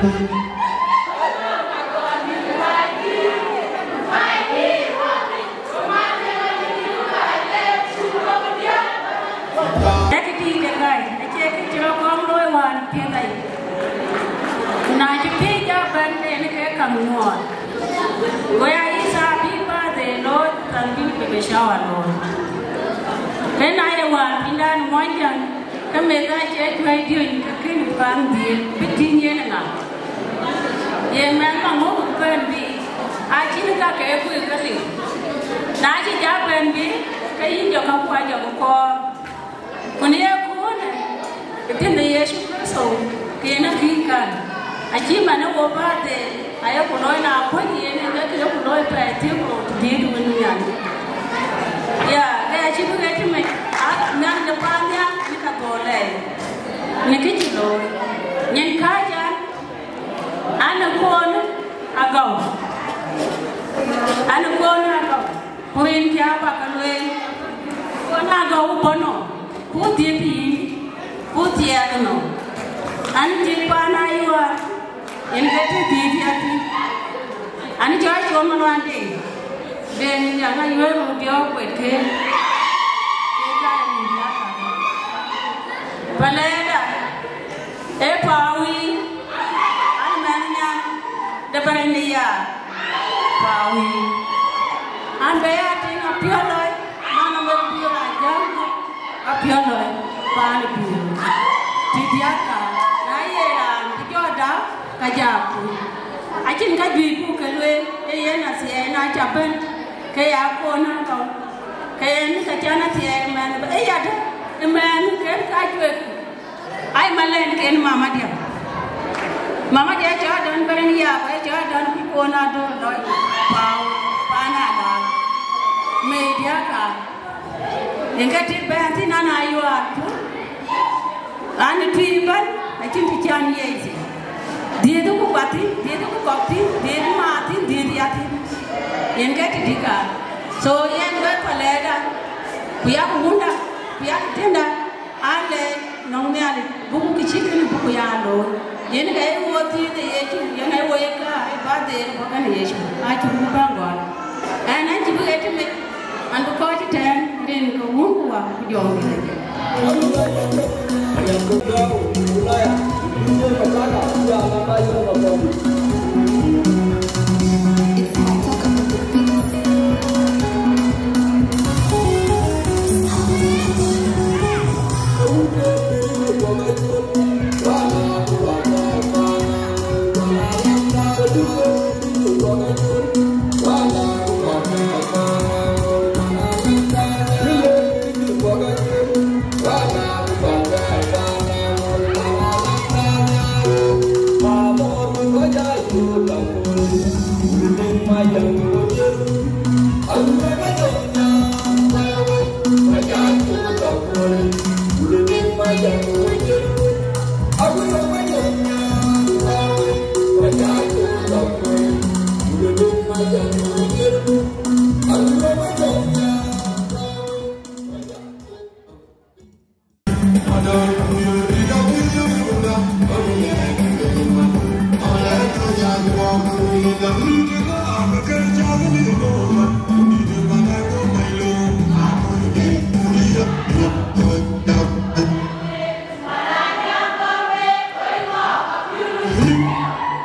Ee kë dïït ë gäi, acie kë cï rɔt kɔŋ looi wään piɛth ai. Ku na cï piëc jɔ bɛ̈n, ke yen ke kaŋ nyuɔɔth. Go ya yï thaa bï birthday looi, ku than bï baby shower looi. Ke na ye wään pinydan Muɔnyjäŋ, ke meth acie juäi diöny, ke kën paandiɛ̈ bï tïŋ yen ŋa? Ye mɛnh maŋö bï bɛ̈n bï? Acïn ka ke kuc ke liu. Na cï jɔ bɛ̈n bï, ke yïn jɔ ka kuac jɔ ku kɔɔr. Ku në ye kuɔ̈ɔ̈në, ë tënë Yecu Kërtho, ke yen akïn kan. Acï man ë wo birthday, aye ku looi na kuɔ̈c yen, ë ke ye ku looi pɛɛi thiëk rou të dhiëëth wën nhial. Ya, ke acï bï ɣet tëmec, a, nhial de paannhial në ka dhɔ̈ɔ̈r lɛɛi, në kë cï looi. Nyin kääc an, an, ë kuɔɔn agɔu, an, ë kuɔɔn agɔu. Ku rin cä bä ke lueel, ku na gɔu bɔ̈ nɔm, ku dhiëth yïn, ku thiɛɛk nɔm. An, tik paan ayuɔɔr, yen ke të dhiëth ya thïn. An, cɔɔc cuɔm ë luande, den ë jaŋ ayuɔɔr röt diɔ̈ɔ̈k kuet ke, ke ka ë mïth ya ka. Ba lɛɛrda, ee Pawii, an mɛnh nyan de bɛ̈ny de ya Pawii. An bɛ ya tïŋ apiɔl lɔc, man ë meth bï raan jäl gup apiɔl lɔc paan ë pïïr. Të diäk ka, na ye raan bï jɔ dak, ka ja kuc. Acïn ka juëc buk ke lueel, ee yen athiɛɛi na ca bɛ̈n, ke ya kuɔɔn ë tɔŋ. Ke yen ka can athiɛɛi ë mɛnh, ee yadë ë mɛnh ke ka cuet. Ai, malɛn ken mama diɛ̈. Mama diɛ̈ cɔɔr dɔn bɛ̈n ya, ku cɔɔr dɔn kuc kuɔɔn adöör lɔc, pau, paan alaal. Mei diäk ka. Yen ke tik bɛ̈n thïn an, ayuɔɔr pur. An, ë tui bɛ̈n, acïn të can ye thïn. Dhiëëth ku kuat thïn, dhiëëth ku kɔk thïn, dhiëëth maat thïn, dhiëëth ya thïn. Yen ke të dï ka. So, yen wek palɛɛda, ku yak wunda, ku yak tënda. Alɛɛc nɔŋ Nhialic, buku kë cï kënë buku ya looi. Yen ka ye wo thiëëth ë Yecu, yen aye wo ye ka, aye birthday bɔ̈ kënë Yecu. Acï buk bä gɔl. Ɛn, ɛn cï bï ɣet tëmec, an bï kɔc ëtɛ̈ɛ̈n, rin ke wun ku wä, ku jɔŋdït.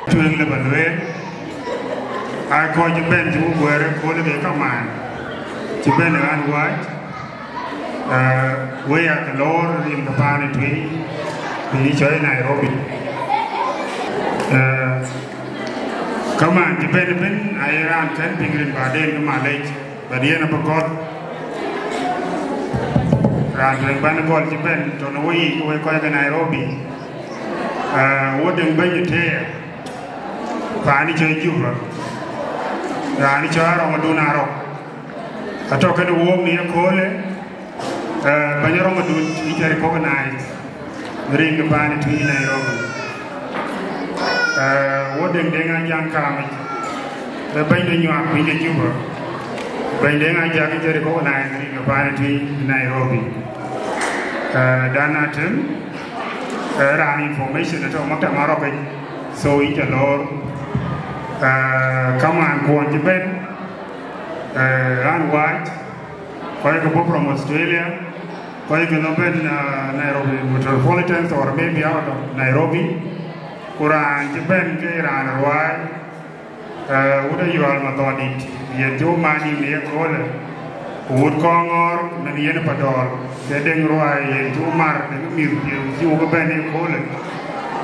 Tueŋ lë ba lueel, aa kɔc cï bɛ̈n cï ku guɛɛr ëköölë ke kamaan, cï bɛ̈n ë ɣän wääc, eh, wek aake loor rin ke paan ë Tuï, rin cɔl Nairobi. Eh, kamaan cï bɛ̈n ëbën, aye raan kɛ̈n piŋ rin baden ke malec. But yen abï gɔl, raan tueŋ bän gɔl cï bɛ̈n tɔ̈ në weyiic, wek kɔc ke Nairobi. Ah, wo dëŋ bɛ̈ny Utea, paan cɔl Juba, raan cɔl Arɔŋ Adun Arɔk, atɔ̈ kënë wook në yeköölë. Eh, bɛ̈ny Arɔŋ Adun, yïn cä recognize. Rin ke paan ë Tuï Nairobi. Eh, wo Deŋ Deŋ Ajaŋ Kaamic, ë bɛ̈ny de nyuak piny de Juba. Bɛ̈ny Deŋ Ajaŋ cï recognize rin ke paan ë Tuï Nairobi. Eh, Dan Atem, eh, raan information atɔ̈ maktab Arɔk yic. So yïn ca lor, eh, kamaan kuɔn cï bɛ̈n, eh, raan wääc, kɔc ke bɔ̈ from Australia, kɔc ke lɔ bɛ̈n, eh, Nairobi Metropolitan or maybe out of Nairobi, ku raan cï bɛ̈n ke raan ruääi, eh, wut Ayual Mathɔɔdït, yen cï wo mat yïn ë yeköölë. Ku wut Kɔŋɔɔr, nɔŋ yen Padɔɔl, ke Deŋ Ruai, yen cï wo mar, Deŋ mïth piɛth cï wo ke bɛ̈n ë köölë.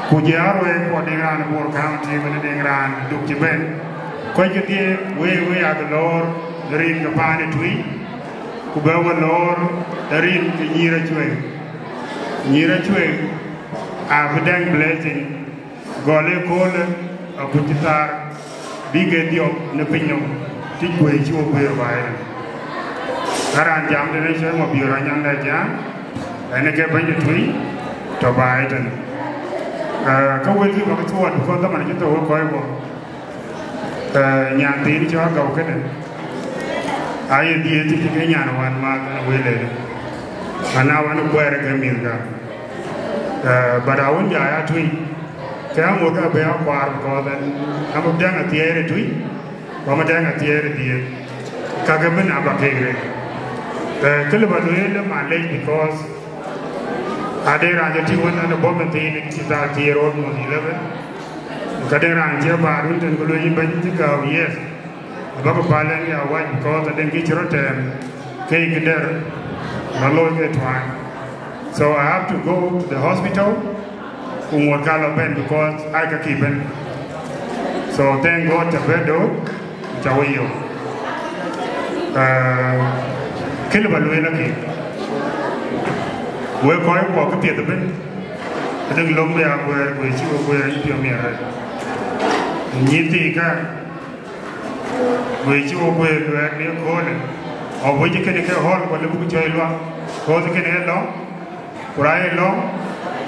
Ku jɛ aruɛɛi kuɔ Deŋ raan Bor County, wën Deŋ raan Duk cï bɛ̈n. Kɔc kedhie, wek, wek aa ke lor rin ke paan ë Tuïc, ku bɛ we lor rin ke nyïïr Acuëëŋ. Nyïïr Acuëëŋ abï dɛ̈ŋ blessing. Gɔl ë köölë akuc cï thaar bï ke dhiɔp në piny nɔm, tïc guëër cï wo guëër baai tën. Ka raan jam tënë cï Mabiöör Anyaŋ dɛ jam, ɛn ë ke bɛ̈ny ë Tuïc tɔ̈ baai tën. Eh, ka wëlkï bä ke thuɔɔt, because dhaman cï thou ë kɔc guɔ. Eh, nyan thiin cɔl Agau kënë, aye dhiëëth cï ke nyan wän maath ë wël ënë, ana wän ë kuɛɛr ke mïthka. Eh, but awën jai atuic, ke aŋot abë akuaar, because ɛn, am dɛŋ athiɛɛr ë Tuïc, ku am dɛŋ athiɛɛr ë dhiëëth, kakë bï na bä kek rëër. Eh, kë lë bä lueel ë malec, because ade raan jɔ tïŋ wën ɛn ë bɔ̈ mɛn thiin cï thaar thiëër almost eleven. Ka de raan cï baar wën tën, ku lueel yïn bɛ̈ny cï gääu, yes. Abäkï päl ɛn ya wac, because adɛ̈ŋ kë cï rɔt tɛɛm, ke yï kë dɛ̈r, bä looi ke tuany. So I have to go to the hospital, ku ŋuɔt ka lɔ bɛ̈n, because ai ka kï bɛ̈n. So thank God, ca bɛ dööt, ca we yök. Eh, kë lë bä lueel akï, wek kɔc kuɔ kë piɛth ëbën, adɛ̈ŋ lom bï a guɛɛr, guëër cï we guëër, yï piɔ̈u miɛt rɛt. Nyïïn thii ka, guëër cï wo guëër luɛɛk në köölë, ɔ wec kënë ke hɔl, ku lë buk cɔi luak, kööth kënë ë lɔ̈ŋ, ku ra ye lɔ̈ŋ,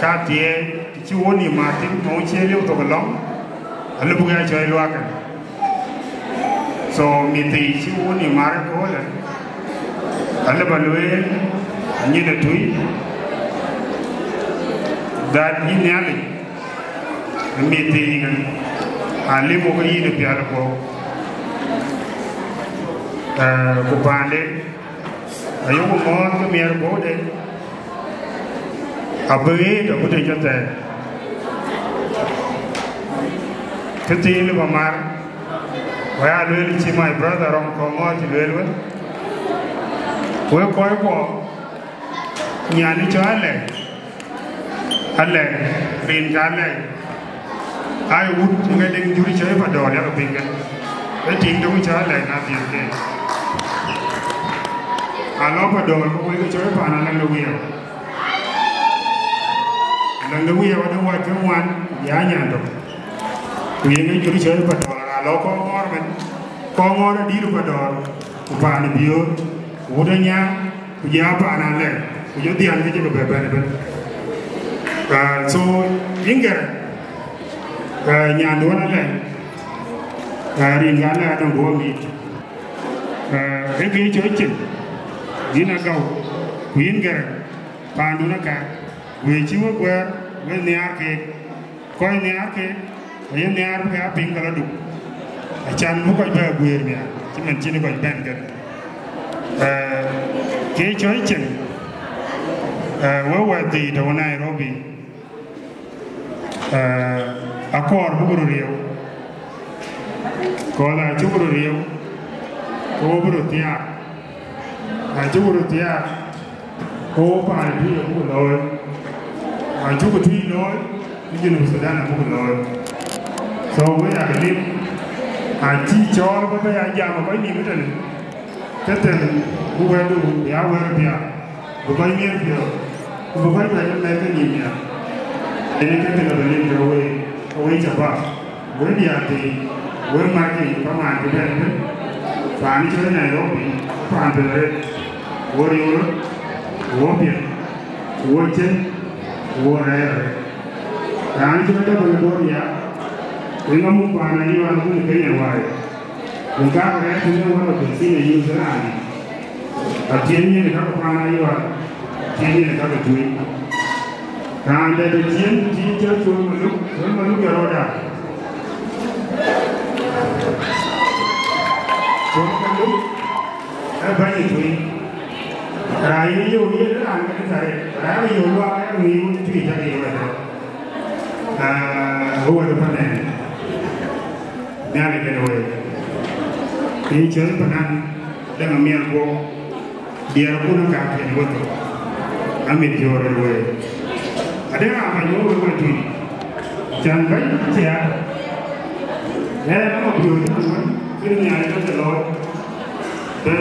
ka thiëëc, të cï wo nïïm mat thïn, nɔŋ cï liu thok ë lɔ̈ŋ, alë buk ya cɔi luak kën. So mïth thii cï wo nïïm mat ë köölë, alë bä lueel, nyin ë Tuïc, that yïn Nhialic, mïth thii kën, alim wo ke yïn ë pial ë guɔ̈u. Eh, ku paanden, ayok mɔ̈ɔ̈th ke miɛt guɔ̈ude, abï ɣet abï tëc ëthɛɛr. Kë thiin lë bä mar, ku ya lueel cï my brother Rɔm Kɔŋɔɔr cï lueel wën, wek kɔc kuɔ, nyan ë cɔl Alɛ̈k, Alɛ̈k, rin ke Alɛ̈k, ai wut ŋɛ Deŋ jur cɔi Padɔɔl, yakë piŋ kën. Ë tiŋ döŋ cɔl Alɛ̈k na dhiëth ke. Alɔ Padɔɔl, ku wek cɔi paan Alɛ̈k de Wiɛɛu. Alɛ̈k de Wiɛɛu adë wac ke ŋuan, ya nyan tök. Ku ye ŋɛ jur cɔi Padɔɔl, alɔ Kɔŋɔɔr mɛn. Kɔŋɔɔr adït Padɔɔl, ku paan Biöör, ku wut Anyaŋ, ku jɔ paan Alɛ̈k, ku jɔ dhial ke cï ke bɛ bɛ̈n ëbɛ̈n. Ah, so, yïn Gɛrɛŋ, ah, nyanduön Alɛ̈k, ah, rin ke Alɛ̈k adöŋ duɔ̈ɔ̈r miit. Ah, ee kë cɔl cin, yïn Agau, ku yïn Gɛrɛŋ, paandun aka, wëë cï we guɛɛr, we nhiaar keek. Kɔc nhiaar ke, aye nhiaar bï ke ya piŋ ke lɔ Duk. Acan bï kɔc bɛ guëër nhiaar, cï man cïn kɔc bɛ̈n kën. Eh, ke cɔl cin, eh, we wɛ̈t dhii tɔ̈u Nairobi, eh, akɔɔr buk röt riëëu. Kɔɔr acuk röt riëëu, ke wo bï röt thiaak. Acuk röt thiaak, ke wo paan Tuïc abuk looi. Acuk Tuïc looi, ke Junub Thudan abuk looi. So, we aa ke lim, acï cɔɔl bä bɛ ya jam ë kɔc nïïm ëtënë. Ke them, bï wɛ̈tdu ya wɛ̈t piath, bï kɔc miɛt piɔ̈ɔ̈th, ku bï kɔc bɛ lɛ̈k ke nïïm nhial. Ënë ke thïn abï lim ke we, ke we cä bä. Wek diäär thii, wek mac thii, kamaan cï bɛ̈n ëbën, paan cï rɔt Nairobi, paan bɛ̈n arëët, wo riëëu röt, wo piɛth, wo cen, wo rɛɛr arëët. Raan cï rɔt dap ëbën duɔ̈ɔ̈r ya, wek ŋa muk paan Ayual abun Kenya wai. Wek ka rɛɛr tënë one of the senior youth raan. Athiëëny nyin ë ka ke paan Ayual, athiëëny nyin ë ka ke Tuïc. Raan dɛ̈t ë ciëën tïï cä Col Maluk, Col Maluk ya rɔt dak. Bäny ë tui, raan ye yöök yen raan ke tït arëët, raan ye yöök luaak ë ŋic wun tui cak ye wɛ̈ɛ̈t. Ah, wël ë panen, Nhialic kënë wek. Yïn cɔl panan, dɛ̈ŋ amiɛl guɔ, diɛɛr kun ë kak kën wek thok, amit jɔ̈ɔ̈r ë wek. Adɛ̈ŋ aa bäny wek wek tui, can bäny ciɛɛr. Ɣɛn ë Mabiöör cï wën, kën Nhialic ke looi. Bë,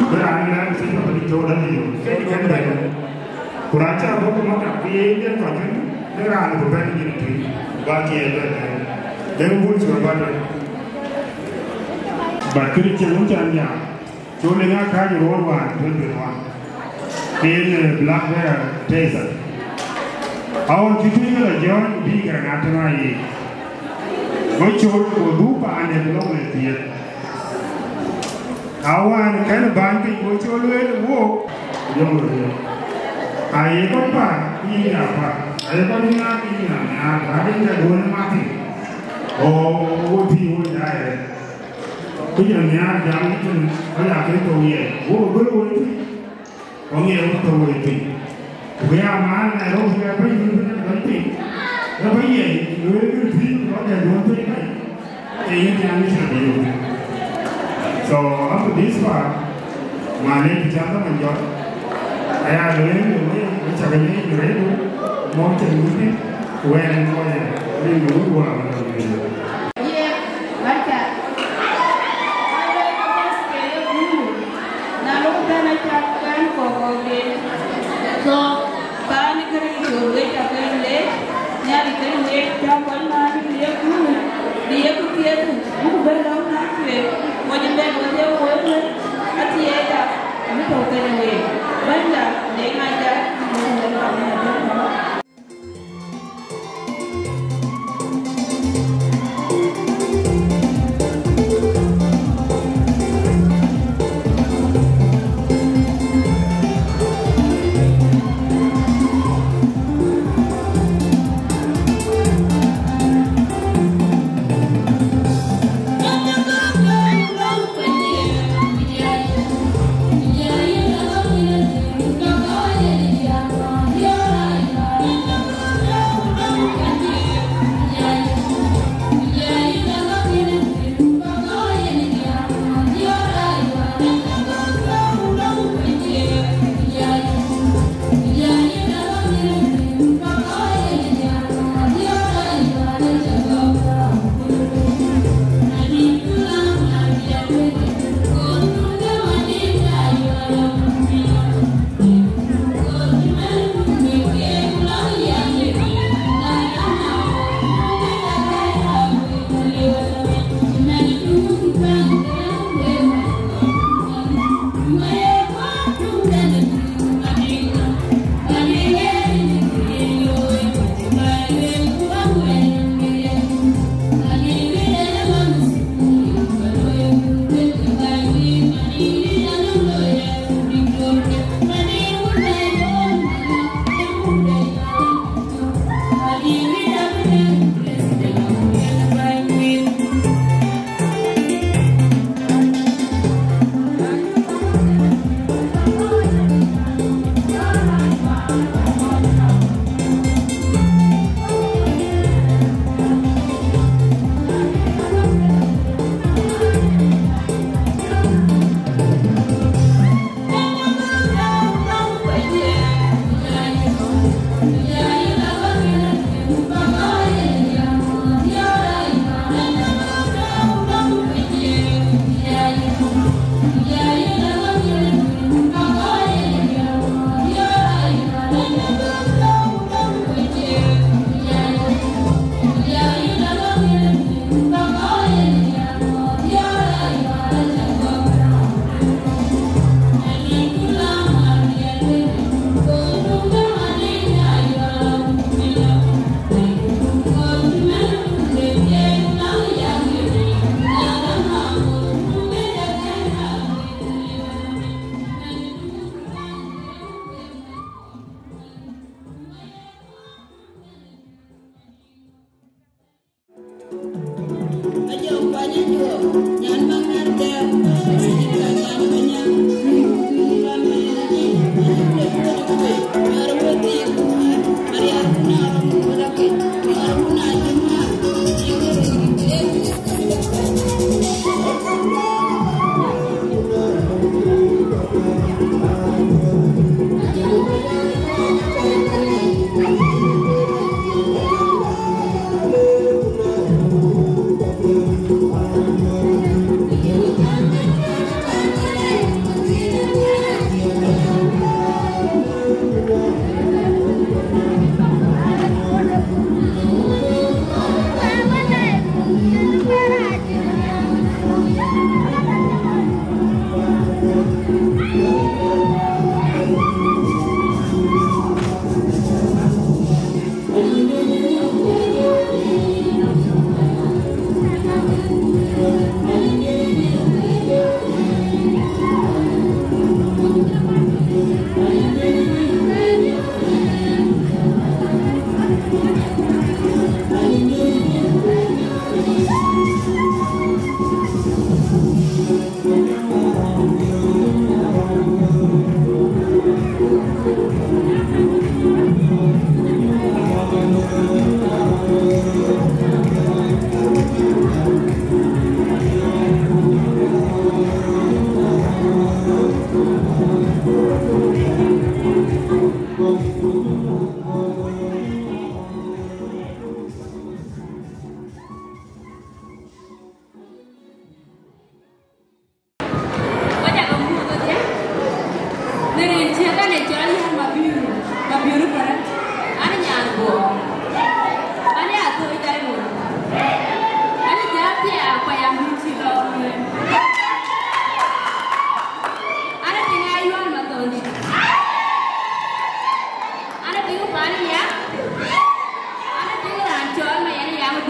bë raan ë lɛ̈k sijin bï cööt adï, kën kën bɛ̈n. Ku raan cä bɔ̈ ku maktab, ku ye yen kɔc kën, bë raan bï bɛ̈n ë nyin tui, ba thiëëc bɛ̈n bɛ̈n. Dɛ̈ŋ bul cï bä bɛ̈n. But kën cïn wun can jam, col ë ŋa kääc ruɔ̈ɔ̈n wään twenty twenty-one. Yen, eh, Black Bear Taser. Awën cï tui ke lɔ jɔ̈ɔ̈ny bï gɛ̈r ŋa tënë aye. Go col ku dhuk paande ku lɔ wël thiëëth. Awään kɛ̈n bäny piny go col lueel wook, yöŋ röt yök. Aye kɔc path, yïn ya path. Aye kɔc nhiaar, yïn ya nhiaar. Ku ade jadun ë math thïn. Oo, wo pïïr wo jai rɛ̈t. Ku jɔ nhiaar jam yï tënë, kɔc aa ke thou ye. Wo gël wo tui. Ku ŋiɛc wok tɔ̈u wei piny. Ku ya man Nairobi ke piny, piny, piny, piny. Ke piny ye, lueel kë piny, ku kɔc dɛ duɔ̈n piny piny. Ke yen tiam ni cïn abï yök. So, up to this far, ma ne ti tiam dhamën jɔt. Aya lueel, lueel, lueel, cak ë leec, lueel, lueel, mɔ̈u cïn wut piny, ku wɛɛr en kɔc ë, rin wut wä, wä, wä, wä. Ye, bä cath. Aa, wek ke bäth ke ye guur, na lok bɛ̈n acath kɛn kɔ̈k kɔ̈k den. So, bän këril cööt wek ca ke leec, Nhialic kën wek cä kɔc maan ye guur, bï ye kë piɛth, buk bɛ̈n lɔ̈ŋ na cuet, mɔc ëbɛ̈n wek ye wek wek, athiɛɛida, bï tɔ̈u kën wek. Bänyda, leec na jat, buk bɛ̈n lɔ̈ŋ na cuet.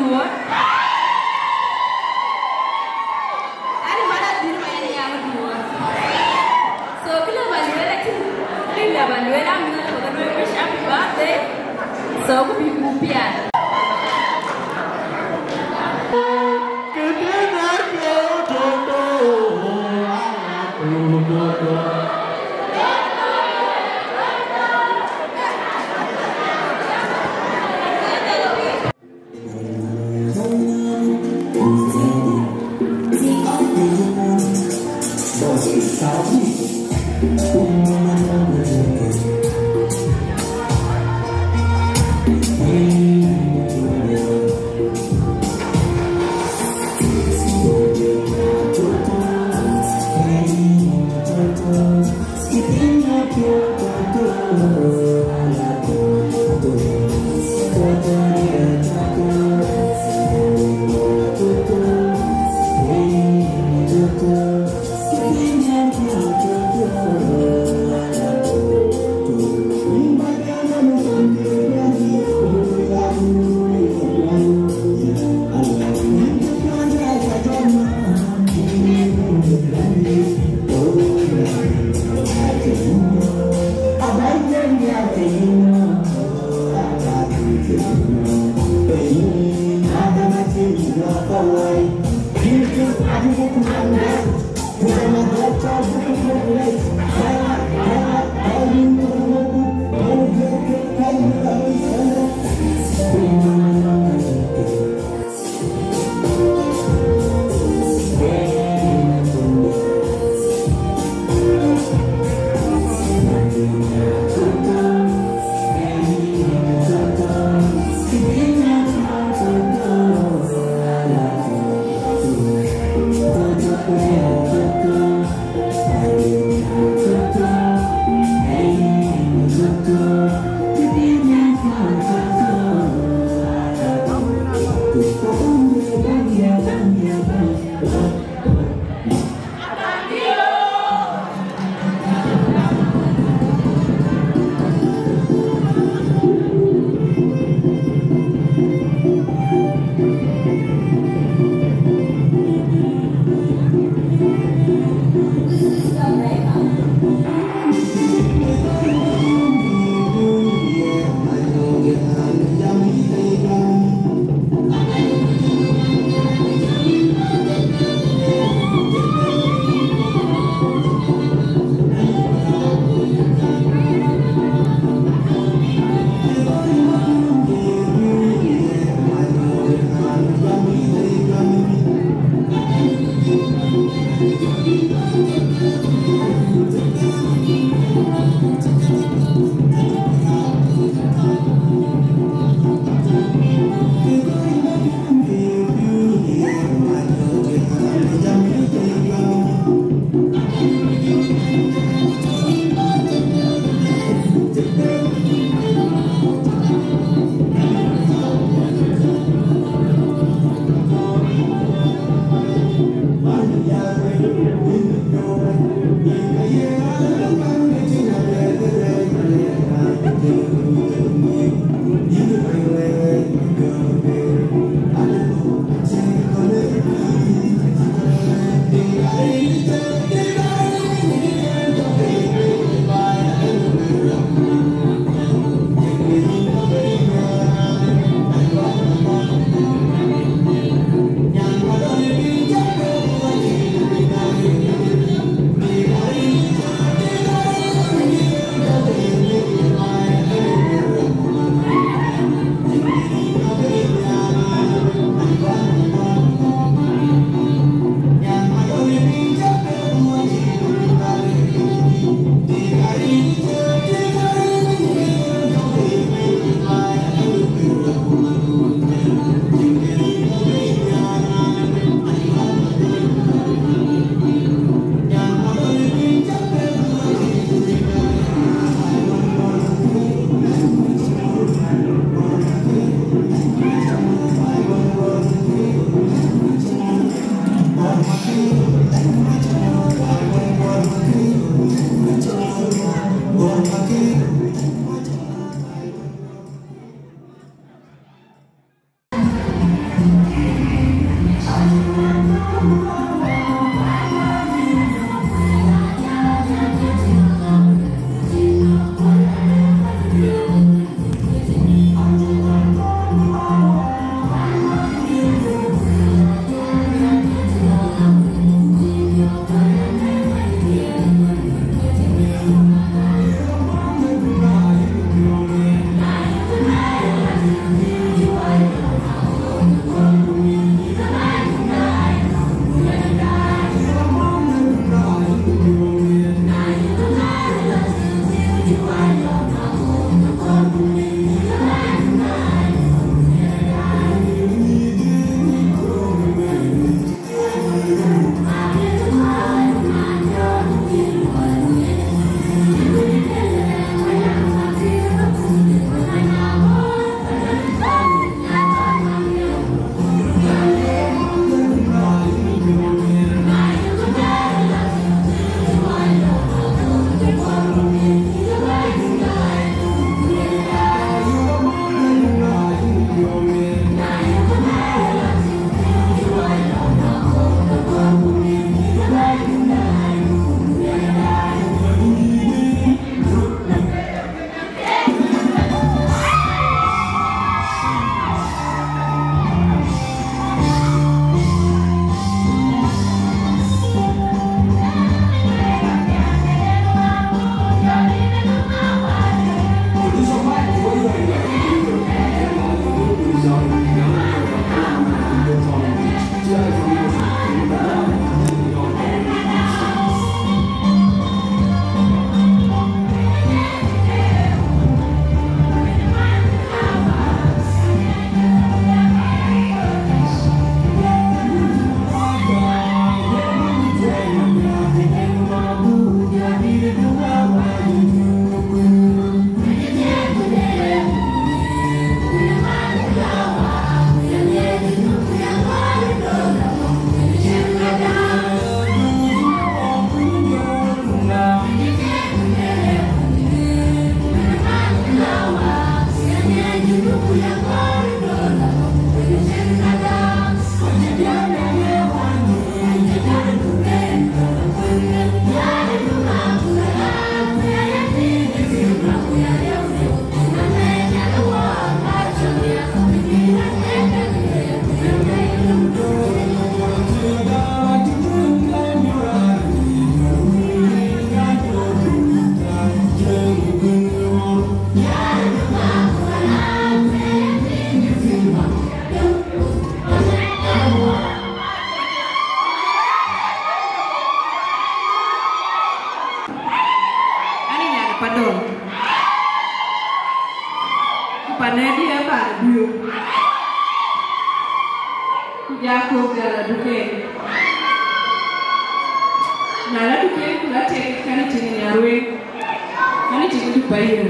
Duɔ̈ɔ̈r. An, man adhil ma yen ya duɔ̈ɔ̈r. So, kë lëu ba lueel acïn, kë lëu ba lueel an, mïth ba ke lueel wish happy birthday. So, ku bï ku piath. Ku ja kok jal la duken. Na la duken ku la tek, kan tiŋ Nyarweŋ, kan tiŋ Duk ba yïn.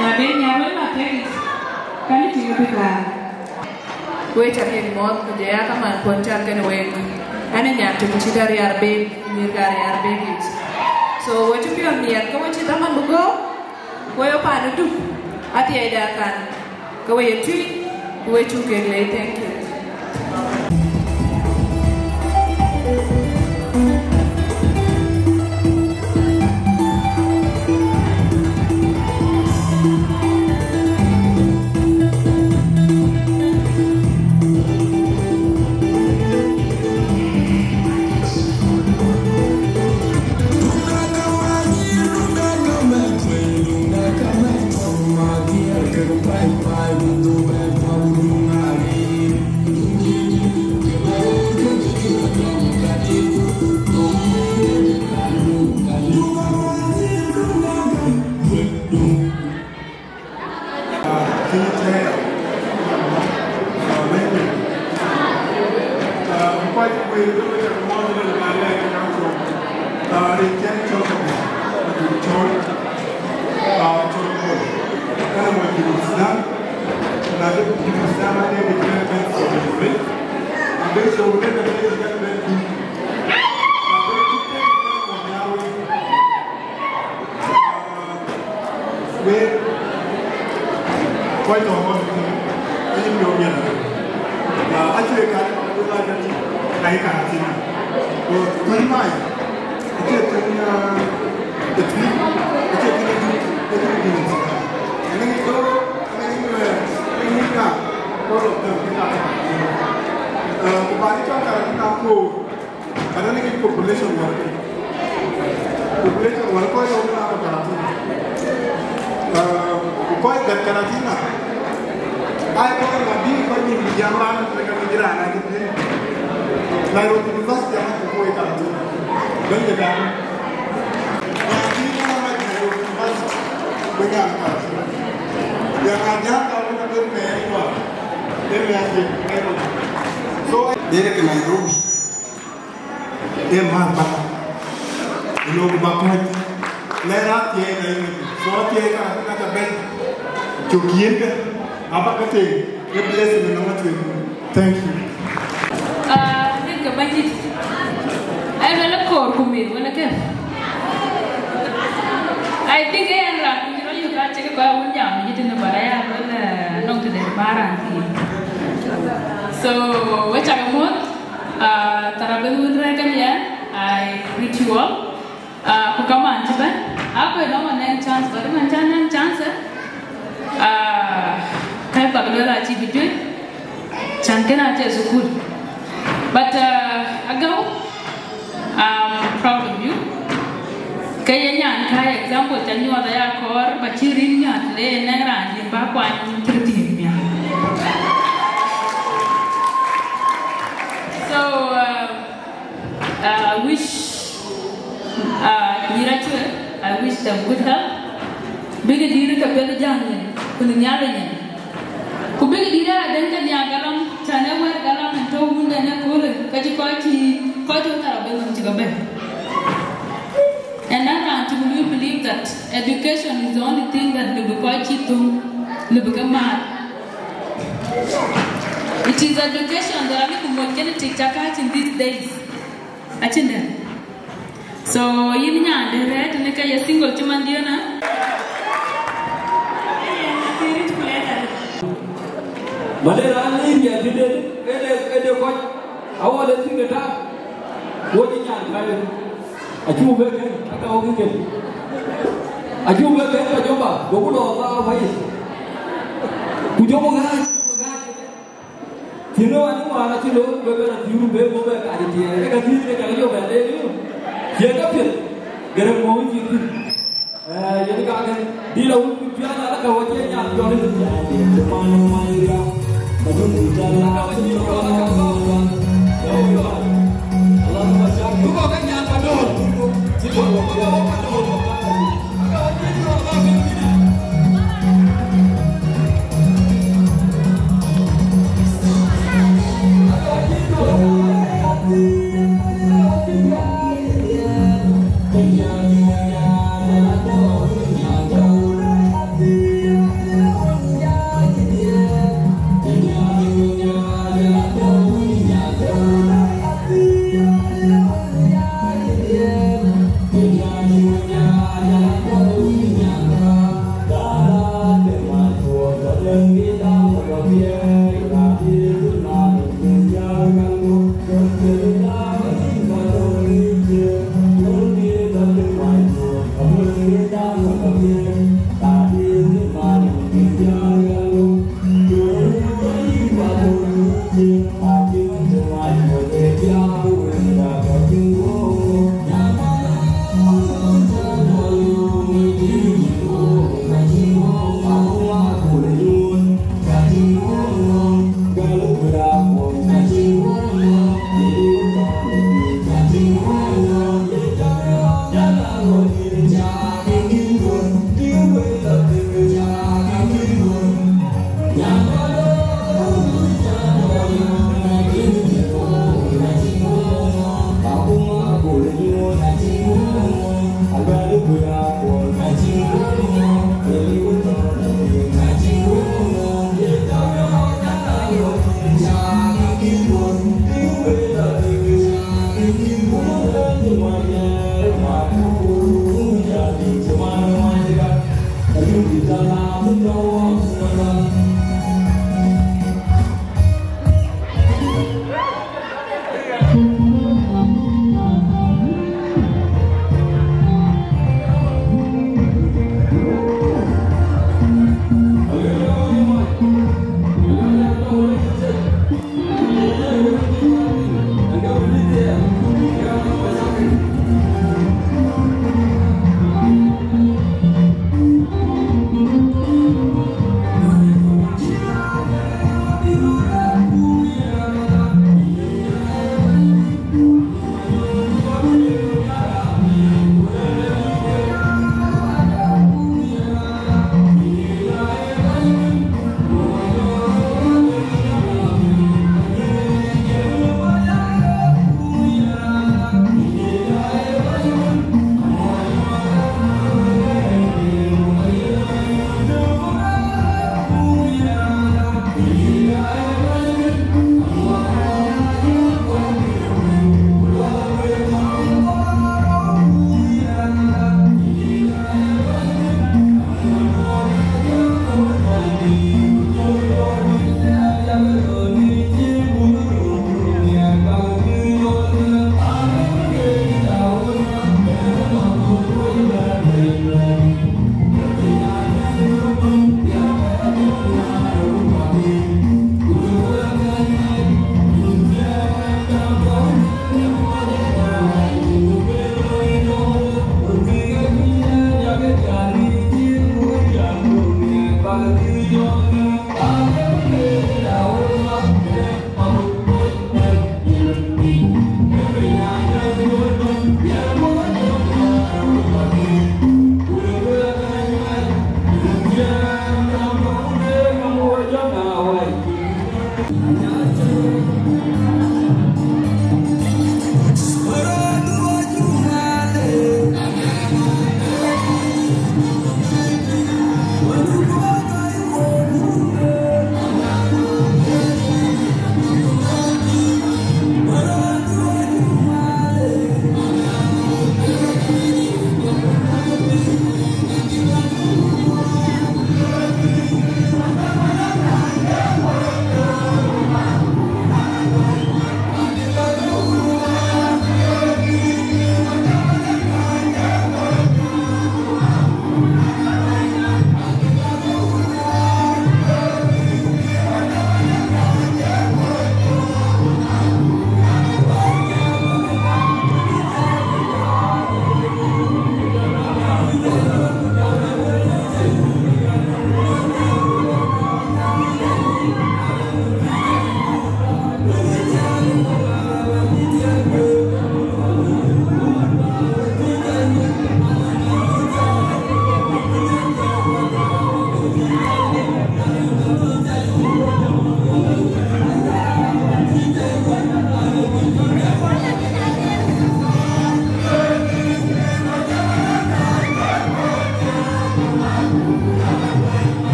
Na ben Nyarweŋ la tek, kan tiŋ Duk ka. Wek ca kek mɔ̈ɔ̈th, ku jɔ ya kaman kuɔn cal kɛn wek. Ɛn ë nyan tök cït ariar bek, mïr ka ariar bek yic. So, we cï piɔ̈ɔ̈th miɛt, ke we cï dhaman bï gɔ̈ɔ̈r, ku we paan ë Duk, athiɛɛida kan, ke we ye tui, ku we cuk kek lei, thank you. Wek, kɔc tɔ̈ ɣɔn thïn, ë yïn yɔ̈ɔ̈k yen. Ah, acuë kat, wek aa jɔt, ka ye karatina. Ku thöny mac, acie thöny, ah, ë thïn, acie thöny ë thïn, ë thïn ë thïn. Ënë ŋic dhook, ënë ŋic nuɛɛr, ënë ŋic ŋa, all of them, ke ka karatina. Ah, ku ba yï cɔl karatina koor, Arënë ke population wär. Population wär kɔc ë wën aa karatina. Ah, ku kɔc gät karatina. Ai kɔc la bï kɔc nïm bï jam raan ë ka bï raan aa jël. Nairobi University ama ku kɔc karatina. Bɛ̈ny de gam. Karatina ama Nairobi University. Bï gam karatina. Ya ka jam ka wën a bï mɛɛr ë wär. Ë mɛɛr jël. So, dere ke Nairobi. Ee määr bäk, ë lok bä kɔ̈ɔ̈c, lɛ̈ɛ̈r athiɛɛi na yïn, so athiɛɛi ka, ka ca bɛ̈n, cök yiëënkë, abä ke teem, ee blessing ënɔɔnë tueŋ. Thank you. Ah, rin ke Bɛ̈nydït, ai, wël ë koor ku mïth, wël ë kɛ̈th. I think ee yen raan ku cï rɔt yök ka cï ke kɔc wun jam yït në bä ya wël, eh, nɔŋ tëde bä raan thïn. So, we cak muɔ̈th. Ah, tarabin wun rɛ̈ɛ̈r kën yɛn, I greet you all. Ah, ku kaman cï bɛ̈n, a kɔc lɔŋ anɛŋ chance, but man cä nɛŋ chance, ah, ka bäk lueel acï bï juëc, can kën acie thukul. But, ah, agäu, I'm proud of you. Ke ye nyan ka example ca nyuɔɔth aya kɔɔr, ba cï rin nyan le nɛŋ raan yen ba kuany cï röt thiëëc miäk. So, uh, uh, I wish, uh, Nyiracuer, I wish them good health. Bïk dïïr ke piɛth jam nyin, ku në Nhialic nyin. Ku bïk dïït aa den ke nhiaar galam, cän ee wɛ̈ɛ̈r galam en tɔ̈u wundɛn ëköölë, ka cï kɔc cï, kɔc tɔ̈u thar abï nhom cï ke bɛ̈n. And that raan cï bï lui believe that education is the only thing that lëu bï kɔc cï thöŋ, lëu bï ke määr. It is education that alëu bï moc kën tik ca kääc in these days. Acïn dɛ̈. So, yïn nyan de rɛ̈ɛ̈r tënë ke ye single cï man diën, a? Mane raan ë riɛl tëde, ëde, ëde kɔc, awɔ le thïn ëta, wo cï nyan kaye. Acu be kën, aka wo kën. Acu be kën, ka jɔba, goku lɔ ba waye. Ku jɔku ŋaany, ku ŋaany. Cïn wën ë ŋuan acï looi, ku bɛ bɛ̈n athiëër, ku bɛ bɔ̈ bɛ kac ë tiɛɛr, ë ka thiëër ke cak jɔ bɛ̈n de riu. Ciɛɛŋ ke piɛth, gërëm ŋɔ̈u cï thïn. Eh, yen kakë, dïl awun piɔ̈n ala ka wä cie nyan piɔ̈n. Allahumma salli. Duko ke nyan pa dor. Duko ke nyan pa dor.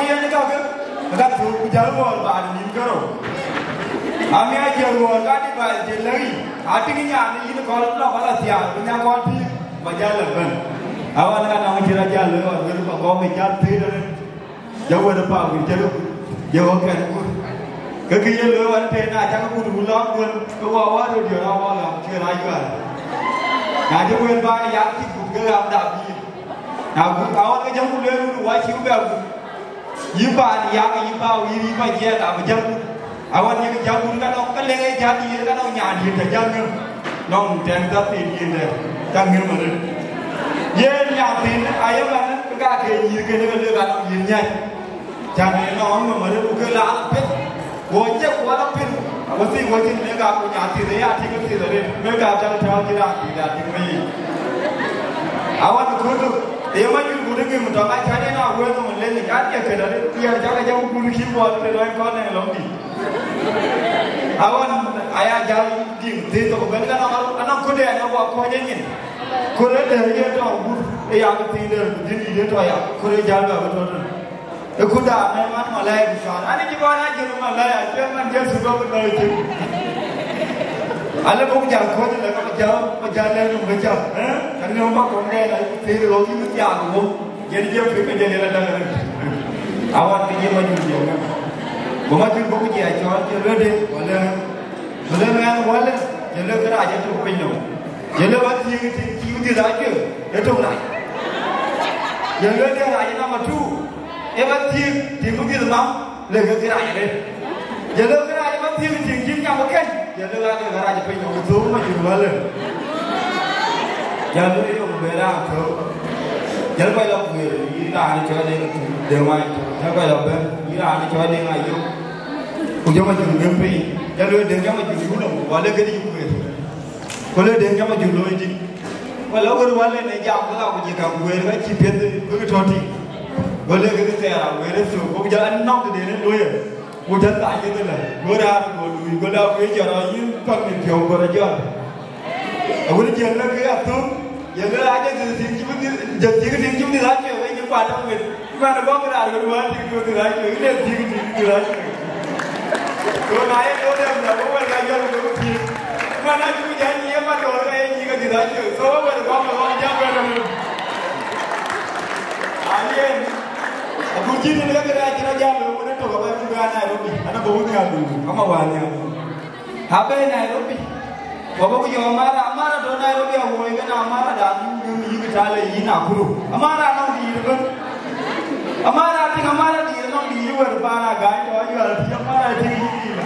Yen kakë, ka thök ku jäl ɣɔɔr baanë nïn kerou. Amiäk jäl ɣɔɔr ka dï baai jël lɛ̈k yic, atiŋ nyan yïn kɔn lɔ ba la thiaar, ku nya kɔn pïïr, ba jäl lɔ bɛ̈n. Awan ka nɔŋ cï rɔt jäl looi ɣɔn wël ba gɔ̈k ë jäl pïïr arëët. Jɔ wën ë pam wïc cä luk, jɔ wä kɛn gut. Ke kë ye looi wan tëë na cak gut wun lɔ̈k duön, ke wä wä röt yɔn a wä ɣam cï raan juaar. Na cï wël baanë yak cï gut ke ɣam dap yïn. Na gut ka ɣɔn ke jɔku lueel wun wä cï bɛ gut. Yï paan yak yï bä wïïr yï bä jiɛɛk abï jäl gut. Awan yek jäl gut ka nɔŋ ke lek ee jäl yïn ka nɔŋ nyan yïn të jäl ŋëm. Nɔŋ tɛ̈n dhäthii yïn dɛ, cä ŋëm arëët. Yen nyan thiin aye man ka ke nyïïr kënë ke lek anɔŋ yïn nyäc. Cän ë nɔŋ ŋëm arëët ku ke laal peth. Wo cï kuɔl apil, wo thii wo cïn mek aa ku nya thith aya tik thith arëët, mek aa cak tääu cï raan thith aa tik me yic. Awan ë kööldï, ë ye ma yul ku dï ŋim tɔŋ acän yen aa wël nɔm ë leny cat ye kën arëët, tiɛɛr cak ajam ku dï cï buɔɔth të lɔny kɔn ë lɔŋdï. Awan aya jäl diŋ thith thok bɛ̈n kan anɔŋ, anɔŋ ködë anɔŋ wa kɔc ë nyin. Ködë dë ye tɔ wut ë yak thiin dë ku dhïn dït ë tɔ ya, ködë jäl bɛ bï tɔ tën. Ë kuda në man malaya bï cuar. Ani cï bɔn a jël malaya, cï man Jecu bɔ̈ bï lɔ cï. Ale buk jal kɔc le ka jal, ba jal le nu ba jal. Eh? Kan ne ba kon de la, te ro ki mi ya wo. Yen je pe ke je le la da. Awan ke je ma jul je na. Bo ma jul buk je a cuar, je le de, wala. Wala man wala, je le ka ra je tu piny no. Ye lëu ba thiëëk tiŋ cï Wëdhïth aa cuëër, ee tök rac. Ye lueel de rac namba two, ee ba thiëëk tiŋ Wëdhïth mam, lëk ke kërac arëët. Ye lëu kërac ba thiëëk tiŋ cï nyam ë kɛ̈ny, ye lëu aa ke kërac piny nɔm ë thöök ma cïn wälë. Jäl lueel yök bë raan thöök. Jäl kɔc lɔ kuëër, yïn raan cɔl Deŋ, Deŋ Wai, jäl kɔc lɔ bɛ̈n, yïn raan cɔl Deŋ Ayök. Ku jɔ ma cïn gëm piny, jäl lueel Deŋ jɔ ma cïn wun nɔm, wälë këdï cï kuëër. Ku le den jam ajur looi dït. Wala wër wala ne jam, wala ku jë kam wër ka cï piɛth bï tɔ tïŋ. Go le ke thɛɛr a wër ë thök, go jal an nɔm tëde ne looi. Ku jal thac ke thëlë. Go raan go lui, go la ku jɔt a yïn pam ni piɔ̈u go rɔ jɔt. A wër jël le ke athök, ye le a jɛ thïn cï bï dhil, jɛ thïn cï bï dhil a cuɛ, we cï kuat tɔŋ wet. Mɛn ë bɔ̈ raan wën wään tik tɔ dhil a cuɛ, le tik tik dhil a cuɛ. So na ye tɔ dem la, bɔ̈ wɛl ka jɔl ku thiëëk. Mɛn a cuk jany ye ma dɔɔr ka ye nyïïk a dhil a cuɛ. So wɛl bɔ̈ ma bɔ̈ jam bɛ̈n rɔt. A yen, a ku cïn ni ka kërɛɛc cïn a jam wën ë tök abä run bɛ a Nairobi. Ana bɔ̈ wun ya du, ama wään ya du. Abɛ Nairobi. Wa bä ku jɔ Amara, Amara tɔ Nairobi a woi kën Amara da yïn yïn yïn Kitale yïn Nakuru. Amara nɔŋ dïïr ëbën. Amara tïŋ Amara dïïr nɔŋ dïïr wɛ̈t paan a gany tɔ ayual tïŋ Amara tïŋ yïn dïïr.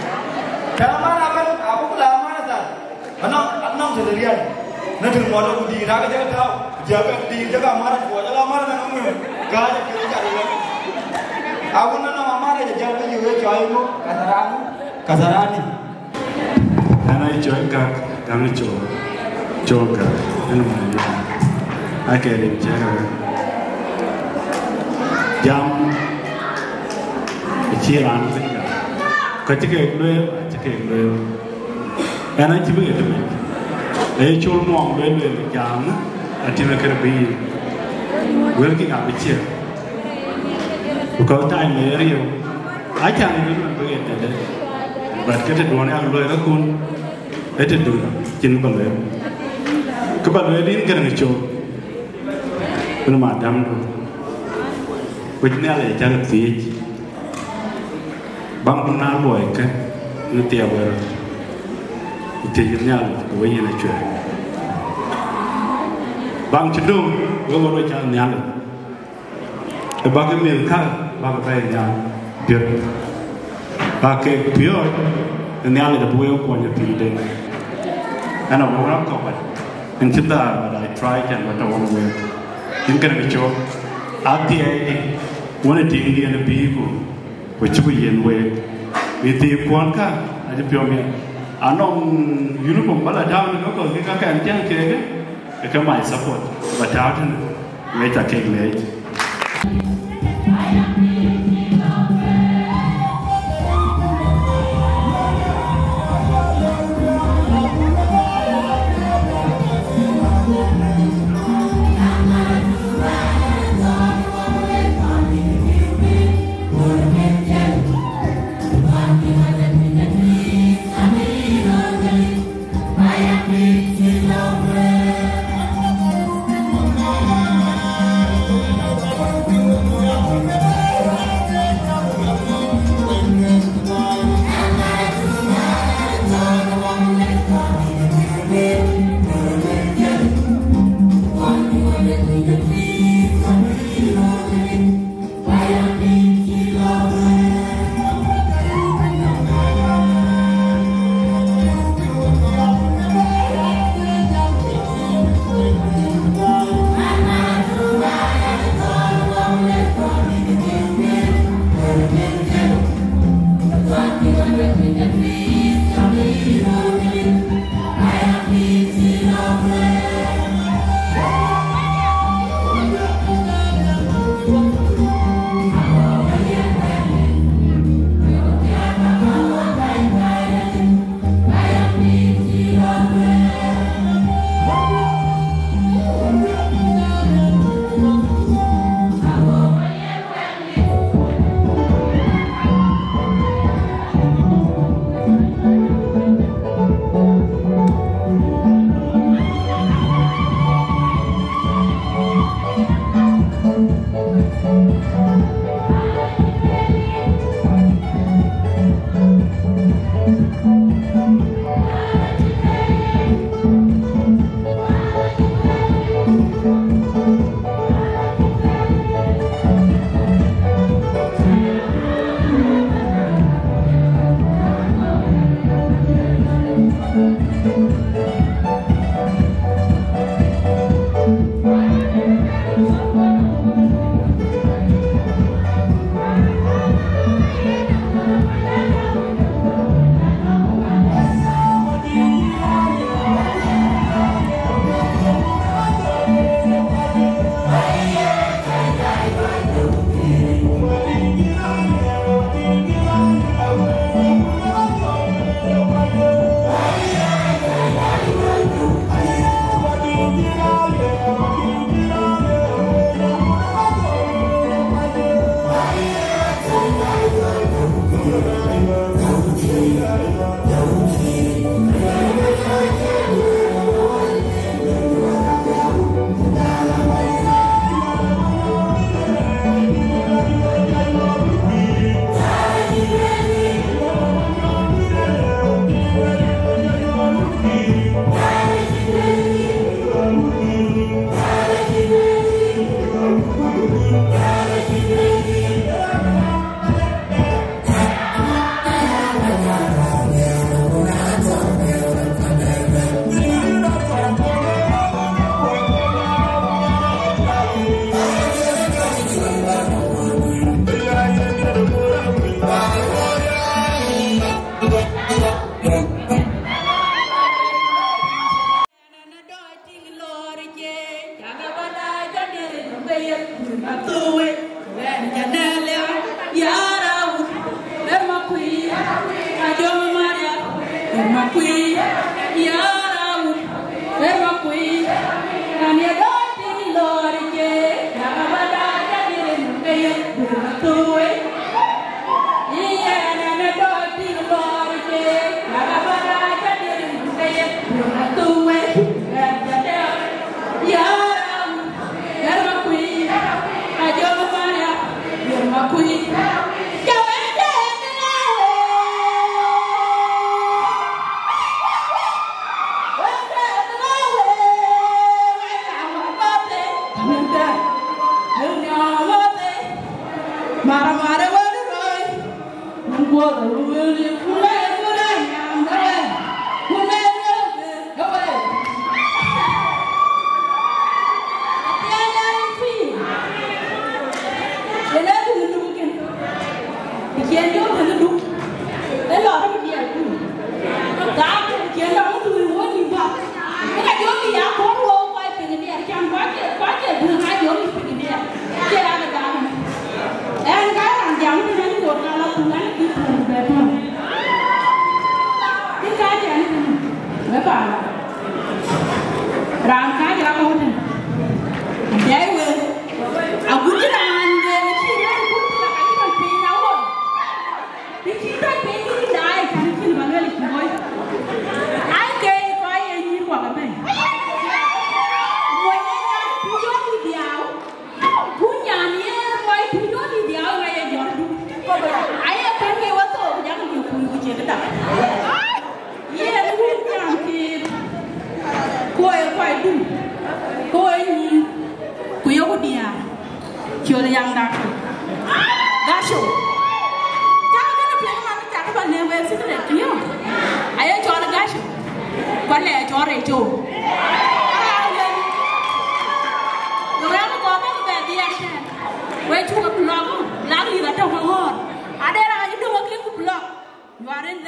Tɛ̈n Amara ëbën, abuk la Amara thar. Anɔŋ, anɔŋ tëde rial. Në tïŋ mɔt ku dïïr ake jɔk tääu. Jɔk dïïr jɔk Amara tuɔɔc, ala Amara na nɔŋ ŋuën. Gany ake jɔk jal ëbën. Awun anɔŋ Amara jɔk jal bï yï wëë cɔɔi ŋö? Kasarani. Kasarani. Ɛn aa cɔl Gak, Gak ni cɔl, cɔl Gak, ɛn ë man Gak. Ake rin cɛ Gak. Jam ë cï raan bï Gak. Ka cï kek lueel, acï kek lueel. Ɛn acï bï ɣet mec. Ee col muɔŋ lueel lueel jam, atïm ë kërë bï yïn. Wëlkï abï ciëër. Because time ë riëëu. Acan ë bï lueel bï ɣet tëde. But ke të duɔ̈n yak luɔi rɔt kun, ee të dun cïn bä lueel. Kë bä lueel yïn gɛ̈n cök, bï madamdu, ku cï Nhialic acä thiëëc. Baŋ dun aa luɔikë në thiɛɛu ë röt, ku thiëëc Nhialic ku we yen acuɛɛr. Baŋ cï döŋ, we ɣöt we cä Nhialic. Ë bäk mïth käk bäk bɛ̈ɛ̈i nhial piöth, bäk keek piööc ë Nhialic abï wek kuɔny ë pïïrde. Ɛn a wok rɔt kɔ̈k, ɛn cï dhäär, but I try can ba tɔ wok wek. Yïn kënë kë cök, athiɛɛi dï, wën ë tiŋdiɛn ë pïïrku, ku cïku yiɛ̈n week. Mïth thiikkuɔn kä acï piɔ̈u miɛt. Anɔŋ uniform bä la tääu në kɔ̈k kɔ̈k kï kakɛn tiɛ̈ŋ keek, ë ke my support, ba tääu tënë, wek ca kek leec. Raan kääc raan ëtën. Jai wek. Agut raan de cï raan gut la ka cï piny awor. Të cï tɔc piny kï daai kan cïn ba luel cï moi. Ai ke kɔc ye nyïïr wak abɛ̈n. Mony ë nyan ku jɔt diau. Ku nyan ye mɔi ku jɔt diau ŋa ye jɔt du. Aye kën ke wä thok jam ke kun ku cï këda. Yen wun jam ke, ku ee kɔc dum, ku ee nyïïr, ku yoku diäär, col yaŋda. Gaco. Cak kënë piɛŋ man, cak ba lëu wek secret, you know. Aye cɔl Gaco. Ku alɛ cɔl Reco. Wek kɔɔr bä bɛ dhiɛl tɛ̈n. Wek cuk block, block yïk atɔ̈ ke ɣɔ̈ɔ̈r. Ade raan cï döŋ akï ku block. You are in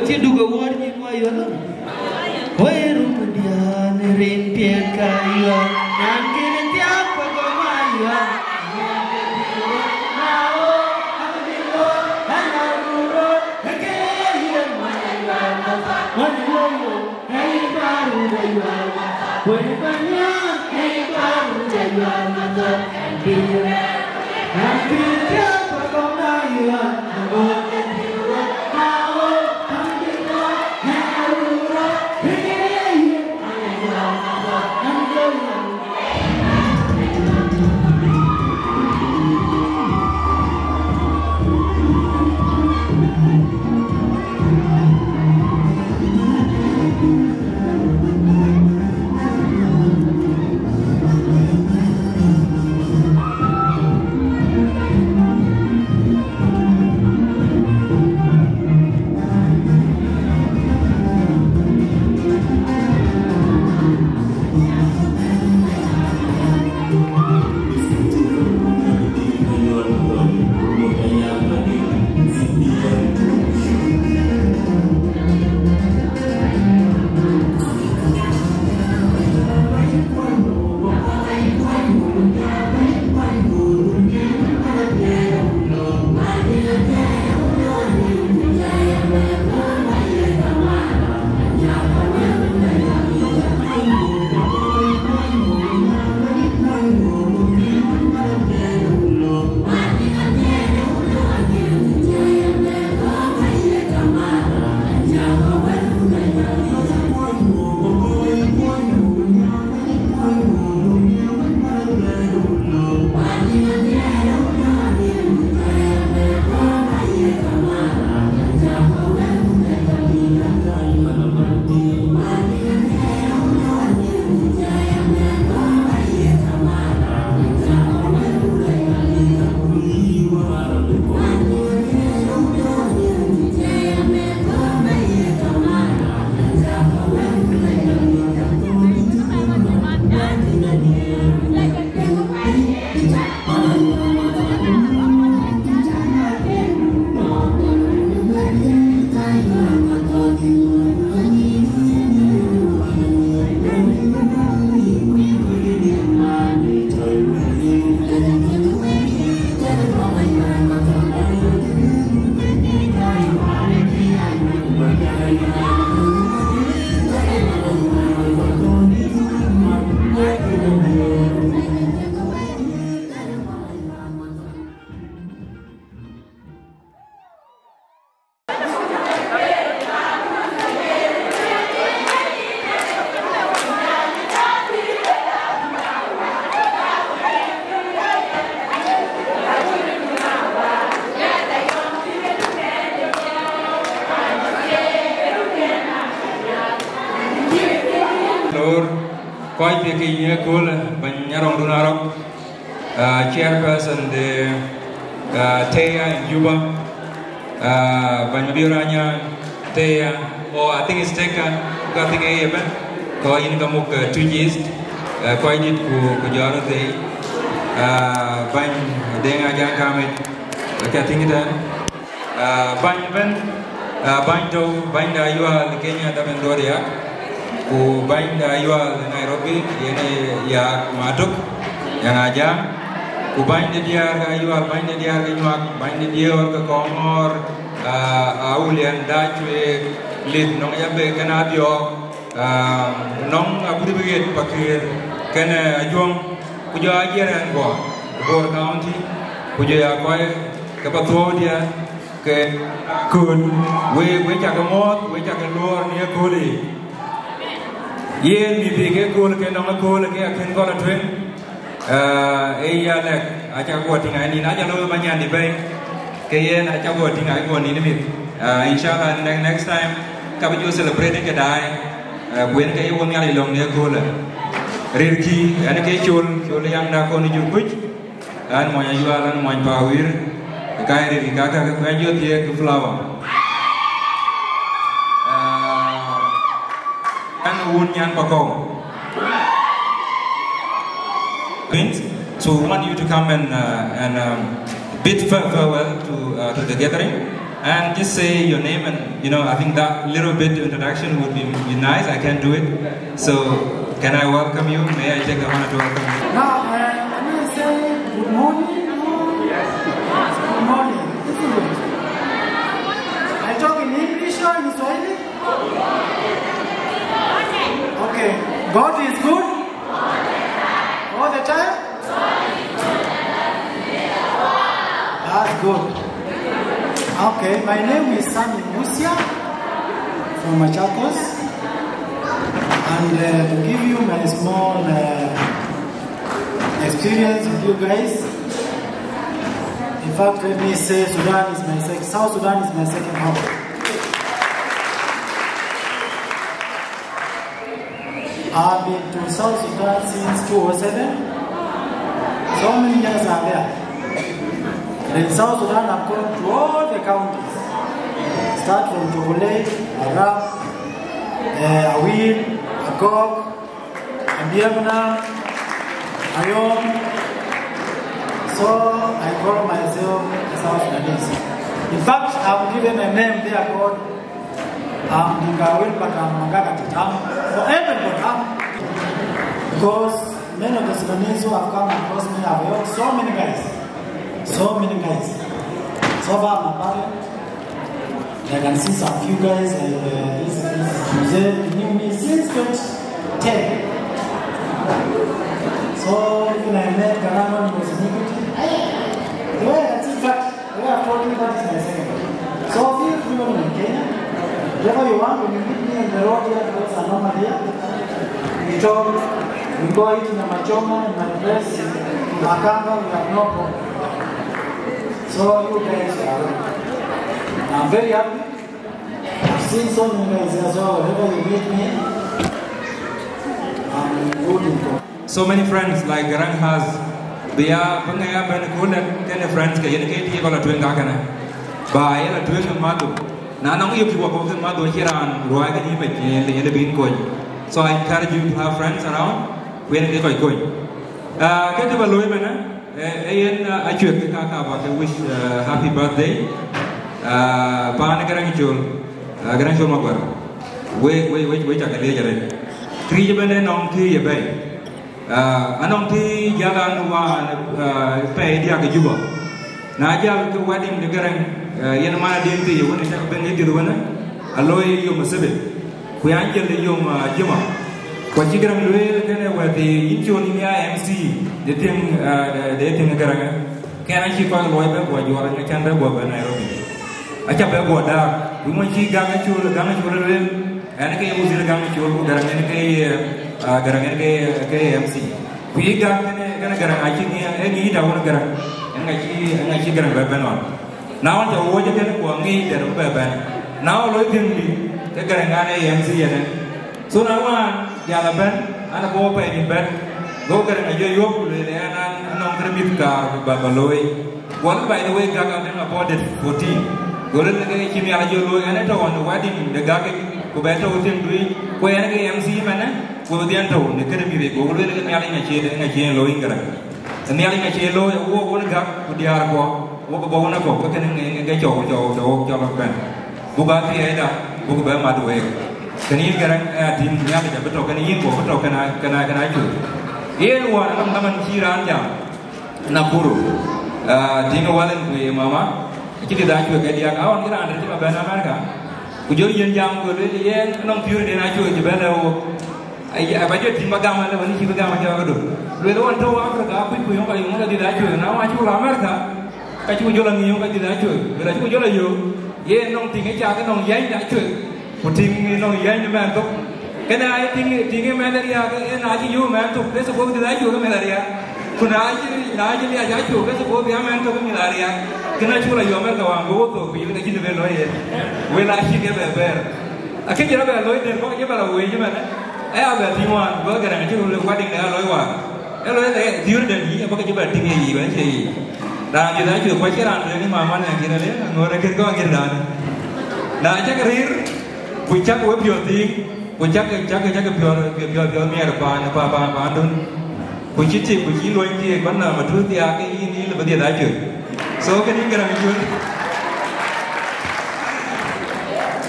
Cï duk ë wuɔ̈ɔ̈r nyin wa yɔ̈l. Wëi rum diaan rin piɛth ka yɔ̈l. Nyan kën thiaak pa gɔm a yɔ̈l. Lor, kɔc ke ke ye köölë, bɛ̈ny Arɔŋdun Arɔk, uh, chairperson de, uh, Teya in Juba, uh, bɛ̈ny Mabior Anyang Teya, or I think it's Teka, I think ë ye bɛ̈n, kɔc yïn ka muk, uh, Twic East, uh, kɔc dït ku, ku jɔl röt thei, uh, bɛ̈ny Deŋ Ajaŋ Kamit, uh, ka tïŋ tɛ̈n. Ah, bäny ëbɛ̈n, ah, bäny tɔ̈u, bäny de Ayual Kenya, Daben Doria, ku bäny de Ayual Nairobi, yen ë Yak Matuk, Yaŋ Ajaŋ, ku bäny de diäär ke Ayual, bäny de diäär ke Nyuak, bäny de diäär ke Kɔŋɔɔr, ah, Awulian, Dacuek, Lith, Nɔŋ Yabe, kën Adhiɔɔk, ah, Nɔŋ Abudibiet, Pakëër, kën, eh, Ajuɔŋ, ku jɔ Ajiɛɛr ɛn guɔ, Bor County, ku jɔ ya kɔc ke Pathuɔɔu diɛɛr, ke kööl, wek, wek cakë mɔ̈ɔ̈th, wek cakë luɔɔr në ëköölë yic. Yen mïth ke kööl ke nɔŋ ëköölë ke akën gɔl atueŋ, eh, ë ya lɛ̈k, acä guɔ tïŋ aa nïn, acä looi ba nyandï bɛ̈i, ke yen acä guɔ tïŋ aa guɔ nïn mïth. Eh, inshallah, ne-, next time, ka bï jɔ celebrate ke daai, eh, ku yen ke ye wɔ Nhialic lɔ̈ŋ në ëköölë. Rïrkï, ɛn ke col, col ë yaŋda kɔn ë jur kuc. An mony Ayual, an mony Pawir, ka rin ka ka ka jɔ thiëëk flower. Ah, an wun nyan Pakɔu. Prince, so we want you to come and, uh, and, um, bid fa-, farewell to, uh, to the gathering. And just say your name and, you know, I think that little bit of introduction would be, be nice. I can't do it. So, can I welcome you? May I take the honor to welcome you? Now, uh, can I say good morning? Yes. Good morning, isn't it? I talk in English or in Swahili? Okay. God is good all the time. That's good. Okay, my name is Sami Musia from Machakos. And uh, to give you my small uh, experience with you guys, in fact, let me say Sudan is my second, South Sudan is my second home. I've been to South Sudan since two oh seven. So many years are there. And in South Sudan, I've gone to all the counties. Start from Jonglei, Warrap, uh, Aweil, Agok, Abiemna, Ayom. So I call myself a South Sudanese. In fact, I'm given a name there called I'm Dinka Will, but I'm Magaka Titam. Forever but I'm. Because many of the Sudanese who have come across me have helped so many guys. So many guys. So far, I'm a parent. I can see some few guys like uh, this, this Jose, he knew me since twenty ten. So even I met Garang when he was in Equity. The way I can see that, the way I've told you, that is my second. So feel free when you're in Kenya. Whatever you want, when you meet me on the road here, because I normally here, we talk, we go eat in Nyamachoma, in my place, in Makanga, we have no problem. So you guys are, I'm very happy. I've seen so many guys as well. Whenever you meet me, I'm good in God. So many friends like Garang has. Bia bï ŋɛk abɛ̈n kööl ë kënë friends ke yen ke tïï kɔn la tueŋ kakënë. Ba ye la tueŋ ë madhu. Na nɔŋ yök cï wɔ kɔ̈k ke madhu acï raan ruääi ke yï mec yen yen bin kony. So I encourage you to have friends around. Ku yen ke kɔc kony. Ah, ke të ba looi mënë, eh, eh, yen, ah, acuek ke ka ka ba ke wish, eh, happy birthday. Ah, paan Garaŋ Col, ah, Garaŋ Col Maguar. We, we, we, we cak leec arëët. Kërïc ëbɛ̈n ë nɔŋ kë ye bɛ̈i. Ah, anɔŋ kë jäl an wään, ah, pɛɛi diäk ë Juba. Na jäl ke wedding de Garaŋ, ah, yen man adï thii ye wën ë cak ben ye dhiëth wënë, alooi yom ë Sabit. Ku ya jël yom, ah, Juma. Ku acï Garaŋ lueel kënë wɛ̈t, yïn col yïn ya M C de tiŋ, ah, de, de tiŋ Garaŋ. Kɛn acï kɔc luɔi bɛ guɔ juɔr, ŋa cän bɛ guɔ bɛ Nairobi. Aca bɛ guɔ daak, ku mɔc cï Garaŋ col, Garaŋ col lueel, ɛn ke ye wazir Garaŋ col, ku Garaŋ ɛn ke ye, ah, Garaŋ ɛn ke ye, ke ye M C. Ku yï Garaŋ kënë, kënë Garaŋ acï ŋiɛc, ee ŋic da wën Garaŋ, ɛn ŋa cï, ɛn ŋa cï Garaŋ bɛ bɛ̈n ɣɔn. Na ɣɔn ca wuɔ̈c ëtënë ku aŋic dɛ̈t bï bɛ bɛ̈n. Na ɣɔn loi piŋ dït, ke Garaŋ ŋa ë M C ënë. So na wään, jal abɛ̈n, an abɔ̈ pɛɛi dït bɛ̈n. Go Garaŋ ajɔ yop ku lueel an, an, anɔŋ kërë mïth kaar ku ba, ba looi. Go lueel, by the way, Garaŋ adɛ̈ŋ abɔ̈ date fourteen. Go lueel ke cï Nhialic jɔ looi, an ë tɔ̈ ɣɔn wedding de Garaŋ, ku bɛ tɔ̈ thiëŋ dui, ku ɛn ke M C mënë, ku bï dhiɛn tɔ̈u në kërë mïth yic. Go lueel ke Nhialic ŋa cie, ŋa cie looi Garaŋ. Nhialic ŋa cie looi, wo wun gak ku diäär kuɔ, wo ke bɔ̈ wun akɔ̈k, ke kënë ŋe, ŋe, ŋe cɔu, cɔu, cɔu, cɔu lɔ bɛ̈n. Buk a thiëëcda, buk bɛ mat week. Kënë yïn Garaŋ, ë atïŋ Nhialic abï tɔ̈ kënë yïn, ku abï tɔ̈ kënë, kënë, kënë acuëc. Yen wään anɔŋ dhaman cï raan jam Nakuru. Ah, tïŋ wal en ku ye mama, acï dït acuëc ke diäk, awɔn cï raan dɛ̈t cï ba bɛ̈n America. Ku jɔ yen jam ku lueel yen anɔŋ piööcden acuëc cï bɛ̈n lɛ̈k wok. Ai, aba jɔ tïŋ ba gam alë, wën cï bï gam acä ke döt. Lueel ɣɔn tɔ̈u Africa, akuc ku yöŋ ka yöŋ ka dït acuëc, na wën acï ku lɔ America, ka cï ku jɔ lɔ ŋic yöŋ ka dït acuëc. Lueel acï ku jɔ lɔ yöök, yen nɔŋ tïŋ ë cak nɔŋ yäny de acuëc, ku tïŋ nɔŋ yäny de mɛnh thok. Kënë aa ye tïŋ, tïŋ ë mɛnh riääk, ë na cï yöök mɛnh thok, ke suppose dït acuëc ke mɛnh riääk. Ku na cï, na cï liac acuëc, ke suppose bï a mɛnh thok ke mïth riääk. Kënë acï ku lɔ yɔm America wään, ku wo thok piny, ke cïn bï looi yen. Wël acï ke bɛ bɛ̈ɛ̈r. Akëc rɔt bɛ looi den, bɔ̈ ke cï bɛ lɔ wëëc ëmɛnë, aya bɛ tïŋ wään, bï Garaŋ acï ku lëk wedding de aa looi wään. Ee looi de dhiëëu den yï, abɔ̈ ke cï bɛ tïŋ ye yic, wën cie yic. Raan dhiëth acuëc, ku acïn raan tueŋ ë mama nɛn kën ale, aŋoot akën kɔn kën raan. Na cäk rïïr, ku cäk we piɔ̈ɔ̈th thiiŋ, ku cäk, cäk, cäk piɔ̈ɔ̈th, piɔ̈ɔ̈th, piɔ̈ɔ̈th miɛt paan, pa, pa, paandun. Ku cï tik, ku cï luɔny thiëëk, bän na matut thiaak ke yïn, yïn lë bï dhiëth acuëc. So, kënë yïn Garaŋ col.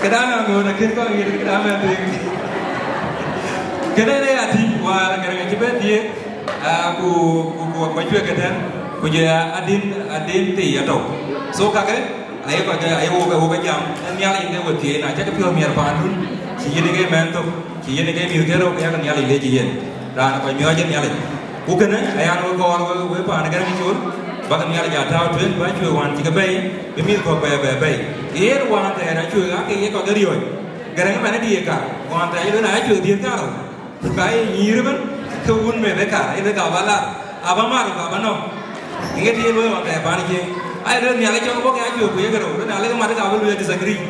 Këdan aŋoot akën kɔc ɣet këdan mɛn thïn. Kënë ne ya tïŋ wäär Garaŋ acï bɛ̈n thiëëk, aa, ku, ku, ku, ku acuëk ëtɛ̈n, ku jɔ ya adïn, adïn thii atɔ̈u. So kakë, aye kɔc ke, aye wok, wok ke jam, ë Nhialic yen ke we thiëëc, na cäkï piɔ̈ɔ̈th miɛt paandun, cï yen ke mɛn thok, cï yen ke mïth ke rou, ke yak Nhialic leec yen. Raan ë kɔc miɔɔc ë Nhialic. Ku kënë, ayan we kɔɔr we, we paan ë Garaŋ Col, bäk Nhialic a tääu tueŋ, bä cuëk wään cï ke bɛ̈i, bï mïth kɔ̈k bɛ, bɛ bɛ̈i. Yen wään thɛɛr acuëk, aake ye kɔc ke riɔ̈ɔ̈c. Garaŋ ëmɛn ë diëër kar, wään thɛɛr ë lëu na acuëk diëër kar rou. Ku ka ye nyïïr ëbën, ke wun meth ë kar, ë lëk abä lar, abä mar, ku abä nɔ̈k. Ŋic ye luɔi wään thɛɛr paan ë Jiëëŋ. Aye lueel Nhialic cɔk bɔ̈ ke acuëk ku yek rou, lueel na lek mat, ka bï lueel disagree.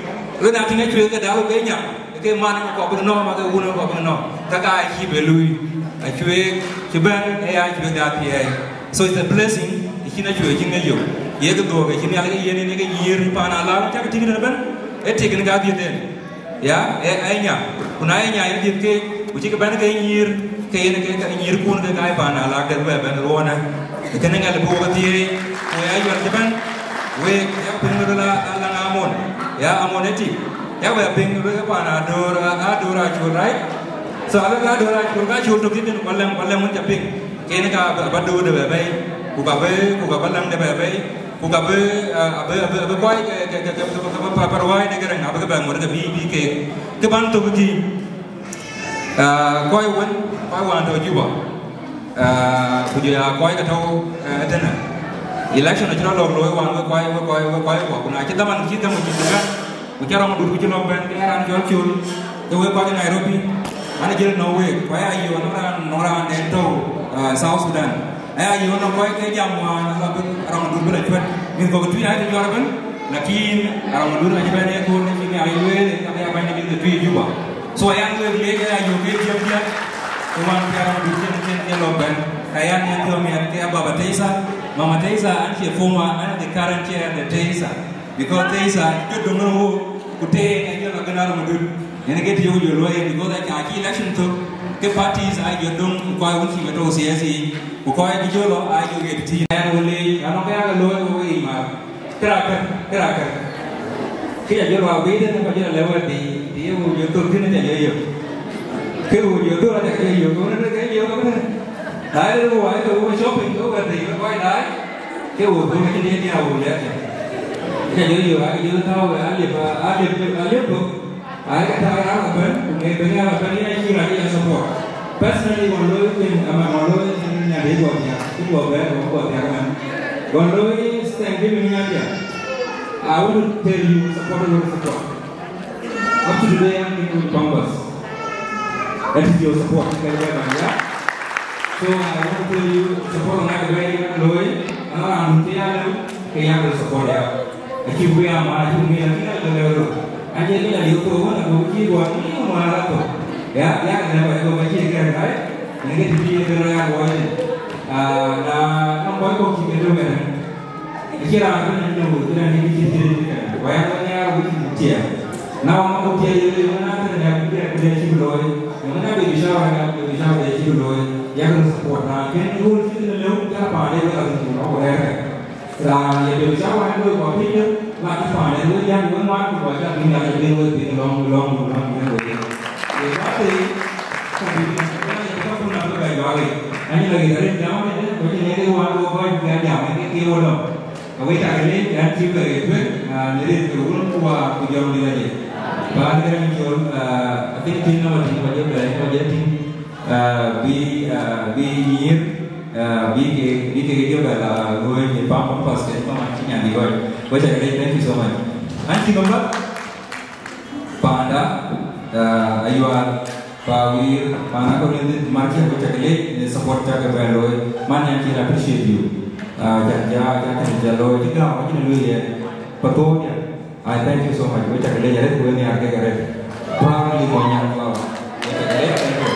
Lueel na tïŋ acuëk ke dal ku ke nya, ke man ë kɔk bï nɔ̈k, ma ke wun ë kɔk bï nɔ̈k. Ka ka acï bɛ luui, acuëk cï bɛ̈n, ë ya acuëk de athiɛɛi. So it's a blessing, ë cïn acuëk cïn ŋic yök. Ye ke dhuɔ̈k, ë cïn Nhialic ke yen, yen ke nyïïr paan alar, cak tïŋ tën ëbën, ë tik në ka dhiëth en. Ya, e, e nya. Ku na ye nya yen dhiëth keek, ku cï ke bɛ̈n ke nyïïr, ke yen ke, ke nyïïrkun ke ka ye paan alar ke bɛ bɛ̈n ruɔɔnë. Kënë ŋɛl buk ke thiëëc, ku ya yuɛl cï bɛ̈n, wek, ya piŋ röt la, la, la Amon. Ya Amon ë tik. Ya wek piŋ röt ke paan Ador, Ador Acol, right? So, alë Ador Acol, ka Col tök yïn, ku lɛm, ku lɛm wën ca piŋ. Ken ka ba, ba Dor de bɛ bɛ̈i, ku ka bï, ku ka ba Läŋ de bɛ bɛ̈i, ku ka bï, ah, abï, abï, abï kɔc ke, ke, ke, ke, ke, ke, ke, pa, pa ruai de Garaŋ, abï ke bɛ ŋot ke bï, bï kek. Kë ban thök kï, ah, kɔc wën, kɔc wään tɔ̈ Juba. Ah, ku jɔ ya kɔc ke tɔ̈, eh, ëtënë. Election acï rɔt lɔk looi wään wek kɔc, wek kɔc, wek kɔc kuɔ. Ku na cï dhaman cï gäm ku cï bɛ̈n, ku cï Arɔŋ Dut ku cï lɔk bɛ̈n, ke raan cɔl Col, ke wek kɔc Nairobi, an, acï ril nɔ̈k week. Ku aya yök nɔŋ raan, nɔŋ raan den tɔ̈, ah, South Sudan. Aya yök nɔŋ kɔc ke jam wään, ala bï Arɔŋ Dut bï la cuɛt. Mïth kɔ̈k Tuïc aa cï jɔt ëbën, lakin Arɔŋ Dut acï bɛ̈n ë kööl, acï Nhialic lueel, ka bï ya bɛ̈ny de mïth ke Tuïc Juba. So ayan wek leec aya yök ke tiɛm tiɛm, ke wään cï Arɔŋ Dut cïn, cïn, cïn lɔk bɛ̈n. Ka yan yen thiɔ̈k miɛt ke ya Baba Teisa, Mama Teisa, an cie former, an the current chair de Teisa. Because Teisa, jɔ döŋ ënë wo, ku Teŋ ë jɔ la gën Arɔŋ Dut. Yen ke tiëëu jɔ luɔi, because aca cï election thök, ke parties aa jɔ döŋ, ku kɔc wën cï ke tɔ̈u siasa yic, ku kɔc cï jɔ lɔ aa jɔ ɣet tïït. Ɣɛn wën leec, anɔŋ kë yak luɔi wo yic mar. Kërakä, kërakä. Kë ya jɔ luaak bei tënë, ka jɔ lɛ̈k wɛ̈t bei, të ye wo jɔ thök tënë, ca jɔ yök. Ke wo jɔ thök, ca jɔ yök, wo në ke yök, wo në. Na ye wo, wo shopping, wo wɛ̈t bei, wo kɔc daai. Ke wo thök, ke cïn diɛt diɛ̈ wo lɛ̈k. Ke jɔ yök, ake jɔ tääu, aliep, aliep, aliep thok. Ai, ka tääu raan ëbɛ̈n, ku ŋɛk bɛ̈ny raan ëbɛ̈n, yen acï raan ë ya support. Personally, ɣɔn looi thïn, ama ɣɔn looi thïn, nya de guɔ thiak, cï guɔ bɛ̈ɛ̈r, ɣɔn guɔ thiak ëmɛn. Ɣɔn looi Thanksgiving nya diɛ̈. I want to tell you, support, I want to support. Up to today, I'm giving you Pampers. That is your support. Thank you very much, yeah? So, I want to tell you, support on that way, Loi, and around the other, okay, I will support you. Acï wëë ama, acï wëë, acï ŋäc ke lëu röt. An, cï kë lɔ yök thok wën, ago cï guɔ, cï guɔ ŋuan rɔt thok. Ya, ya, ke lɛ̈k kɔc, ago ka cï kɛ̈n, right? Në ke të bï ye bɛ̈n rɔt ya guɔ yïn. Ah, na, na kɔc kɔ̈k cï ke tök ënë. Acï raan bɛ̈n në wëu, cï raan dït cï thiëëc ënë. Ku ya ŋuan ya wëu cï tiɛɛm. Na wën, ago tiɛɛl ye lëu, na tënë ya ku bï, ku bï cï looi. Ŋuan na bï bï cawa, ya ku bï cawa de cï looi. Ya ke support na, kën röl cï lëu, ka paande bï ka thïn ku nɔ̈k ku rɛ̈ɛ̈r. Raan ye bɛ̈n cä wɛ̈n looi kɔc piny dë, la cï paan en wek yäŋ wek ŋuan, ku kɔc cä bï ŋiɛc ë bï wek bï lɔ̈ŋ, lɔ̈ŋ, lɔ̈ŋ, lɔ̈ŋ, lɔ̈ŋ wek. Ye ka thëëi, ka bï, ka bï, ka kun abï ka juak yic. Anyï la ɣet arëët jam ëdë, ku cïn ŋiɛc ke wan wok kɔc bï jam ë ke wo lɔ̈ŋ. Awek cak leec, an cï bɛ ɣet tueŋ, ah, në rin ke wun ku wa ku jɔŋdït aye. Paan Garaŋ Col, ah, I think pin number tïŋ, kɔc jɔ bɛ̈ɛ̈i, kɔc jɔ tïŋ. Ah, bï, ah, bï nyïïr, ah, bï ke, bï ke jɔ bɛ la luɔ̈i në pam, pam pas ke pam an cï nyan dï gɔ̈i. Wek cak leec, thank you so much. An cï nɔm bä, panda, ah, ayual, pa wir, panda ko lëndï marke, wek cak leec në support cak bɛ luɔ̈i. Man, an cï appreciate you. Ah, cak ja, cak ja luɔ̈i, cï gam, cï luɔ̈i ye. Pa thok ya. I thank you so much. Wek cak leec arëët ku wek nhiaar kek arëët. Proudly Monyar Flower. Wek cak leec, thank you.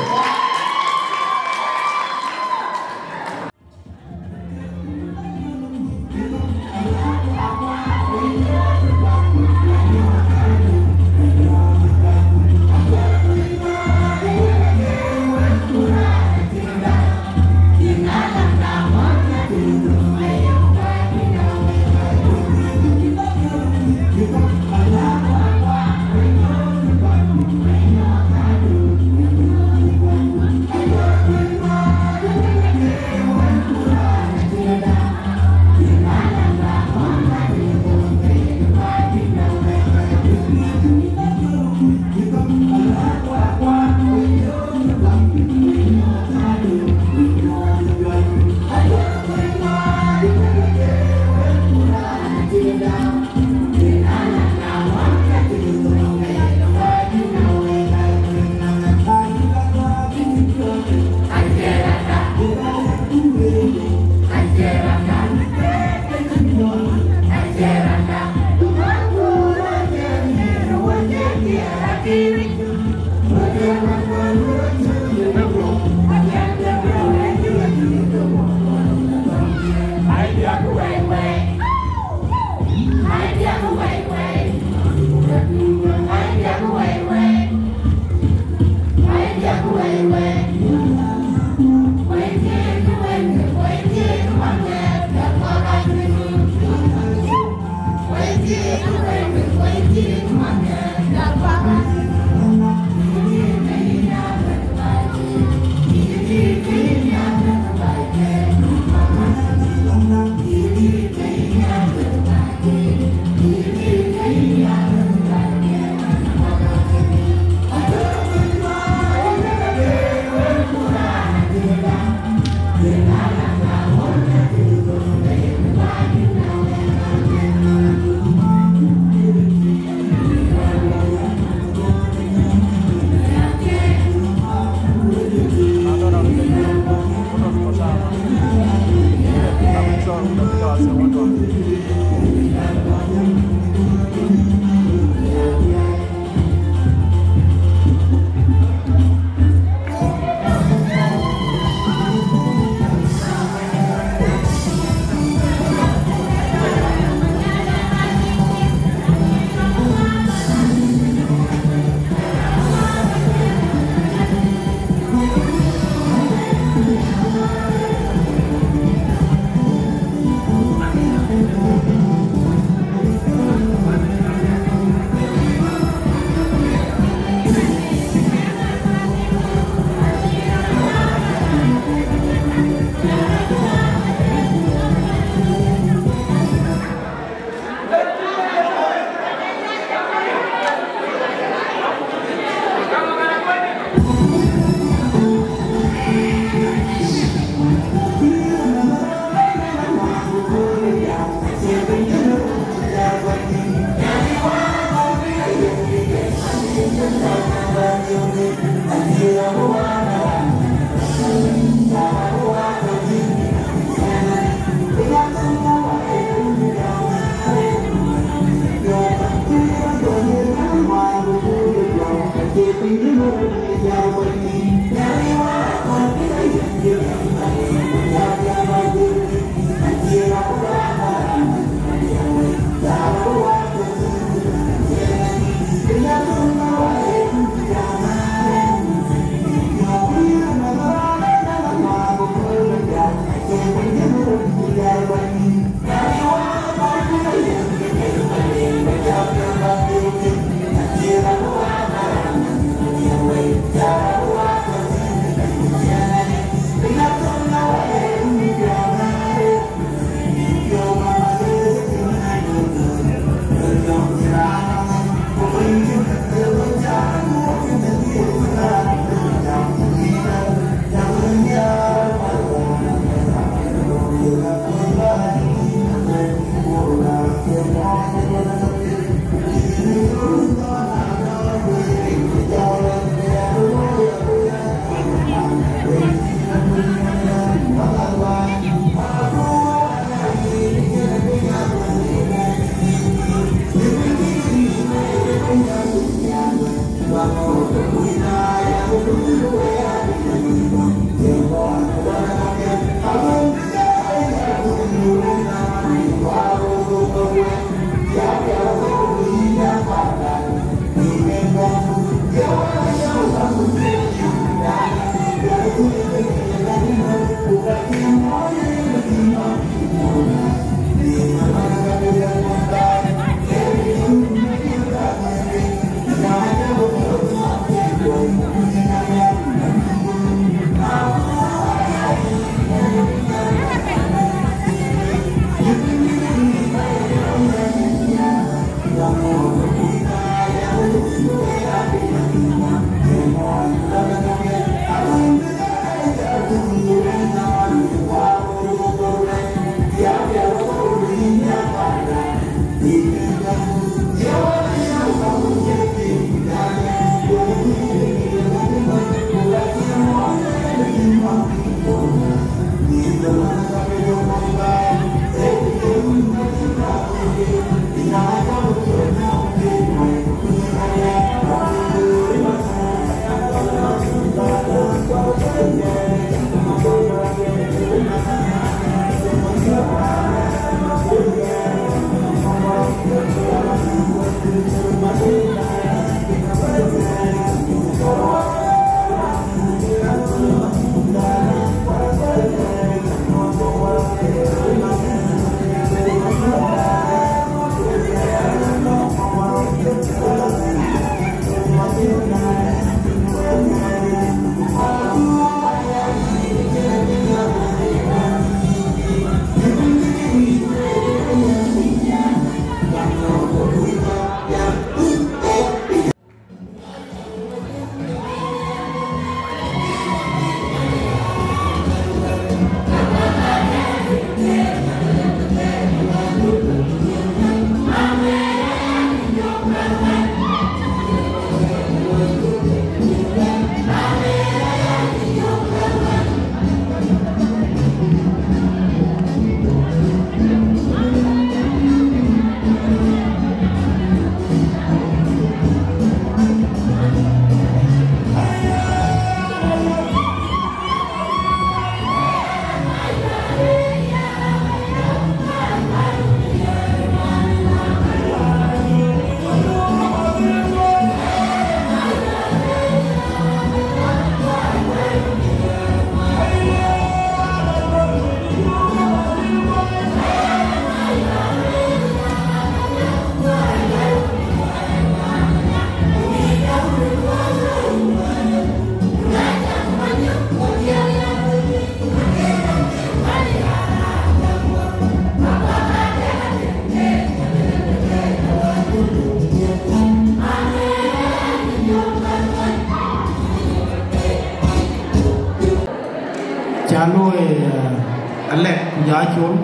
Col,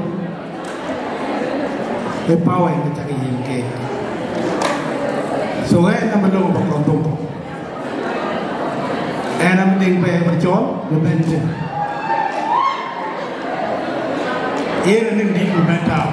ë power ë cak yiën keek. So ɣɛn ë Malöŋ bä kɔn dhuk. Ɣɛn ë Deŋ bɛ bä cɔl bï bɛ̈n tën. Yen ë Deŋ dït bï bɛ̈n tääu.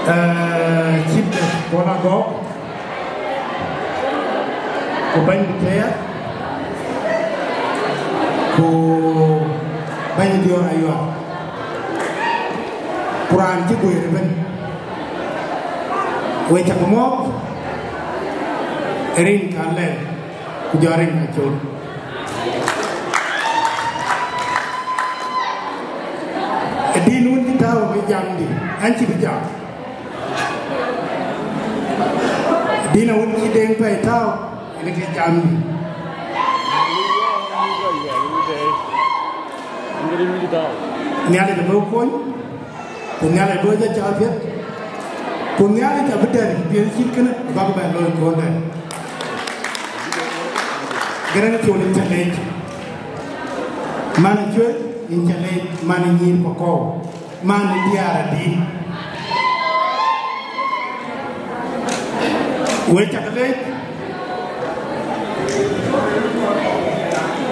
Eh, Chief Justice Paul Agok, ku bɛ̈ny Biteya, ku bɛ̈ny Diɔ̈ɔ̈r Ayual, ku raan cï guëër ëbën, we cak mɔ̈ɔ̈th ë rin ka lɛ̈k, ku jɔ rin ka col. Ë dïn wën cï tääu ë jamdï, an cï bï jam. Dïn awën cï Deŋ pɛ̈i tääu, ënë ke jamdï. Nhialic abï kony, ku Nhialic abï jɔ cɔl piɛth, ku Nhialic abï dɛ̈t piɛth cït kënë bäk bɛ looi kɔn dɛ̈t. Gërɛŋ Col, yïn ca leec. Man ë Cuëc, yïn ca leec, man ë nyïïr Pakɔ̈u, man ë diäär adït. Wek cak leec,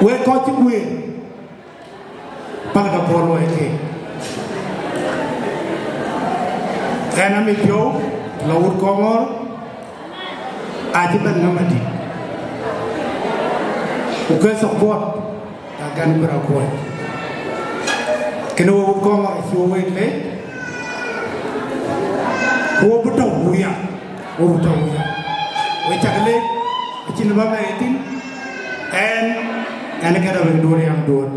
wek kɔc cï guëër, pälkë puɔ̈l luɔi keek. Ɣɛn amit piɔ̈u, lɔ wut Kɔŋɔ̈ɔ̈r, acï bɛ̈n nɔm adït, ku ke support ka gɛn bï rɔt kuɔ̈c. Kënë wek wut Kɔŋɔ̈ɔ̈r acï wek leec. Wo bï tɔ̈u wuya, wo bï tɔ̈u wuya. We cak lek, acïn bä bɛ thïn, ɛn, ɛn këda wek duɔ̈r yam duɔ̈r.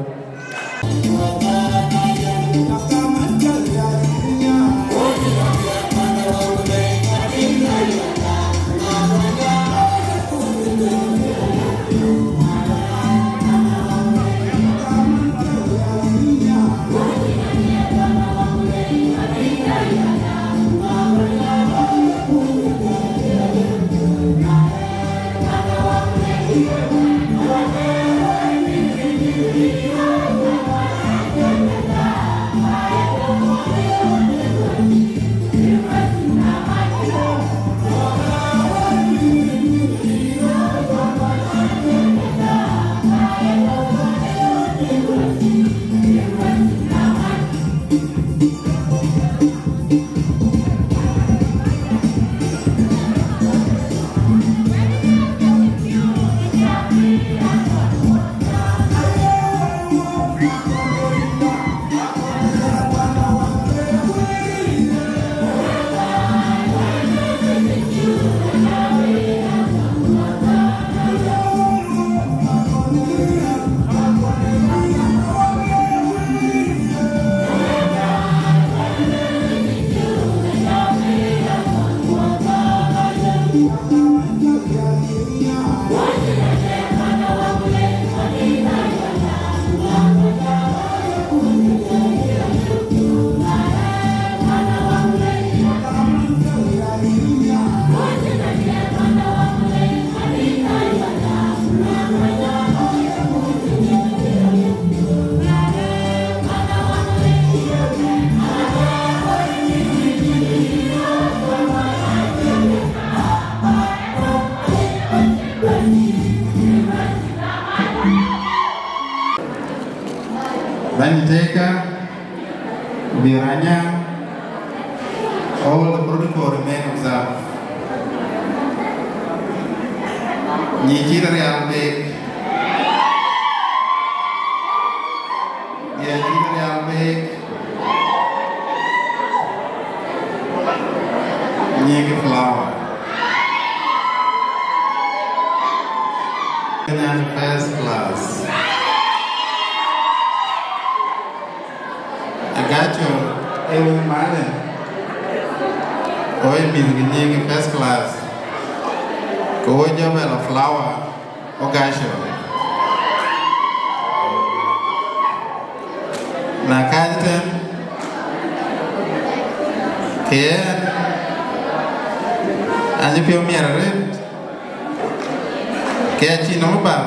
Bɛ̈ny Tëëka, Biɔr Anyaŋ, all the protocol remain observed. Nyic cï rial beek, nyic cï rial beek, nyic flower. First class. Agacho, ewe malen. Oye mïth ke nyic first class. Ko wo jɔ bɛ la flower, Ogacho. Na kääc tɛ̈n, ke yɛn, an cï piɔ̈u miɛt arëët, ke acï nɔm bäär,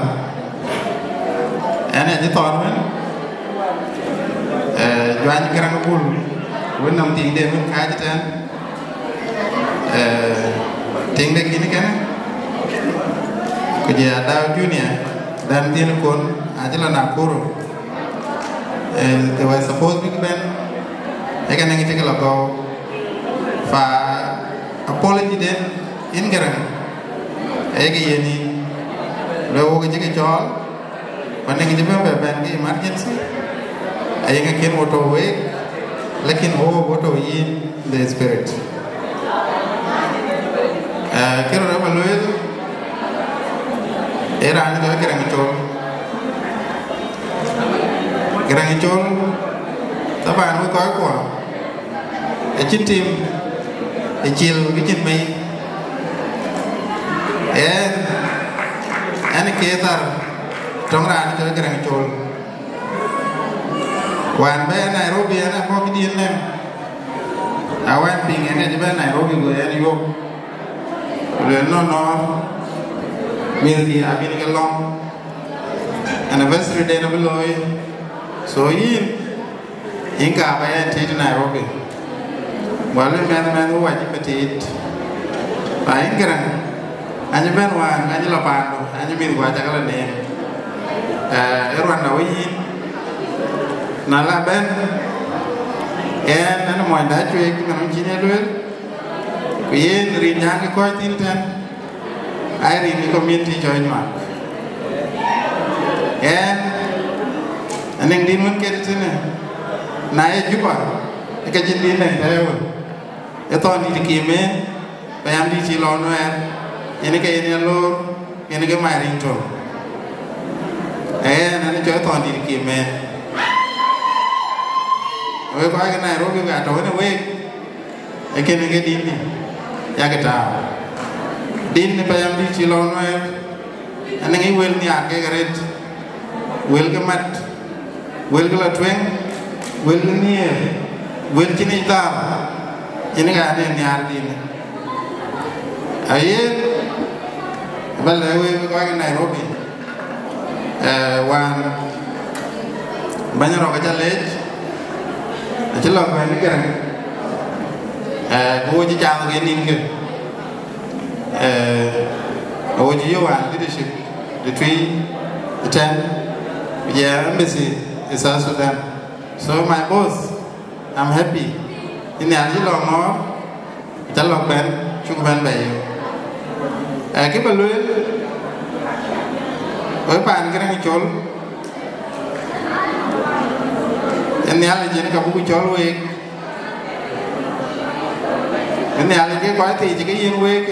ɛn acï thɔn wën, eh, Juany Garaŋ Bul, wën nɔm tiŋden wën kääc tɛ̈n, eh, tiŋde kïn kënë, ku jɔ ya Dau Junior, dan thiin kon, acï la Nakuru. Eh, they were supposed to be bɛ̈n, ë kënë ŋic cï ke la gɔ̈u. Fa apology den, yïn Garaŋ, ayek yen yïn, le wok cï ke cɔɔl, ku anɔŋ cï bɛ̈n bɛ bɛ̈n ke emergency, aye ŋa kën wo tɔ̈u week, lakin wo wo tɔ̈u yïn the spirit. Eh, kë rɔt ë ba lueel, ee raan cɔl Garaŋ Col. Garaŋ Col, taban wek kɔckuɔ, acïn tim, ë cil, ke cïn mei. Ɛn, ɛn ke thar tɔŋ raan cɔl Garaŋ Col. Wään bɛ Nairobi, ɛn abɔ̈ këdiën nɛm. Na wään piŋ ɛn ë cï bɛ Nairobi, go ɛn yuɔ̈p. Ku lueel, no, no, mïthkï abïn ke lɔ̈ŋ. Anniversary den abï looi. So yïn, yïn ka ba yɛn tiit Nairobi. Wala mɛnh, mɛnh wä wacï ba tiit. Ba yïn Garaŋ, anyï bɛ̈n wään, anyï la paandu, anyï mïth wä cak la neem. Eh, ë ruanda wë yïn. Na la bɛ̈n, ɛn, ɛn mony da cueek, man cïn ye lueel. Ku yen rin nyan ke kɔc thïn tɛ̈n, ai rin ke community cɔl Nyuak. Ɛn, anɔŋ din wën ket tënë, na ye Juba, ke cïn din dɛ̈ŋ tɛ̈ɛ̈u. Ë thɔn dït Kiim en, payam dït cï lɔ Nuɛɛr, yen ke yen ë loor, yen ke my ringtone. Ee, ɣɛn ë cɔl thɔn dït Kiim en. Wek kɔc ke Nairobi, ka tɔ̈u në week, ee kënë ke dït ni, yak tääu. Dït ni payam dït cï lɔ Nuɛɛr, anëŋ wël nhiaar kek arëët, wël ke mat, wël ke lɔ tueŋ, wël ke nhiëër, wël cïn yic dhal, yen ka ade nhiaar dït ni. Ayen, ba lɛ̈k wek kɔc ke Nairobi, eh, wään bɛ̈ny rɔ̈k acä leec, acï lɔ bɛ̈n ë Gɛrɛŋ, eh, ku wo cï cath ke nïn ke, eh, wo cï yök wään leadership de tui ëtɛ̈n, ku jɛ embassy ë South Sudan. So my boss, I'm happy. Ë Nhialic cï lɔ ŋɔ̈ɔ̈r, cä lɔ bɛ̈n, cuk bɛ̈n bɛ yök. Ee, kë bä lueel, wek paan Gɛrɛŋ Col, ë Nhialic yen ka buk cɔl week. Ë Nhialic ke kɔc thiic ke yen week.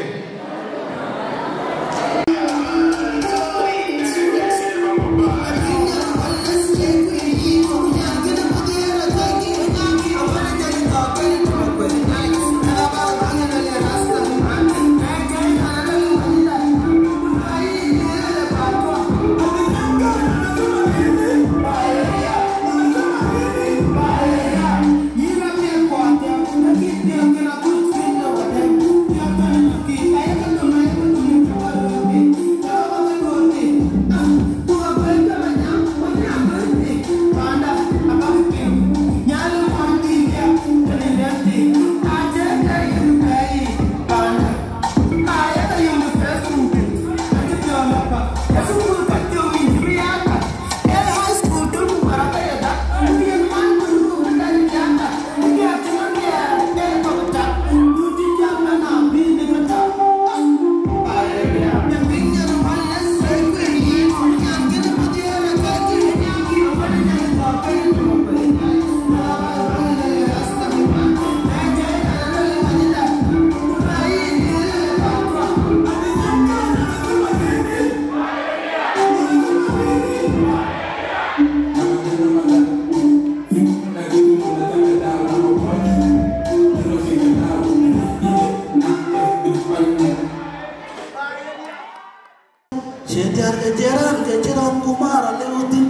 Cï diäär ke cï raan ke cï raan ku maar alëu thïn.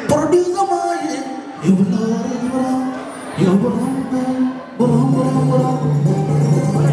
Producer ma ye, yöp lɔ̈ɔ̈r, yöp raan, yöp raan, yöp raan, yöp raan, yöp raan.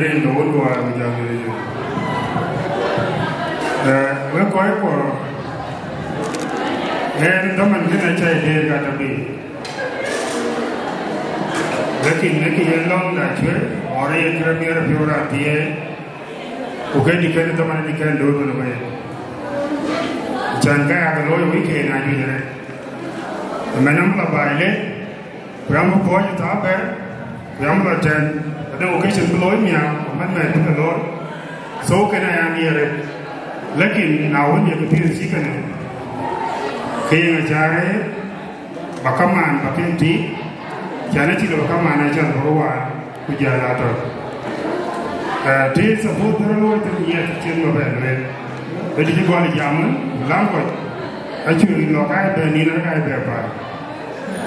Rin ke wun duaar ku jam rin. Eh, we kɔc kuɔ, en dɔmën kën acä deer ka tɔ bi. Lakin në kë ye lɔŋda cuër, ɣɔn ye kërë miɛr piɔ̈u raan thiëëc, ku ke dï kën dɔmën dï kën doot wën wëë. Cän ka yak looi wïc ke na juëc rɛt. Ëmɛn am la baai le, ku yam bï puɔ̈c ë thaa bɛ̈r, ku yam lɔ tɛ̈n, adë occasion bï looi miäk, ku mɛn mɛn bï ke looi. So kënë aya miɛɛr rɛt. Lakin na wën ye ke piɛth cï kënë, ke yeŋ acä rëër, ba kamaan ba ke tiit, cän acï lɔ ba kamaan acäl bä ke waan, ku jäl atɔ̈. Eh, të support bï rɔt looi thïn, yes, cïn bä bɛ lueel. Ë dï cï gɔl jam wën, ku lam kɔc, acï lɔ ka bɛ nïn, ka bɛ päl.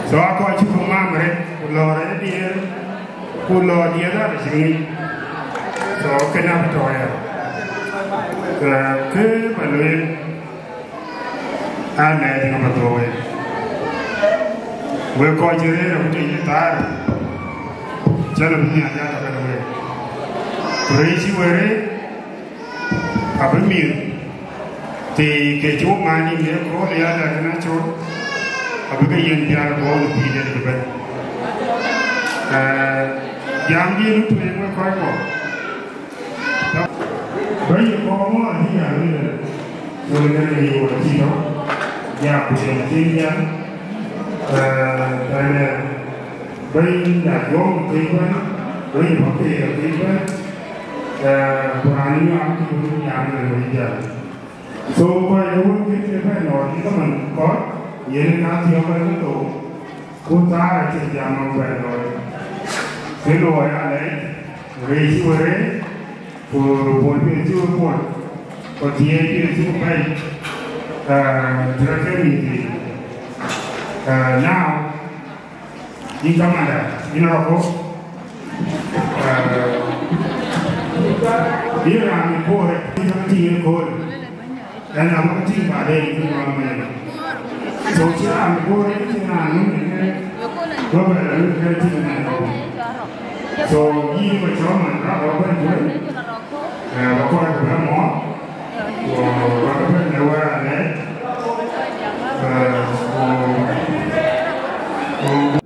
So akɔc cï ku maam rɛt, ku lɔ rɛt diëër, ku lɔ diëër rɛt acï ŋic. So kënë abï tɔ̈ ya. Eh, kë bä lueel, aa lɛɛc ŋa bä dhuɔ̈k wek. Wek kɔc cï rëër abï tëc ë thaar, cä lɔ bï nhiaar jal tɔ̈ kënë wek. Ku rëër cï wek rëër, abï mïth thii ke cï wok ŋa nïm në kööl ya lɛ̈k kën acol, abï ke yen pial bɔ̈ në pïïr yen ëbɛ̈n. Eh, jam dï nu tueŋ wek kɔc kɔ̈k. Bɛ̈ny ë kɔɔr ŋö acï jal wël, wël kënë ye wël cï tɔ̈, ya ku yen cïn jal, eh, tɛ̈në bɛ̈ny ya jɔŋ kek bɛ̈n, bɛ̈ny bä keek kek bɛ̈n, eh, ku raan ë nyuak cï wël jam në wël jal. So kɔc ë wën kën ke bɛ̈n nɔɔk cï ke man kɔc, yen ë ka thiɔ̈k bɛ̈n ke thou, ku thaar acï jam nɔm bɛ̈n looi. Kë luɔi alɛɛc, rëëc cï we rëër, ku pol piɛth cï we pol, ku thiëëc piɛth cï we pɛ̈i, eh, të rɛ̈t ke mïth yiic. Eh, now, yïn kamanda, yïn arɔ̈ku, eh, yïn raan ë koor, yïn raan tïŋ ë koor. Ɣɛn abä ke tïŋ baden, yïn kë ŋuan mɛn. So cï raan bï bɔ̈ rëër cïn raan nu ënë, bä bɛ la nu ke tïŋ mɛn. So yïn bä cɔl man rap bä bɛ̈n tueŋ, eh, bä kɔc bä bɛ̈n mɔ̈ɔ̈th, ku bä ke bɛ̈n në wɛ̈ɛ̈r alɛɛc, eh, ku, ku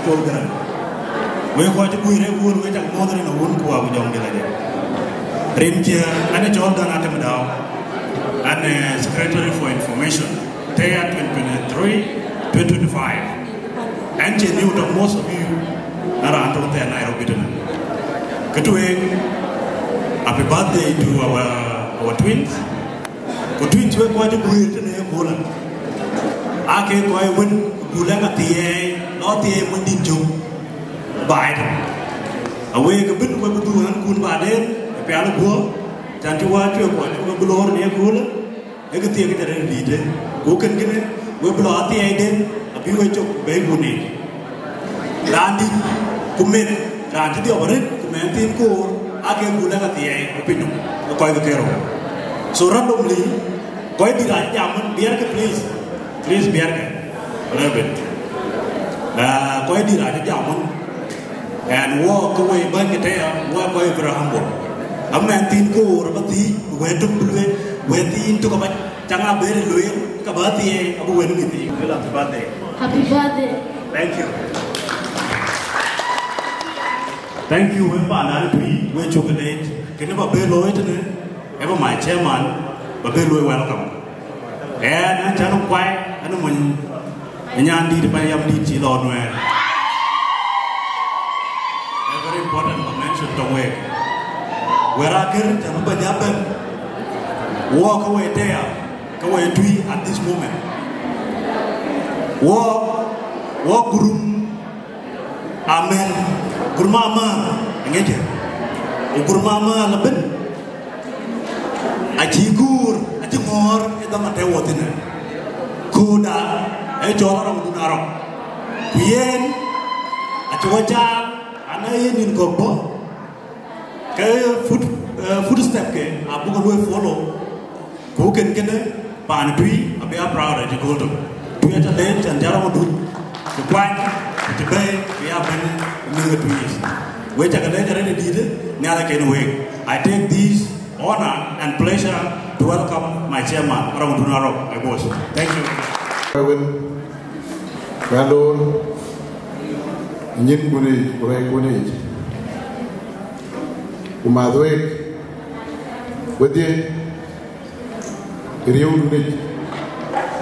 Col Gäräŋ. Wek kɔc cï guiir ë guöl, wek cak muɔ̈th rin awun ku wa ku jɔŋdït adï. Rin cï an, ë cɔl Gäräŋ Atem Dau, an, eh, Secretary for Information, tɛ̈ ya twenty twenty-three, twenty twenty-five. Ɛn cï new to most of you, na raan tɔ̈ thɛɛr Nairobi tënë. Kë tueŋ, happy birthday to our, our twins. Ku twins wek kɔc cï guiir tënë ë köölë, aa ke kɔc wën ku lɛ̈k athiɛɛi, lɔ athiɛɛi mony dït cök baai tënë. Awek ë bïn wek bï dhuk ɣän kun baden ë pial guɔ, can cï wä cuek kɔc cï wek bï loor në ë köölë, ë kë thiek kë cä rɛ̈t dïïtë, ku kën kënë wek bï lɔ athiɛɛiden abï wek cök bɛ̈i kun yiic. Raan dït ku meth, raan cï dhiɔp arëët ku mɛɛn thiin koor, aa ke gulë ka thiɛɛi ë piny nɔm, ë kɔc ke kerou. So randomly, kɔc dït raan cï jam wën, biɛɛrkë, please. Please, biɛɛrkë. A little bit. Ah, kɔc dït raan cï jam wën. And wɔ ke wei bäny ke tɛ̈ ya, wɔ kɔc very humble. Amɛn thiin koor aba thiëc, wɛ̈t tök bï lueel, wɛ̈t thiin tök aba caŋ aber lueel, ka bä thiëëc, abï wën mïth. Lueel happy birthday. Happy birthday. Thank you. Thank you, wek pandan tui, wek cuk leec. Kënë ba bë looi tënë, ë ba my chairman, ba bë looi welcome. Ɛn, an cän kuai, an mony, ë nyan dït, ba yam dït cï lɔ Nuɛɛr. Ë very important ba mention tɔŋ wek. Wɛ̈t akër, tɛ̈ bï ba jam bɛ̈n. Wɔ ke wek tɛ̈ ya, ke wek tui at this moment. Wɔ, wɔ gurum amɛn, gurum amääl, aŋiɛckë. Ku gurum amääl ëbën, acï guur, acï ŋɔ̈ɔ̈r ë dhaman tɛ̈ wɔ thïn ë. Kööda ë cɔl Arɔŋdun Arɔk. Ku yen, acï wɔ caal, an, ee yen nïn kɔ̈k bɔ̈, ke foot, eh, footstep ke abuk luɔi follow. Ku kën kënë, paan tui abï a proud acï kööl tök. Tui aca leec, can jɔt Arɔŋdun, cï kuany, cï bɛ̈ɛ̈i, bï ya bɛ̈ny ë mïth ke tui yic. Wek cak leec arëët ë dïïtë, Nhialic ken wek. I take this honor and pleasure to welcome my chairman, Arɔŋdun Arɔk, my boss. Thank you. Wën, raan door, nyin kun yic, ku rɛɛc kun yic. Ku mäth wek, wedhie, ë riëëudun yic,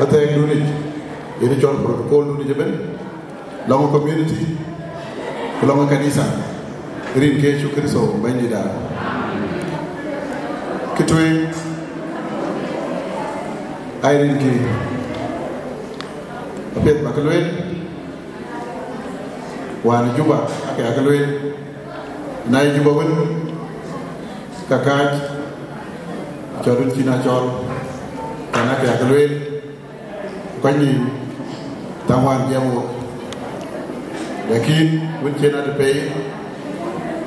athɛɛkdun yic, yen cɔl protocoldun yic ëbën, lɔŋ ë community, ku lɔŋ ë kanitha, rin ke Yecu Kërtho Bɛ̈nydït. Kë tueŋ, aa rin kï, apiɛth ba kë lueel, wään ë Juba, ake akë lueel, na ye Juba wën, ka kääc, cɔl wën cïn a cɔl, kan ake akë lueel, kɔc nïïm, thaŋ wään jiɛɛm wok. Lakin wën cïn adï pei,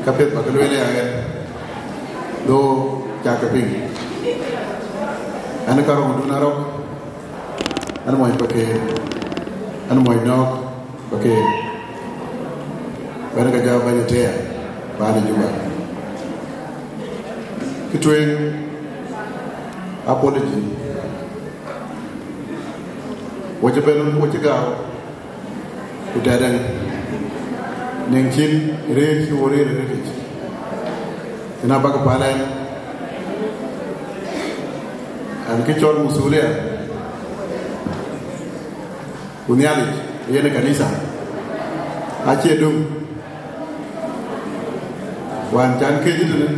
ka piɛth ba kë lueel aya ɣɛn, do cak ke piŋ. An, ka Arɔŋdun Arɔk, an, mony Pakeer, an, mony nɔ̈k Pakeer. Wën ka jɔ bɛ̈ny ëtɛ̈ɛ̈n, paan ë Juba. Kë tueŋ, apology. Wo cï bɛ̈n, wo cï gääu, ku tɛ̈dɛ̈ŋ, nɛ̈ŋ cïn rëër cï wo rëër ë rëtic. Yen abäk päl ɛn, ɛn kë cɔl masulia, ku Nhialic yen ë kanitha, acie döŋ. Wään can kec tënë,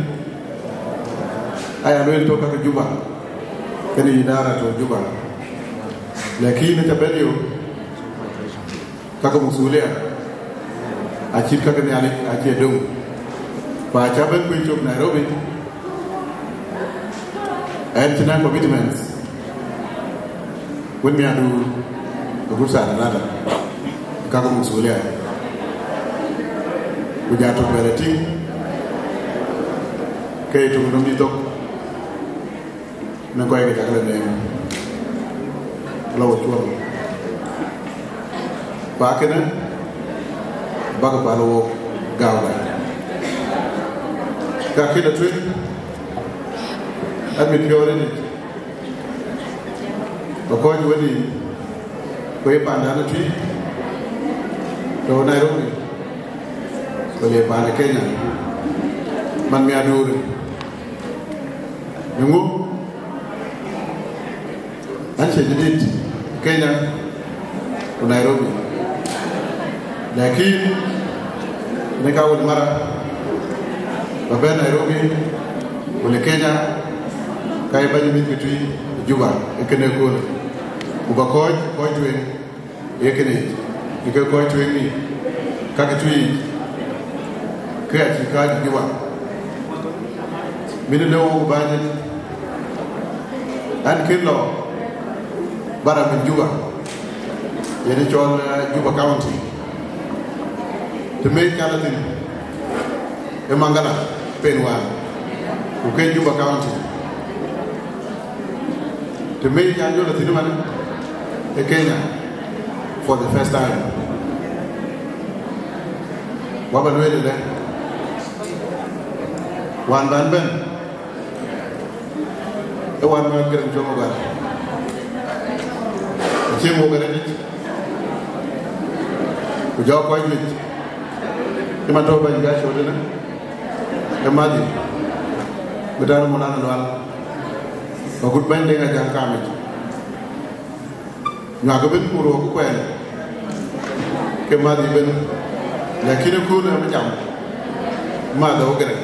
aya lueel tök kakë Juba, kënë idara tɔ̈ Juba. Lakin aca bɛ̈n yök, kakë masulia, acït kakë Nhialic, acie döŋ. Ku aca bɛ̈n kuc cök Nairobi, ɛn cï naŋ commitments, wën miäkduur agut thaa talata, kakë masulia, ku ja tök bɛ̈n a tïŋ, ke ye tök nɔm yï thok, në kɔc ke cak lɔ neem, lɔ wo cuɔl. Ku akënë, bäk päl wok gääuda. Ka kënë tueŋ, amit piɔ̈u rëtic, ba kɔc wëni, ku ye pandan ë tui, Tɔ̈ Nairobi, wala paan Kenya, man mi aduur. Në ŋö? An cie jadid Kenya ku Nairobi. Lakin në ka wën mara ba bɛ̈n Nairobi, wala Kenya, ka ye bɛ̈ny mïth ke tui Juba, ë kënë köölë. Ku ba kɔc, kɔc tueŋ. Ye kënë yic, ë ke kɔc tueŋ ni, ka ke tui yic, ke acï kääc Juba. Min ë lëu wok bäny, an, kën lɔ bara min Juba, yen ë cɔl, eh, Juba County. Të mec can thïn ë Mangala pen wään, ku ke Juba County. Të mec can jɔl thïn man ë Kenya for the first time. Wa ba lueel ëlë, wään bän bɛ̈n, ë wään bän Gërɛŋ Col Maguar. Acï wok arëtic, ku jɔ kɔc juëc, cï man tɔ̈ bɛ̈ny Gacol ënë, ë madhi, bï tän mɔn an lual, agut bɛ̈ny Deŋ Ajaŋ kaamic. Nyuak ëbën ku röök kuɛɛn, ke madhi ëbën, lakin ë köölë abï jam, madhë wo Gërɛŋ,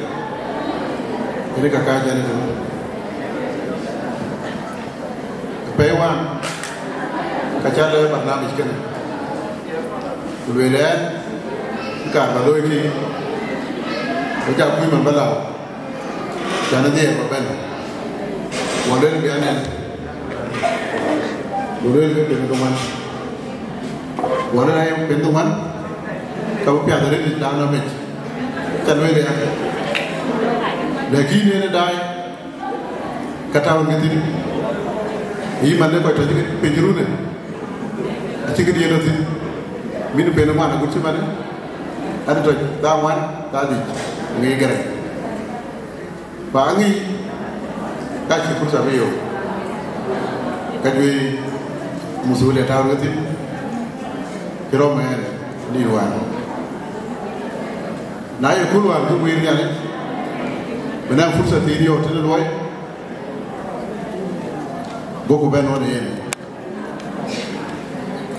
ënë ka kääc ɛn ëtënë. Pɛ̈i wään, ka ca lɔ barnamij kënë, ku lueel ɛn, kaar ba looi kï, ku ja kuc man ba lääu. Can ë dhiɛɛr ba bɛ̈n, wɔ lueel bï anɛn, wɔ lueel ke piɛth ë dhoŋuan, wɔ lueel aye piɛth ë dhoŋuan, ka bï piath arëët daan nɔm yic, ca lueel ya. Lakin en ë daai, ka tau ë thïn, yï man ë kɔc tɔ̈ cï piny runë, acï këdiën tɔ̈ thïn, min pen ë ŋuan agut cï man ë, adï tɔ̈c dha ŋuan, dha dhic, ŋic Gërɛŋ. Ba ŋic, ka cï fursa bï yök, ka juëc masulia tau ë thïn, cï rɔm ɛn dït wään. Na ye kööl wään bï guiir Nhialic, bï naŋ fursa thiin yök tënë luɔi, goku bɛ̈n ɣön ë yen.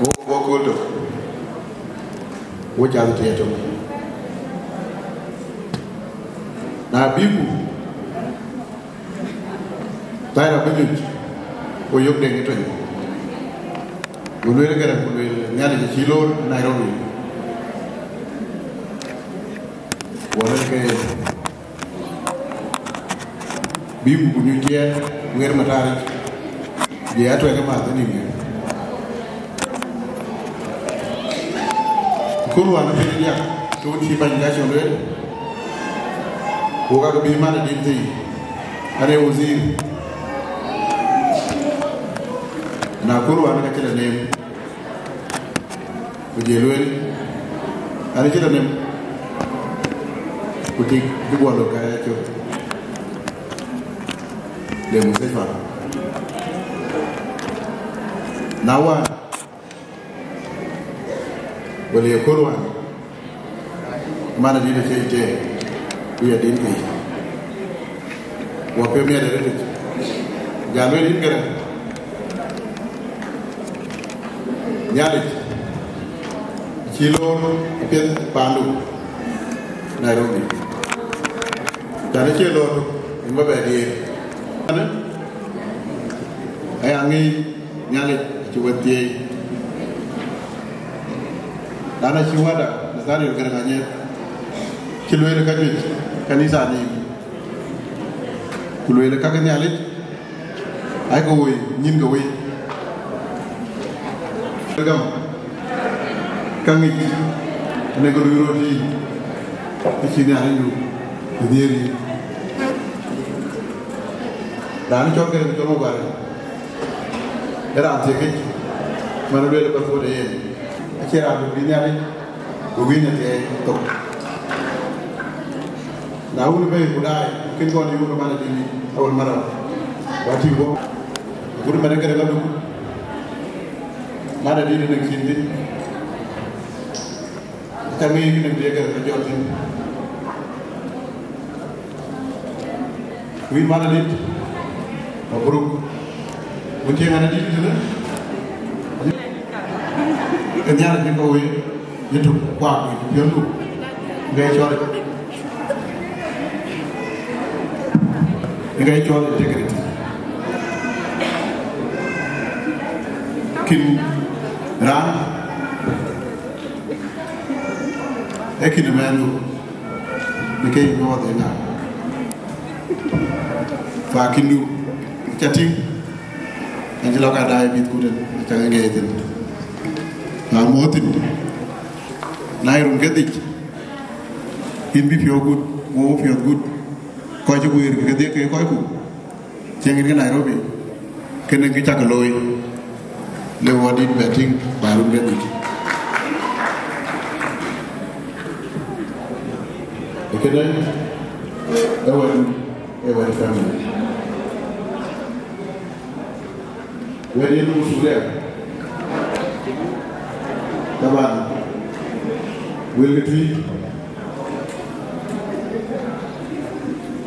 Wo, wo kööl tök, wo cath ë tiɛɛt tök. Na bïku, thɛɛr abï nyuc, wo yök Deŋ ë tony. Ku lueel Gërɛŋ, ku lueel Nhialic acï loor ë Nairobi. Wɔ lɛ̈k ke bï ku nyuc tiɛɛt ŋer mataric, ye atuɛk ë math ë nïn ŋer. Ku wään ë piny diäk, ke wën cï bäny Gacol lueel, ku kakë bï man adït thii, an, ee wazir. Na kööl wään ka cï lɔ neem, ku jël lueel, an, cï lɔ neem, ku tik bï guɔ lɔ kaya cök le mustashfa. Na wään, wël ye kööl wään, man adït acie tëë, ku ya din kei, wa pe miɛt arëtic, ja lueel yïn Gërɛŋ, Nhialic cï loor piɛth paandu Nairobi, tɛ̈n acie loor tök, yïn ba bɛ diëër. Aya ŋic Nhialic acï wek thieei. Lana cï wada Nathaniel Gërɛŋ Anyieth cï lueel ka juëc kanitha nïïm, ku lueel ka ke Nhialic, ai ke woi, nyin ke wei. Gam, ka ŋic, ne ke lui rot yï, ke cï Nhialic lu, ku dhiëër yï. Raan cɔl Gërɛŋ cɔl Maguar, ë raan thiekic, man lueel ba thuɔɔt ë yen, acie raan bï Nhialic, ku wïn athiɛɛi thok. Na wun bei ku daai, kën kɔn yuk man adït, awal marau, wa tïŋ bɔ̈, gut man ë Gërɛŋ aduk, man adït ënɔŋ cïn thïn. Aŋic kënë bï ke jɔt thïn. Wïn man adït, mabruk. Wën cï ŋan adït tënë. Ë Nhialic bï ke wëi, yï tök kuak wïc piɔ̈ndu. Ŋɛc cɔl. Ë ka cɔl integrity. Kïn raan ë kïn mɛnhdu në ke nyuɔɔth ëna. Fa kïndu ca tïŋ, ɛn cï lɔ ka daai mïth kut ënë, ca ke ŋeec thïn. Na muɔ̈th thïn, na ye run ke dhic, yïn bï piɔ̈u gut, wo piɔ̈th gut. Kɔc cï guiir ke dhiëk ke kɔcku, cieŋ rin ke Nairobi, kënë kë cak looi, le wɔ dït bɛ tïŋ, ba run bɛ dït. Kënë ë wɛ̈t, ë wɛ̈t family. Wɛ̈t yen masulia. Taban, wël ke tui.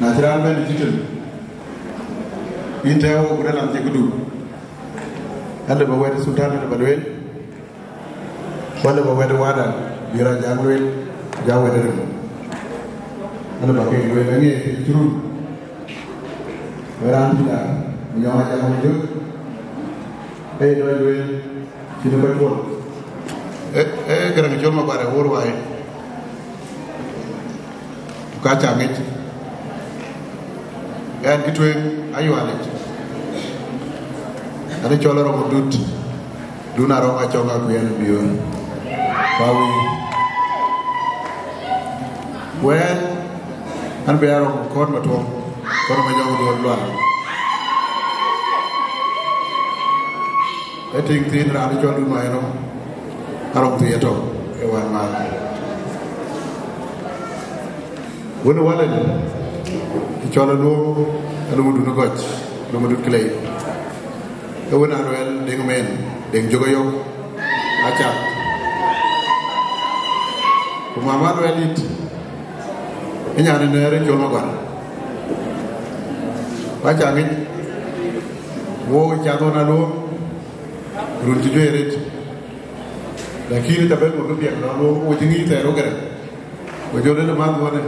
Na cï raan bɛ̈n ë tïtën, yïn tɛ̈ɛ̈u wok rɛ̈l an, cï këdu. Alë bä wɛ̈t sultan alë bä lueel. Wala ba wɛ̈t wada, bï raan jam lueel, ja wɛ̈t rem. Wala ba kek lueel, aŋiɛc kë cï run. Wɛ̈t raan tïda, nyɔŋ ajam jök. Ee dɔc lueel, cïn ë kɔc puɔl. Ee, ee, Garaŋ Col Maguar ë wor wai. Ku ka ca ŋic, ɛn kë tueŋ Ayualic, ɛn ë cɔl Arɔŋ Dut, Dun Arɔŋ Acɔŋ Akuɛɛn Biöör, ba wïc. Wɛ̈ɛ̈n, ɛn bï Arɔŋ Kɔn Matuɔŋ, Kɔn Majɔŋ Duɔ̈ɔ̈r Lual. Ë tiŋ thiin raan ë cɔl Dun Mayen Rɔm, Arɔm thiin ë tɔ̈u ë wään määth. Wën ë wälën, ë cɔl Aluɔŋ, Aluɔŋ Dun ë Gɔc, Aluɔŋ Dut Kilei. Ë wën aa luɛɛl Deŋ Mɛn, Deŋ Jök Ayök, acath. Ku mama luɛɛl dït, ë nyan ë nɛ̈ɛ̈r ë Col Maguar. Ku aca ŋic, wo cath ɣɔn Aluɔŋ, run cï juëc arëët, lakin ka bɛ̈n wek piɛŋ lɔ luɔm, wo cï ŋic thɛɛr wek gɛrɛ, ku jɔ lël ë mäth ɣɔnë,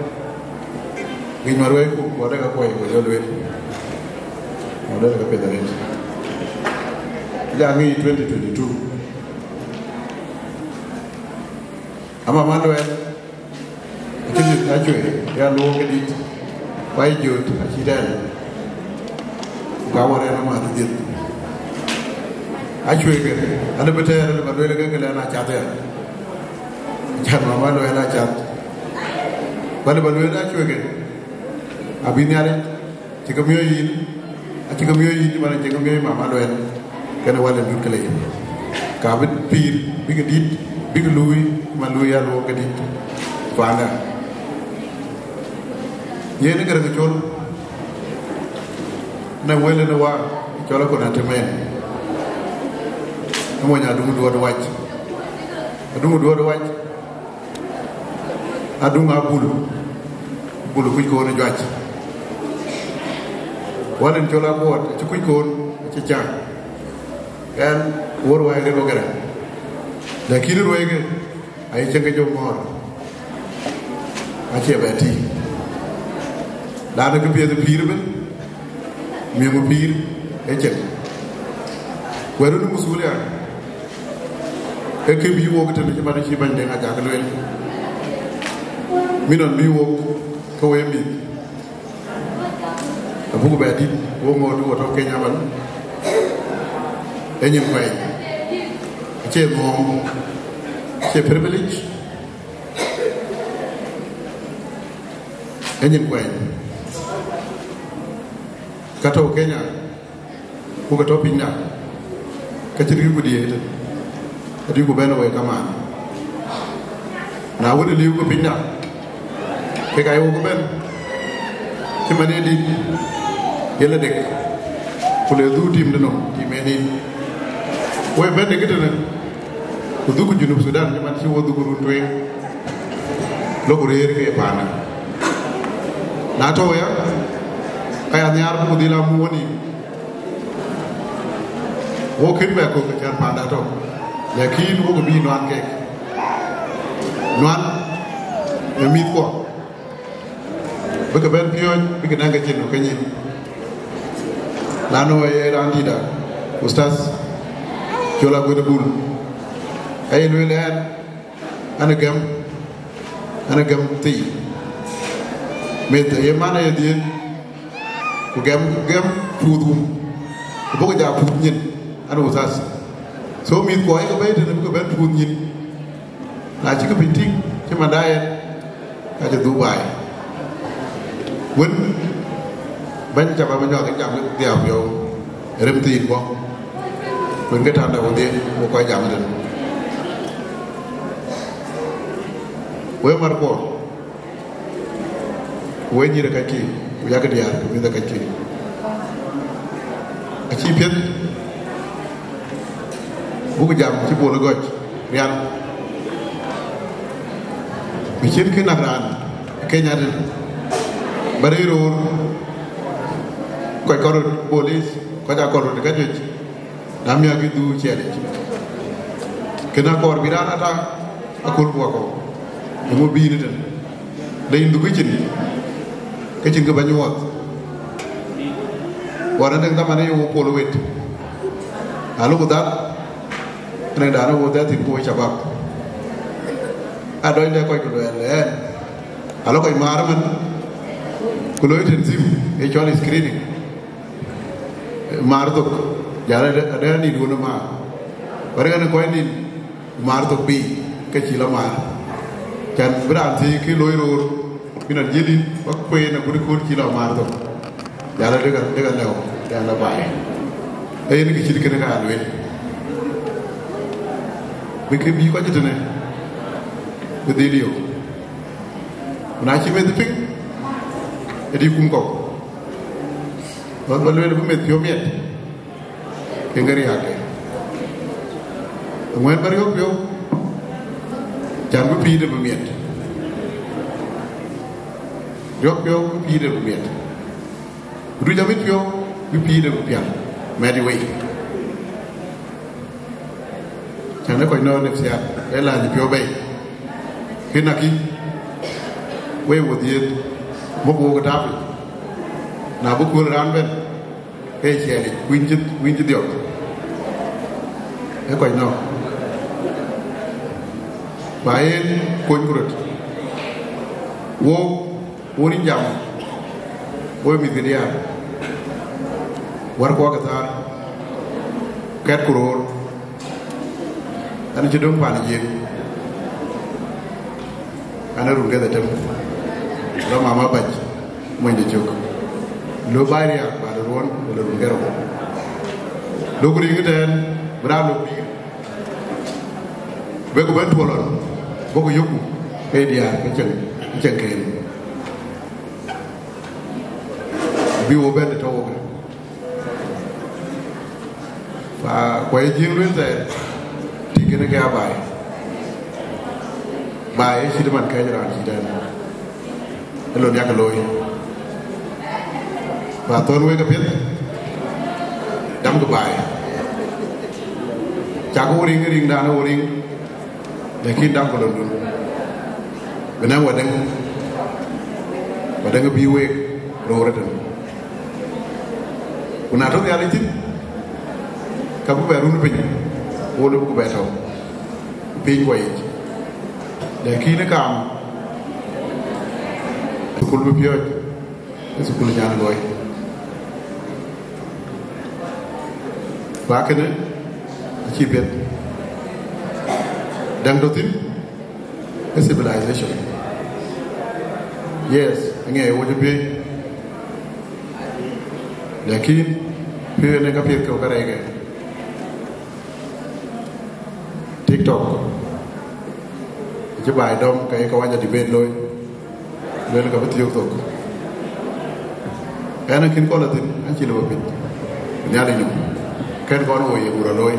ŋic maruɛɛcku, ku adɛ ka kuɔi, ku jɔ lueel, ku adɛ ka piɛth arëët. Ja ŋic twenty twenty-two. Ama Maluɛl, acï dhiëth acuëëc, ya luɔɔk ë dït, ku ayï jöt acït ɛn, ku ka wär ɛn ama adï dhiëth. Acuëëc ke, an, bï tɛɛr, an, bä lueel ke, ke lɛn acath ya. Can Mama Maluɛl acath. Ku an, bä lueel acuëëc ke, abï Nhialic Cï ke miɔɔc yïn, acï ke miɔɔc yïn, man acï ke miɔɔc Mama Luɛl, kɛn ë Wal ë Dut Kelei. Ka bï pïïr, bï ke dït, bï ke luui, man luui ya luɔk ke dït. Panda. Yen ë Garaŋ Col, në wël ënë wa, cɔl akɔn atem ɛn. Ë mony aduŋ duɔɔt wac. Aduŋ duɔɔt wac. Aduŋ abul, bul kuc koon ë juac. Wal en cɔl abuɔɔt, acï kuc koon, acï cak. Ɛn, wor wai ke duɔ̈k ëra. Lakin rueeke, aye cieŋ ke jɔ ŋɔɔr. Acie bɛ tïŋ. Lanë ke piɛth pïïr ëbën, miëŋ pïïr ë cieŋ. Wɛ̈t run ë muthulia, ee kë bï wok tënë cï man cï bɛ̈ny Deŋ Ajak lueel. Min nɔn bï wok ke we mïth, abuk bɛ dït, wok ŋoot wok tɔ̈ Kenya man, ee nyin kuɛny. Acie ŋɔɔm, acie privilege. Ee nyin kuɛny. Ka tɔ̈ Kenya, ku ke tɔ̈ pinyda, ke cï riëëu ku diëët, adï ku bɛ̈n wek kamaan. Na wën, ë liu ke pinyda, kek aa ye wok bɛ̈n, cï man ee dït, ye lɔ dek, ku le dhuk tim de nɔm, tim en nin. Wek bɛ̈n dek tënë, ku dhuk Junub Thudan, cï man cï wo dhuk run tueŋ. Lok rëër ke paanë. Na tɔ̈u ya, ka ya nhiaar buk dhil amuɔ̈ɔ̈n yic. Wo kën bɛ kök, acän paanda tɔ̈. Lakin wok bï nuan kek. Nuan ë mïthkuɔ. Bï ke bɛ̈n piɔ̈ɔ̈c, bï ke nɛ̈ŋ ke cin ke nyin. Lanu aye raan dït, Ustaz Col Aguet Bul. Aye lueel ɛn, an ë gɛm, an ë gɛm thii. Meth aye man aye dhiëëth, ku gɛm, gɛm puuth wum, ku bɔ̈ ke ja puuth nyin, an ë Ustaz. So mïthkuɔ aye ke bɛ̈i tënë bï ke bɛ̈n puuth nyin. Na cï kë piny tïŋ, cï man daai ɛn, ka cï dhuk baai. Wën, bɛ̈ny cä bä bï nyɔk jam dhiau piɔ̈u, rem thiin bɔ̈. Wën ke tanda wodhie, wo kɔc jam tënë. We markuɔ, we nyïïr ë kacki, ku yak diäär, ku mïth ë kacki. Acï piɛth, buk jam cï Bol ë gɔc rial. Bï cïn kë nak raan ë Kenya tënë, bä rëër roor, kɔc kɔn röt police, kɔc aa kɔn röt ë ka juëc, na miäk kï dhuu ciɛɛlic. Kën akɔɔr bï raan ata aköl buk akɔ̈u, eeŋö bïï në tën? Le yïn dhuk kë cin, ke cïn kë bä nyuɔɔth. Ɣɔn adɛ̈ŋ dhaman ë ye wo pol wet, alok dhal, ënëŋdan ë wo dhɛ̈ɛ̈r thïn ku wo cabap. Adɔc dɛ kɔc ku luɛɛl ɛn, alɔ kɔc maar ëmën, ku loi tën thim, ë cɔl screening. Maar thok, jal adɛ, adɛ anïn wun ë maar. Wär ɣɛn ë kɔc nïn, ku maar thok bï, ke cï lɔ maar. Cän bï raan thiëëc kë loi roor, bï nɔn jiël yïn, bä kueen agut ë kööl cï lɔ maar thok. Jal adek, adek alɛ̈u, jal abaai. Ee yen kë cït kënë ka lueel. Bï kë bï kɔc tënë, bï dhil yök. Ku na cï meth piŋ, ë dï kum kɔ̈k. Bä, bä lueel bï meth piɔ̈u miɛt, ke ŋë riääk ke. Aŋuɛ̈ɛ̈n bä riɔ̈k piɔ̈u, cän bï pïïrde bï miɛt. Riɔ̈k piɔ̈u bï pïïrde bï miɛt. Ku duc amit piɔ̈u bï pïïrde bï pial, mɛt ë wei. Cän ë kɔc nɔ̈k nafsiat, ee läny piɔ̈u bei. Kën akï, wei wo dhiëëth, muk wok ë tääpë. Na bï kuöl raan bɛ̈n, ke ciɛɛlic, winy cï, winy cï dhiɔp. Ee kɔc nɔ̈k. Ba yen kony ku röt. Wok, wo ric jam, wo mïth ke diäär. Wär kuɔk ë thaar, kɛt ku roor. An cï döŋ pan jiëk, an ë run kedhetem, rɔ mama bac, mony de cök. Lo baai riaak, ba de ruɔn, wala run kerou. Lok riŋ ëtɛ̈ɛ̈n, bï raan lok pïïr. Bek ku bɛ̈n tuɔl ɣɔn, bɔ̈ ku yökku, ee diäär, ke cieŋ, ke cieŋ keen. Bï wo bɛ̈n të tɔ̈u wok. Fa, ku aye Jiëëŋ lueel thɛɛr, tik kënë ke abaai. Baai ë cït man kɛ̈ɛ̈c raan cït ɛn. Ë lon yak looi. Fa thon wek apiɛth, damkï baai. Cakï wo riŋ, riŋdan ë wo riŋ. Lakin dam ku londun, bï nɛ̈ŋ wadäŋ, wadäŋ bï week roor ëtën. Ku na tɔ̈ Nhialic thïn, ka bï bɛ run piny, wo lëu bï bɛ tɔ̈u piny kuɔ yic. Lakin ë kaam, thukul bï piɔ̈ɔ̈c, ë thukul nyan luɔi. Ba kënë acï piɛth. Däŋ tɔ̈ thïn ë civilization. Yes, aŋiɛc wo cï piëëc. Lakin piëëc ënë ka piɛth ke ka rɛɛc ke. TikTok acï baai dɔm, ke ye kawaja debate looi. Luel ka bï thiök thok. Ɛn akïn kɔl athïn, an cï lëu bä piny. Nhialic nɔm. Kɛn kɔn wo ye wura looi.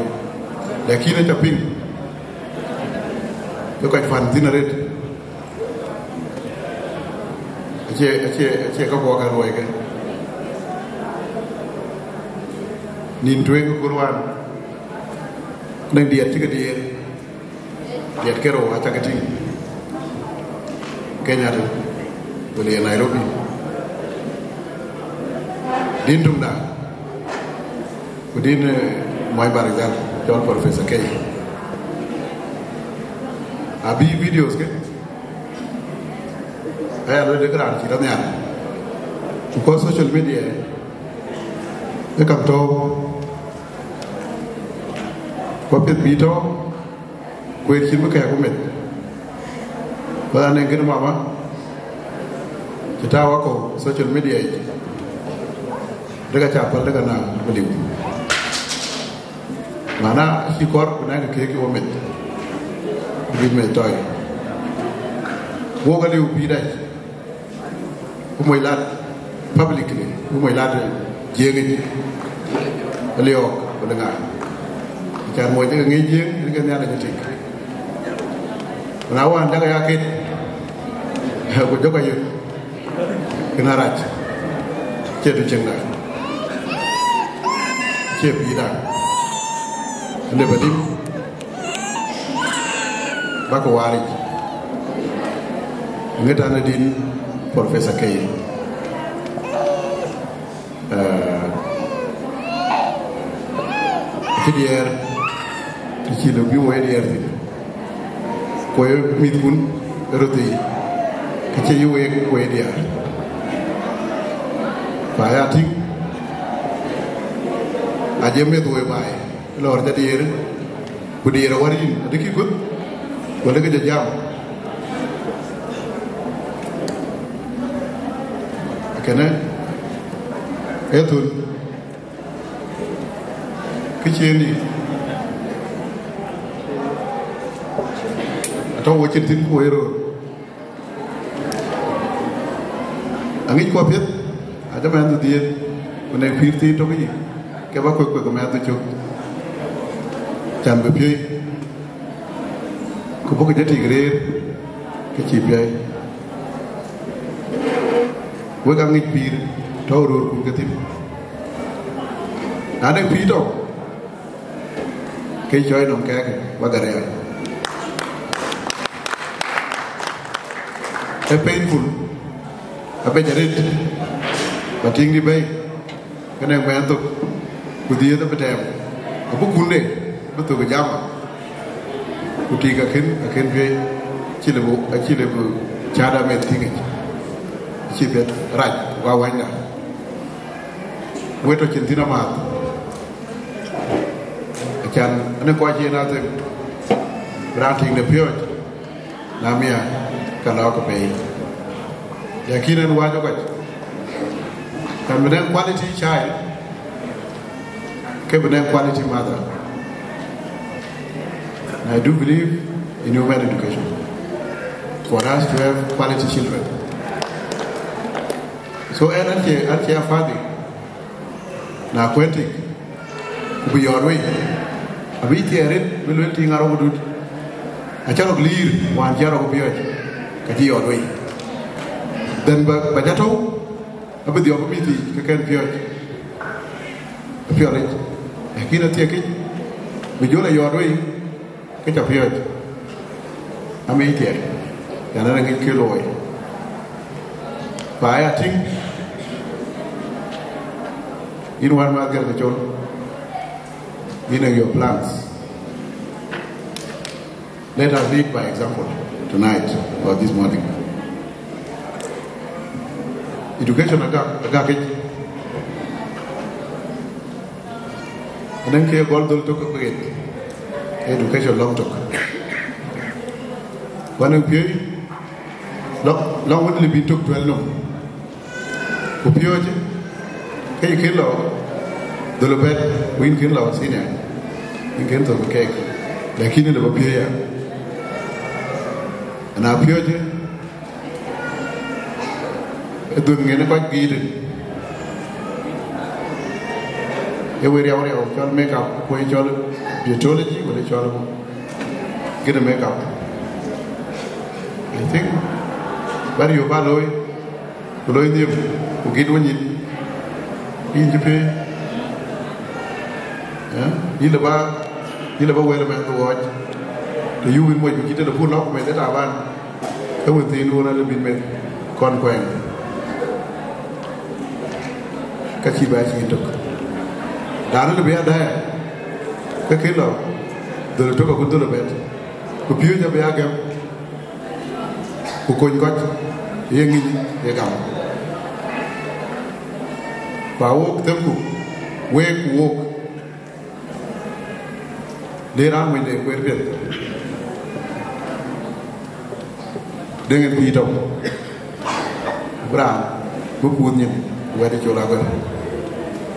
Lakin aca piŋ, ke kɔc pan thïn arëët. Acie, acie, acie ka buɔk ke luɔi ke. Nïn tueŋ ke kuruan. Nɛŋ diɛt cï ke diɛɛr. Diɛt ke rou acä ke tïŋ. Kenya tïŋ. Wël ye Nairobi. Din tuŋda. Ku din, eh, muɔny Barizal, cɔl Professor K. Abï videos ke. Aya luel de këran cï rɔt nhial. Ku kɔc social media, e kam tɔ̈u. Ku apiɛth bï tɔ̈u, kueer cïn bï kɛɛk ku meth. Ba anɛŋ kën mama, cï tääu akɔ̈u social media yic. Dek aca päl dek anäŋ bï liu. Mana acï kɔɔr ku nɛ̈k keek wo meth, bï meth tɔ̈i. Wok aliu pïïr dac, ku moc lat publicly, ku moc lat Jiëëŋ yic, aliɔɔk wala ŋa. Acan moc ke ŋic Jiëëŋ, yen ke Nhialic atik. Ku na wään dek aya ket, ku jɔk ayök. Kën arac, cie du cieŋda, cie pïïrda, lëp alim, bäk waaric, ŋët an din Professor K. Eh, cï diɛɛr, të cï lëu bï woi diɛɛr thïn. Ku ye mïthkun ë röt thii, ke cï yï week ku ye diäär. Ku aya tïŋ, aje meth woi baai, lɔɔr jɔ diëër, ku diëër awär yïn, adï kï kuth, wala ke jɔ jam. Kënë, ee thun. Kë cïn dït, atɔ̈ wo cïn thïn ku wo ye röör. Aŋic ku apiɛth, adë mɛnhdu dhiëëth, ku nɛŋ pïïr thiin tök yic, ke ba kuek kuek mɛnhdu cök, can bï piöi, ku bɔ̈ ke jɔ tik rëër, ke cïï piɔ̈i. Wek aŋic pïïr tɔ̈u röörkun ke thïn. Na de pïïr tɔ̈u, ke cɔɔc nɔm kɛ̈ɛ̈k, wek arial. Ee painful, abɛc arëët, ba tiiŋdï bɛ̈i, kënë mɛɛn thok, ku dhiëëth abï tɛɛm, abï kunde, bï thok ë jama, ku tik akën, akën piɛ̈i, acï lëu bï, acï lëu bï cäät ameth tïŋ yic, acï piɛth rac, ku awänyda. Wek tɔ̈ cïn thïn amääth. Acan, anëŋ kɔc yen athem, raan tiiŋ de piööc, na miäk, ka lɔ ke pei. Lakin en wääc ë kɔc, kan bï nɛŋ quality child, ke bï nɛŋ quality mother. And I do believe in women education for us to have quality children. So, ɛn an cie, an cie afadhi, na kuɛ̈n tik, ku bï yɔɔt wei, abï thiɛɛr rin, bï luel tiiŋ arɔ̈k dut, acä rɔ̈k liir, wään cï arɔ̈k piɔ̈ɔ̈c, ka cï yɔɔt wei. Then ba, ba jɔ tɔ̈u, abï dhiɔp bï mïth yiic, ke kën piɔ̈ɔ̈c, piɔlic, lakin athiɛkic, bï jɔl a yɔɔt wei, ke cä piɔ̈ɔ̈c, amï thiɛɛr, yɛn an aŋic kë looi, ba ya tïŋ, yïn wän mäth gɛ̈r ke col, yïn ë your plans. Let us lead by example tonight or this morning. Education agak, agakic. Anɛŋ ke gɔl dhöl tök ke kueet, education lɔŋ tök. Ku anɛŋ piööc, lɔŋ, lɔŋ wën lë bï tök tuɛl nɔm. Ku piööcë, ke yï kën lɔ dhöl bɛ̈t, ku yïn kën lɔ senior, yïn kën thök keek, lakin lë bä piööc ya. Na piööcë, ë dhöl ŋen ë kɔc gïït, ë wëi riau riau, cɔl makeup, ku ë cɔl beautology, wala cɔl gënë makeup. I think, bä riöp bä looi, Ku loi nhiëm, ku git wëny yïn, yïn cï piëëc. Ë? Yïn lë ba, yïn lë ba wël mɛnh ke ɣɔɔc, të yuk yïn moc, ku cï telefon lɔ̈k ku meth ë taban, ke wën thiin wën alë bïn meth kɔn kuɛɛŋ. Ka cï bɛ cï yïn tök. Raan lë bï ya dɛɛr, ke kë lɔ, dhöl tök aku dhöl ë bɛ̈t, ku piööc abï ya gɛm. Ku kony kɔc ye ŋic ye gam. Ba wok themku, week ku wok, le raan wënde kueer piɛth. Deŋ en pïïr tɔ̈u, bï raan bï kuuth nyin, wɛ̈t ë col agör,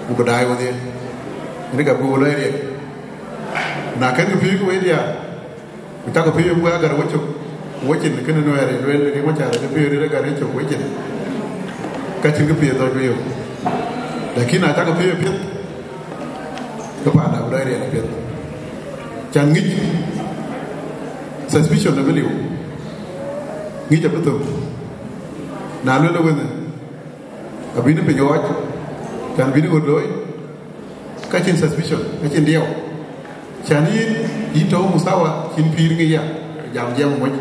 ku bï daai wedhie, ënë ka bï wo lɔ riɛk. Na kën kë pïïr ku wëi diaar, ku cakï piööc ku agar wecök, wecin kënë Nuɛɛr ë lueel, ke Macar ke piööc rït agar yecök wecin, ka cïn kë piɛth dhɔc wëyök. Lakin na cakï piööc piɛth, ke paan abï lɔ riɛl piɛth. Can ŋic suspicion abï liu, ŋic abï thök. Na lueel wënë, abï në piny ɣɔc, can bï në ɣöt looi, ka cïn suspicion, ka cïn diɛɛu. Can yïn, yïn tɔ̈u musawa cïn pïïr ŋic ya, jam jiɛɛm moc.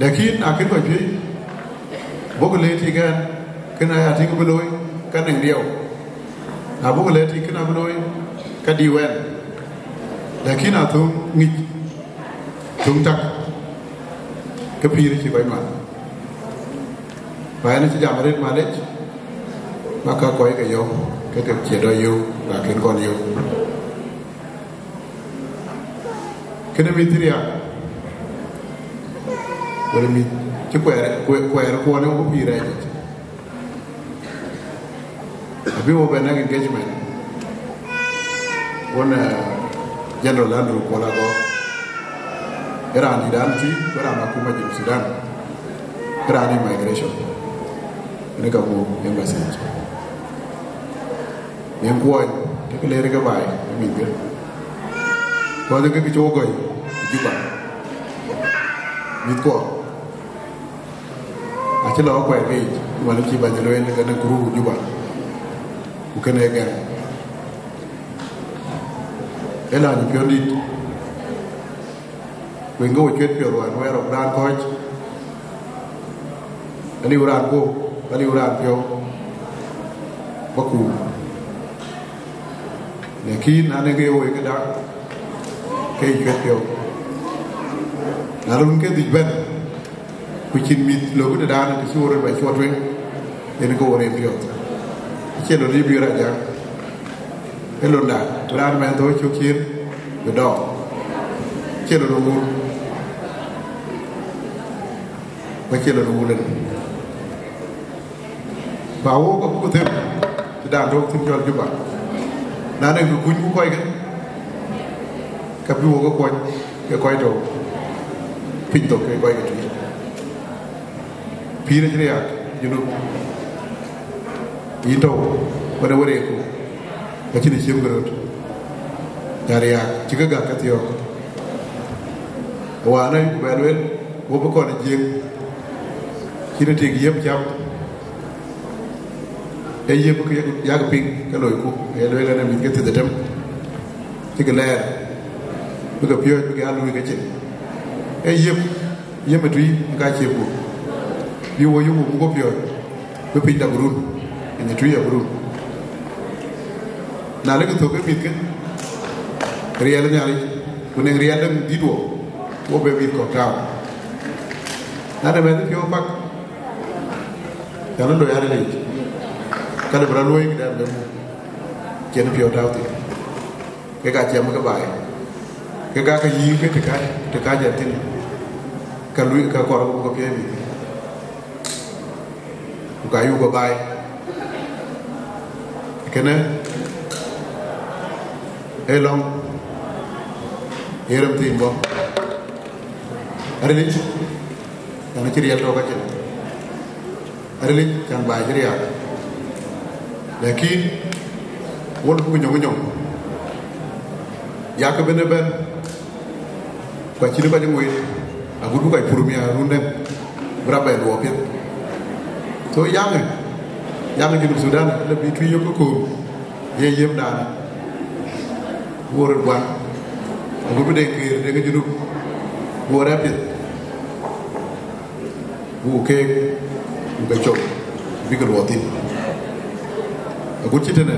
Lakin akën kɔc piööc, bɔkï le tik ɛn, kën aya tïŋ bï looi, ka nɛŋ diɛɛu. Na bɔkï le tik kën abï looi, ka diu ɛn. Lakin athöŋ ŋic, thöŋ tak, ke pïïr cï kɔc man. Ba ɛn cï jam arëët malec, ba ka kɔc ke yök, ke ke cie dɔ yök, ba kën kɔn yök. Kënë mïth riak, wala mïth cï kuɛɛr, kuɛɛr, kuɛɛr kuɔn ë wo pïïr rɛɛc yic. Abï wo bɛn nɛ̈k engagement won, eh, General Andrew Kuol Agɔk. Ë raan dït an tui, ku ë raan akuma Junub Sudan. Ë raan immigration. Ënë ka buk embassy. Yen kuɔny, të kë leer ke baai, ë mïth gër. Kuɔny ke kë cuk gɔ̈i, ë Juba. Mïth kuɔ. Acï lɔ kuɛɛr ke yic, man cï bɛ̈ny lueel ke në group Juba, ku kënë ë gɛ̈m. Ë lany piɔ̈n dït, ku ŋö cuet piɔ̈ɔ̈th wään wɛɛr rɔt raan kɔ̈ɔ̈c, aliu raan guɔ̈p, aliu raan piɔ̈u, ba kuur. Lakin na nɔŋ ke ye woi këda, ke yï cuet piɔ̈u. Na lun ke dhïc bɛ̈n, ku cïn mïth lok tëdan të cï wo röt bɛ cuɔt tueŋ, yen ke wo rem piɔ̈ɔ̈th. Acie lon yï bï rac jak, ë londa, bï raan mɛnh thou cök cin, bï dɔɔk. Acie lon ë wur, ku acie lon ë wur lel. Ba wok abuk them tëdan tɔ̈u thïn cɔl Juba. Na nɔŋ kë kuny ku kɔckë, ka bï wok ë kuɔny ke kɔc tɔ̈u piny thok ke kɔc ke tui. Pïïr acï riaak Junub, yïn tɔ̈u wën ë wërëëku, acïn ë ciëmkï röt. Cä riaak cï ke gäk ke thiɔ̈ɔ̈k. Wään ayuku bɛ lueel, wo bï kɔn ë Jiëëŋ, cïn ë tik yiëp cam, ee yiëp ke yak piŋ ke loiku, ee lueel ɛn ë mïth ke thiëth ë tem, cï ke lɛɛr, bï ke piɔ̈ɔ̈c, bï ke aa luui ke cin. Ee yiëp, yiëp ë tui, ka ciëpku, bï wo yök wo muk piɔ̈ɔ̈c, bï piny dap run, piny ë tui abï run. Na lek thök ke mïthkë, riɛl ë Nhialic, ku nɔŋ riɛl däŋ dït wo, wo bï mïth kɔ̈k tääu. Na de mɛnh piɔ̈u pak, cän loi arilic, ka lë bï rɔt luɔ̈i këdɛn bï muk, cïn piɔ̈u tääu thïn. Kek aa ciɛm ke baai, kek aa ke yïïk ke të kääc, të kääc ɛn thïn, ka luui, ka kɔɔr abuk ke piɔ̈ɔ̈c mïth. Ku ka yuk ë baai. Kënë ee lɔ̈ŋ, ee rem thiin bɔ̈. Arilic, yɛn acï riɛl tɔ̈u kacin. Arilic, can baai cï riaak. Lakin, wok buk nyɔŋ nyɔŋ. Yak bɛ̈n ëbɛ̈n. Ku acïn kɔc ŋuëët, agut bï kɔc pur miäk run dɛ̈ŋ, bï rap bɛ luɔɔk piɛth. So, yaŋ, yaŋ Junub Sudan, le bï tui yök ke koor, ye yem dan, wor guan, ago bï deŋ keer, deŋ Junub, wor apiɛth, buk keek, buk ke cop, bï ke luɔɔth thïn. Agut cï tënë,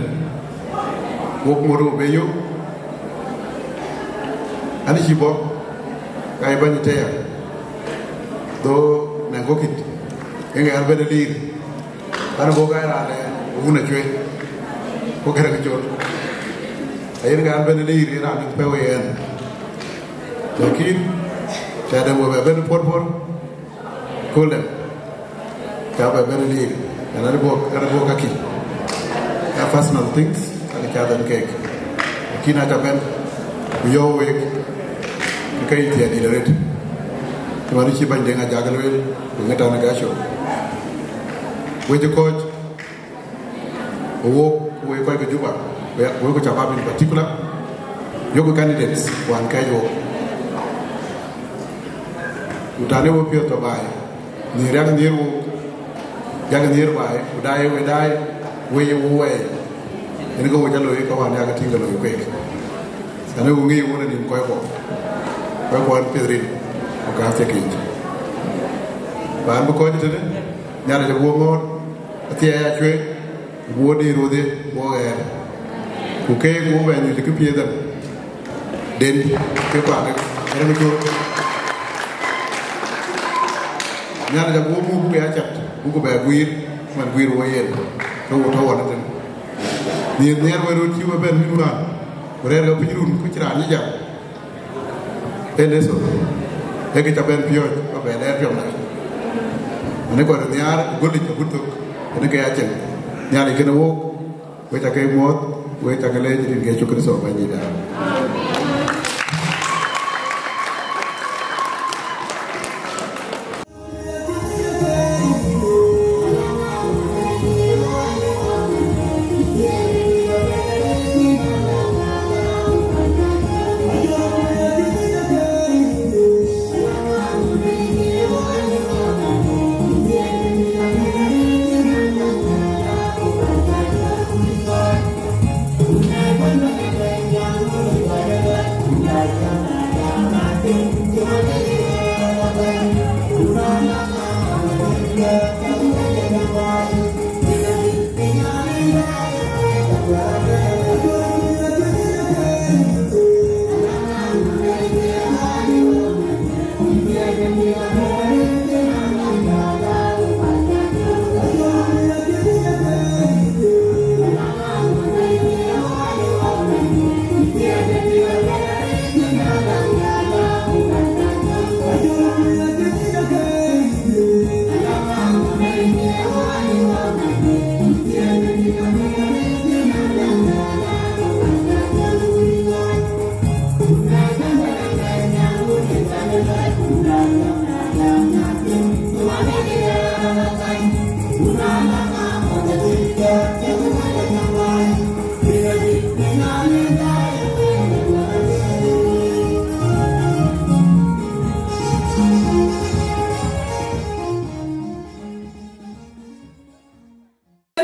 wok ŋot wo be yök, an cï bɔ̈, ka ye bäny tëya, dho nɛŋ kɔ̈kït, ke ŋɛɛr bɛ̈n ë liir, an bɔ̈ ka ye raan lɛɛr, wun acuëëc, ku kërë ke col. Ayen ŋɛɛr bɛ̈n ë liir, ye raan dït pɛ̈u ë ɛn. Lakin, cä dɛm we bɛ bɛ̈n puɔ̈r puɔ̈r, ku lɛm, cä bɛ bɛ̈n ë liir, ɛn an bɔ̈, an bɔ̈ kakï. Aa personal things, an cä dhɛn keek. Lakin acä bɛ̈n, ku yɔ̈ɔ̈k week, ke yï thiɛɛt dït arëët. Cï man cï bäny Deŋ Ajak lueel, ku ŋët an ë gacö. Wec ë kɔc, wok, wek kɔc ke Juba, wek, wek ku Shabab in particular, yok candidates, wan kɛɛc wok. Ku tane wo piɔ̈ɔ̈th tɔ baai, nhiëër yak nhiëër wok, yak nhiëër baai, ku daai we daai, we ye wo wɛɛi. Yen ke wo cä looi, ka wan yak tïŋ ke looi kueek. Tane wo ŋic wun anim kɔc kuɔ, kɔc kuɔ an piɛth rin, ku ka thiek yiic. Ba an bï kɔc tënë, Nhialic abï wo ŋɔ̈ɔ̈r, athiɛɛi acuëëŋ, ku bï wo dïïr wodhie, bï wo ɣɛɛr. Ku keek wo bɛ nyuc kë piɛth ɛn, den, ke kuaŋ, ë rem col. Nhialic abï wo muk, bï ya cat, buk bɛ guiir, man guiir wo yen, ke wo tɔ wan ëtën. Nhiëër, nhiɛɛr we röt cï we bɛ̈n wïn wään, ku rɛɛr ke piny run, ku cï raan cï jam. Ee lesson, ee kë ca bɛ̈n piɔ̈ɔ̈c, ba bɛ lɛɛr piɔ̈ɔ̈c na. Ani kɔc röt nhiaar, göl yic agut thök, ani ke ya cieŋ. Nhialic kënë wook, wek ca ke muɔ̈ɔ̈th, wek ca ke leec rin ke Yecu Kërtho Bɛ̈nydïïtda.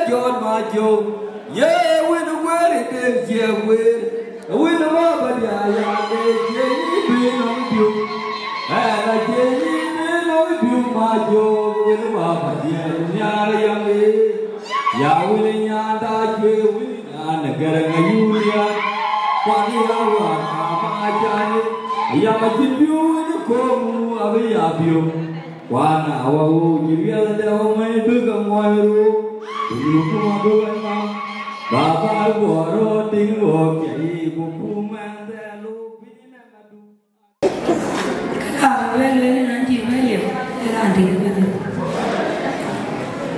John Majo, ye win weri den je wer, win baba dia ya de je ni bi no biu. Era je ni bi no biu Majo, win baba dia nyar ya me. Ya win nyanda je win nyanda garanga yulia. Kwa ni ya wa ka ma jani, ya ma jin biu win ko mu abi ya biu. Wana wa wo ji riɛl de wo mai bi ka muɔi ru, ku yu kuma bi wai ma. Baba guɔro ting wo ke yi ku kuma de lu piny na madu. Ka ba bɛ lueel na ji bɛ liep, e raan dït bɛ liep.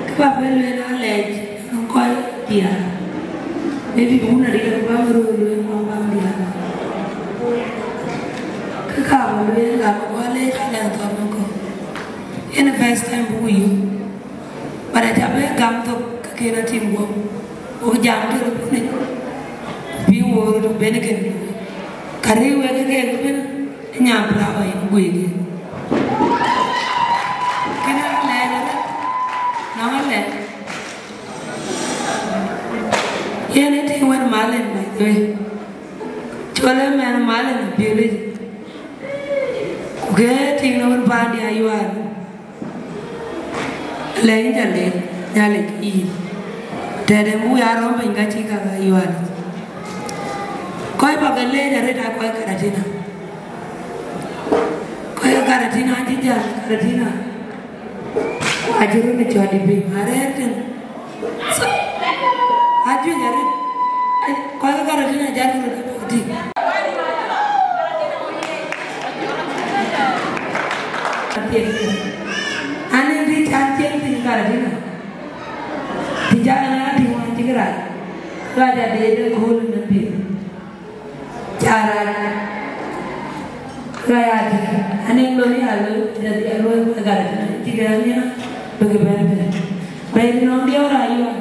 Ka ba bɛ lueel alɛc, an kɔc diaar. Maybe wun adït ba ru lueel ma ba diaar. Ka ka ba lueel ka ba lɛc alɛc thɔn kɔ̈k. Yen first time buku yök, but aca bɛ gam thok ke ken atim guɔ̈p, wok jam tëde punë, bï wo röt ben ken. Ka rëër wek ke keek ëbën, ë nyan flower yen guëëk yen. Kënë alɛɛc arëët, nɔŋ alɛɛc. Cɔl ëmɛn mal ë piölic, ku ke tiŋ në wën paandiɛ̈ Ayual. Lɛc ca leec Nhialic yïn, tëde buk ya rɔ̈m piny ka cï kak Ayual. Kɔc bä ke leec arëët aa kɔc Karatina. Kɔc Karatina acï jäl Karatina. Ku acï röt ë cɔl dï piny arëër tën. So, ajuëc arëët. Ai, kɔc ke Karatina ajat röt ë tïŋ. An ë bï can cieŋ thïn Karatina. Bï can an aa tïŋ wään cï kërac. Rac adï ë kööl në pith. Ca rac. Rac adï. An ë lon ya loi, ya loi Karatina. Cï ke an ya, bï ke bɛ̈n piny. Bɛ̈n nɔŋ diɔ̈ɔ̈r ayual.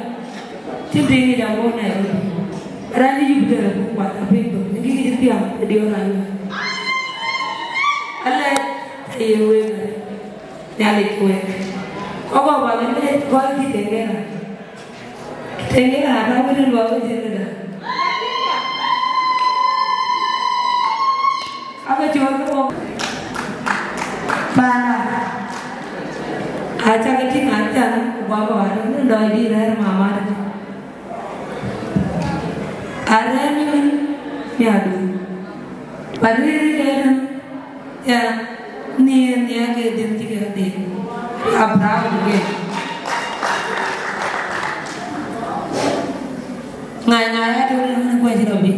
Cï piŋ ë jam bɔ̈ Nairobi. Raan ë yup tënë buk kuat apiŋ thok, në kï cï thiäŋ ë diɔ̈ɔ̈r ayual. Alɛɛc, aye wek, Nhialic wek. Kɔ̈k kɔ̈k bä ke leec, kɔc kï tëŋ ke raan. Tëŋ ke raan, raan wën ë luɔk ë cïn këda. Abä cɔɔl ke wok. Paana. Acä ke tïŋ acan, ku bä bä wä, nu dɔɔc dï rɛ̈ɛ̈r mama. Arɛ̈ɛ̈r ni min, miadu. But really, then, yeah, ni, ni ake din ti ke din. I'm proud again. Ngai, ngai, atu ni kwa jirabi.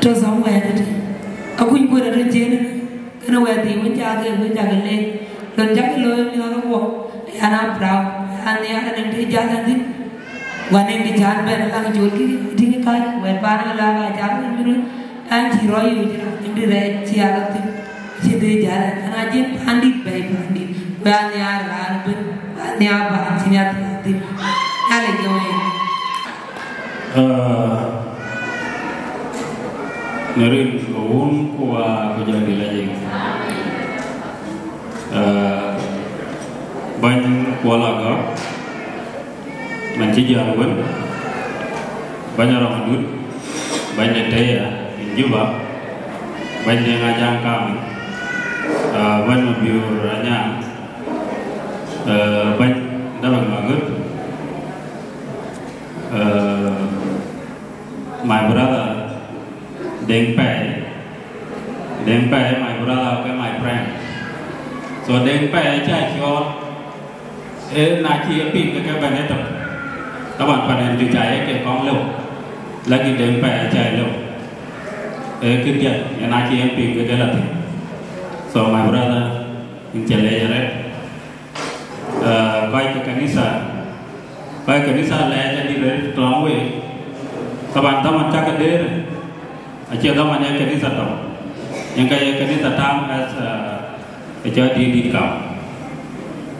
To somewhere tëtï. Akuc kuöt atɔ̈ ciëën, kënë wɛ̈t thii wën cak ke, wën cak ke leec. Lon cak ke looi mïth ake kuɔ, an, I'm proud. An, nhiaar anɛŋ të jäl adhïn. Ku anɛŋ të cän bɛ̈n alaŋ col kï tïŋ kac, wɛ̈t paan ala ka cak wën bï röt. An, cï rɔt yööc raan, anɛŋ të rɛɛc cï a lɔ thïn. Cï dhil jäl an, an, ajiël pandït bɛ̈i pandït. Ku an, nhiaar raan ëbën, ku an, nhiaar baan cï nhiaar thïn. Nhialic ke wëi. Aa, në rin ke wun ku Wä ku Jɔŋdït lajik. Aa, bäny Kuɔl Agɔk, man cï jäl wën, bäny Arɔŋ Adut, bäny de Teya in Juba, bäny de Ŋajaŋ Kam, aa, bäny Mabiöör Anyaŋ, aa, bäny Dabɛ̈k Magöt, Uh, my brother Deng Pɛɛi, Deng Pɛɛi, my brother, okay, my friend. So Deng Pɛɛi acä cɔɔl, ee, na cï ye piŋ ke ke bɛ̈n etök. Taban pan en juëc aye ke kɔŋ lëu, lakin Deng Pɛɛi acä lëu. Ee, kë diɛt, en acï en piŋ ke ke la thïn. So my brother, in cä leec arëët. Eh, kɔc ke kanitha, kɔc kanitha lɛɛc adït rɛ̈t tɔŋ week. Taban dhaman cak ke dëër, acie dhaman ë kanitha tɔŋ. Yen ka ye kanitha tam as, eh, ë cɔl dït dït kam.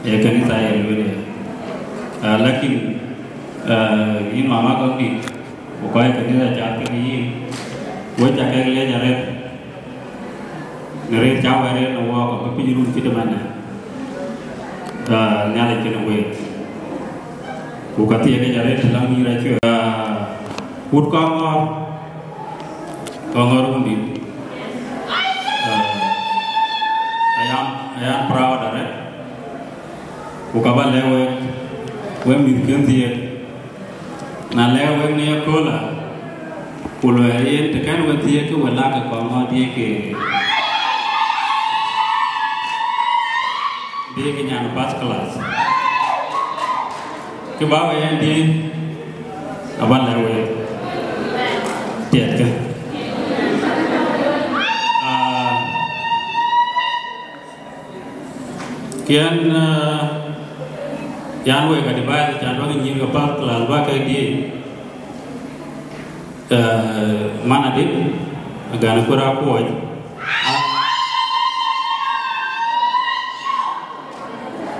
Ë kanitha ye lueel ye. Eh, lakin, eh, yïn mama Gɔŋdït, ku kɔc kanitha cath kekë yïn, wek ca kek leec arëët. Në rëër cä wɛ̈ɛ̈r yen ë wɔɔk, abï piny run cït ëmënë. Ah, Nhialic kënë week. Ku ka thiekic arëët të läŋ nyïïr acuëër. Ah, wut Kɔŋɔ̈ɔ̈r, Kɔŋɔ̈ɔ̈r wundït. Ah, I am, I am proud arëët. Ku ka bä lɛ̈k wek, wek mïthken thiëëk. Na lɛ̈k wek në yaköölë, ku luɛɛl yen të kɛ̈n we thiëëk, ke we lak ë Kɔŋɔ̈ɔ̈r diëëk ke, diëëk ke nyan first class. Kë bä we yen diëëk, abä lɛ̈k wek tiɛtkë. Ah, Kiɛn, eh, yan wek advice, can bäk nyïïr ke path class bäk ke diëëc. Eh, man adït, agan kuër akuɔc.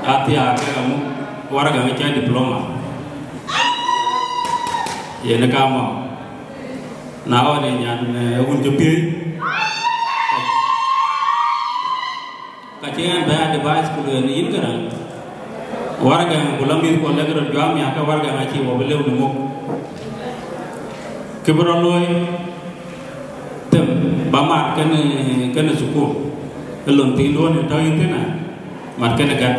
A, athiaak kek amuk, waraga ŋic cä diploma. Yen ë kaam ɔ. Na ɣɔn ë nyan, eh, wun cï piööc. Ka cï ɣɛn bɛ advice ku lueel yïn Garaŋ, waragɛŋ ku la mïth ku lek röt juam ya ke waragɛŋ acï wɔ bï lëu në muk. Kë bï rɔt looi, them ba mat kënë, kënë thukul, ë lon thiinduɔ̈n ë tɔ̈ yïn thïn, mat kënë gät.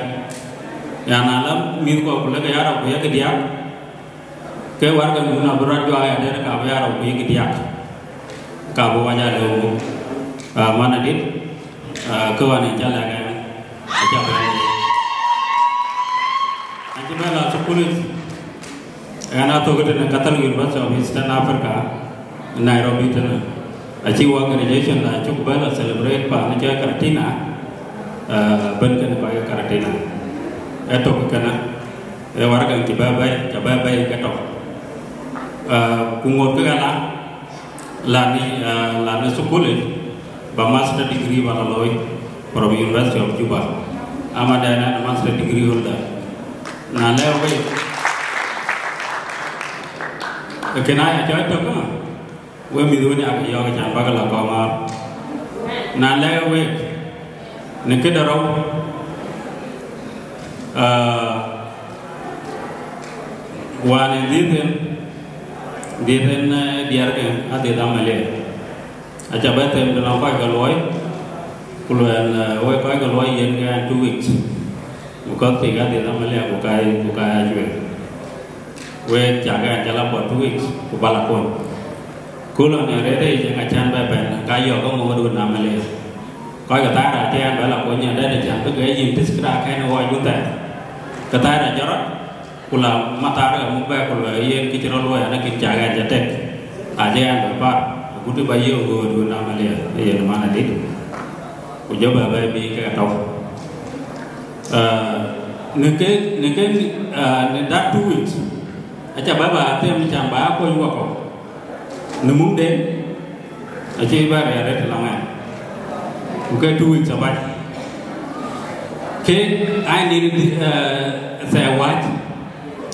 Ya na la mïthkuɔ ku lek ya rɔt ku yek diäk, ke warɛgakdun abï rɔt juak ya dɛ̈t ka bï ya rɔt ku yek diäk, ka bï wac aa lëu gup. Ah, man adït, ah, kë ɣɔn ë cä lɛ̈k ɛn, acä bɛ̈n. Acï bɛ̈n la thukul yic, ɛn a thök tënë Catholic University of Eastern Africa, Nairobi tënë. Acï wɔ graduation da cuk bɛ̈n la celebrate pan cɔl Karatina, ah, bɛ̈n kënë kɔc ke Karatina. Ë tök kënë, ë warɛgak cï bɛ bɛ̈i, cï bɛ bɛ̈i ke tök. Ah, ku ŋot kek ala, lani, ah, lani thukul yic, ba master degree ba la looi from University of Juba. Ama dɛn ɛn master degree holder. Na lɛ̈k wek, ë kën aya cɔɔc tök, ah, wek mïth wën yak yɔ̈ɔ̈k can bäk la kɔŋ ŋaar. Na lɛ̈k wek, në këde rou, ah, wään ë dhiëth en, dhiëth en, eh, diɛɛrke adhiëth amalia. Acä bɛ them tënɔŋ kɔc ke luɔi, ku luɛɛl, eh, wek kɔc ke luɔi yen ke ɛn two weeks. Because thik adhiëth amalia ku ka, ku ka ya cuëër. Wek cak ɛn cä la bɔ̈ two weeks ku ba la kony. Ku lɔ në rɛ̈ɛ̈r yic ë ŋa cän bɛ bɛ̈n, ka yɔ̈ɔ̈k ë ŋoot wën amalia. Kɔc ke thaar acï ɛn bɛ la kony, ɛn dɛ̈t ë cän bï ke yïn tïc kë da kɛn ɣɔɔc wun thɛɛr. Ke thaar ajɔt rɔt, ku la mathaar ke muk bɛ ku luɛɛl yen kë cï rɔt luɔi ɛn akïn cak ɛn cä tek. Acï ɛn bɛ par, agut ba yiëk ɣööt wën amalia, ë yen man adït. Ku jɔ bɛ bɛ bï ke tɔ̈u. Ah, në ke, në ke, ah, në that two weeks, acä bɛ ba them can ba ya kony wakɔ̈u. Në mumden, acï bɛ riɛl rɛ̈t lɔŋ ɛn. Ku ke two weeks abac. Ke ai nin, eh, thɛɛr wääc,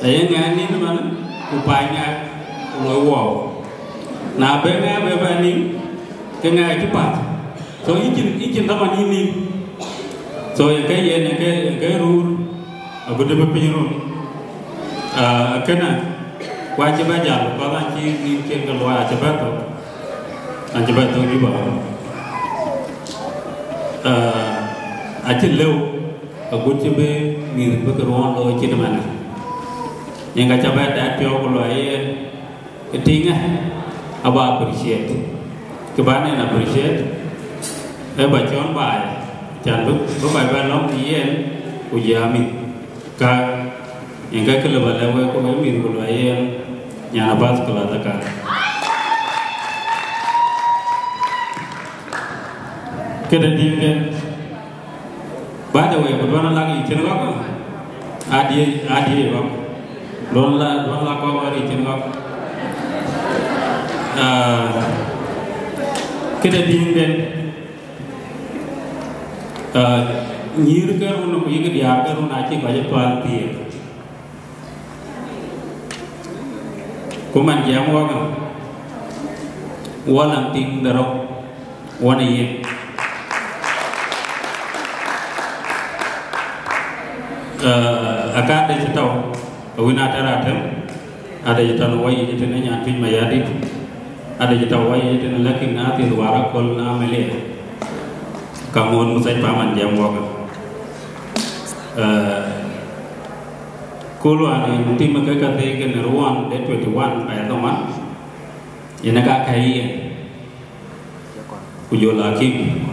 aye ŋɛk nin man, ku pany ŋɛk, ku loi wɔɔu. Na bɛ ŋɛk bɛ bɛ nin, ke ŋɛk acï path. So yïn cïn, yïn cïn dhaman yïn nin. So yen ke yen, yen ke, yen ke ruur, agut bï piny run. Ah, kënë, ku acï bɛ jäl, because an cï nïn cïn ke luɔi, acï bɛ thök. An cï bɛ thök Juba. Ah, acï lëu, agut cï bï mïth bï ke ruɔ̈ɔ̈n looi cït ëmënë. Yen ka cä bɛ dɛɛt piɔ̈u ku luɔi yen, ë tiŋë aba appreciate. Kë ban en appreciate, ë ba cɔn baai, can bï, bï kɔc bɛ lɔ̈ŋ yen, ku jami. Ka, yen ka kë lë ba lɛ̈k wek, ku wek mïth ku luɔi yen, nyan abath ku la dhaka. Këde diëëŋden, by the way, ku duɔ̈n alak yic cïn ɣɔ̈k, adï, adï ɣɔ̈k. Duɔ̈n la, duɔ̈n la kɔ̈k ɣɔ̈k yic cïn ɣɔ̈k. Ah, këde diëëŋden, ah, nyïïr ke run ku yïk diäär ke run acï kɔc ë päl thiëëk. Ku man jiɛɛm wɔk, wɔ laŋ tiŋ de rou, wɔ në yen. Eh, aka de cï tɔ̈u, awïn atɛr atem, ade cï tɔ̈u në wɔ yic tënë nyan tuc Mayardit, ade cï tɔ̈u wɔ yic tënë lakin na thith war aköl na Melia, ka ŋoot muthac pa man jiɛɛm wɔk. Eh, Ku luan en tim ke ka thek en ruɔn de twenty one pa ya dhaman. Yen ka ka yen. Ku jɔ la kim.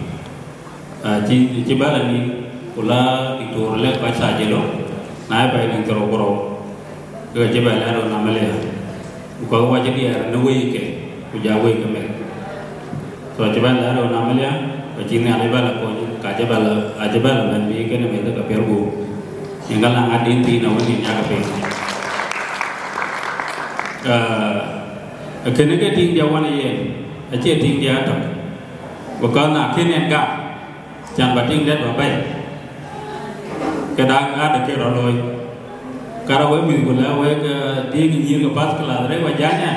Ah, ci, ci bala ni, ku la diktor le ka sa jelo. Na e pa ni toro kuro. Ke ci bala ro na Melia. Ku ka wa ci diɛɛr në wëike, ku ja wëike meth. So, acï bɛ̈n lɛ̈ɛ̈r ɣön Amelia, ku acï Nhialic bɛ̈n la kony, ka cï bɛ̈n la, acï bɛ̈n la bɛ̈n bï kënë meth ke piɛl gup. Yen ka läŋ adïn thiin awën yen yak piny. Ee, kënë ke tiŋ diɛ̈ wän yen, acie tiŋ diɛ̈ atök. Because na kën en gam, can ba tiŋ dɛ̈t ba bɛ̈i, ke dak ade ke rɔt looi. Ka rɔt wek mïth ku lɛ̈k wek, eh, diëëŋ nyïïr ke first class, rɛ̈k wek jany aya.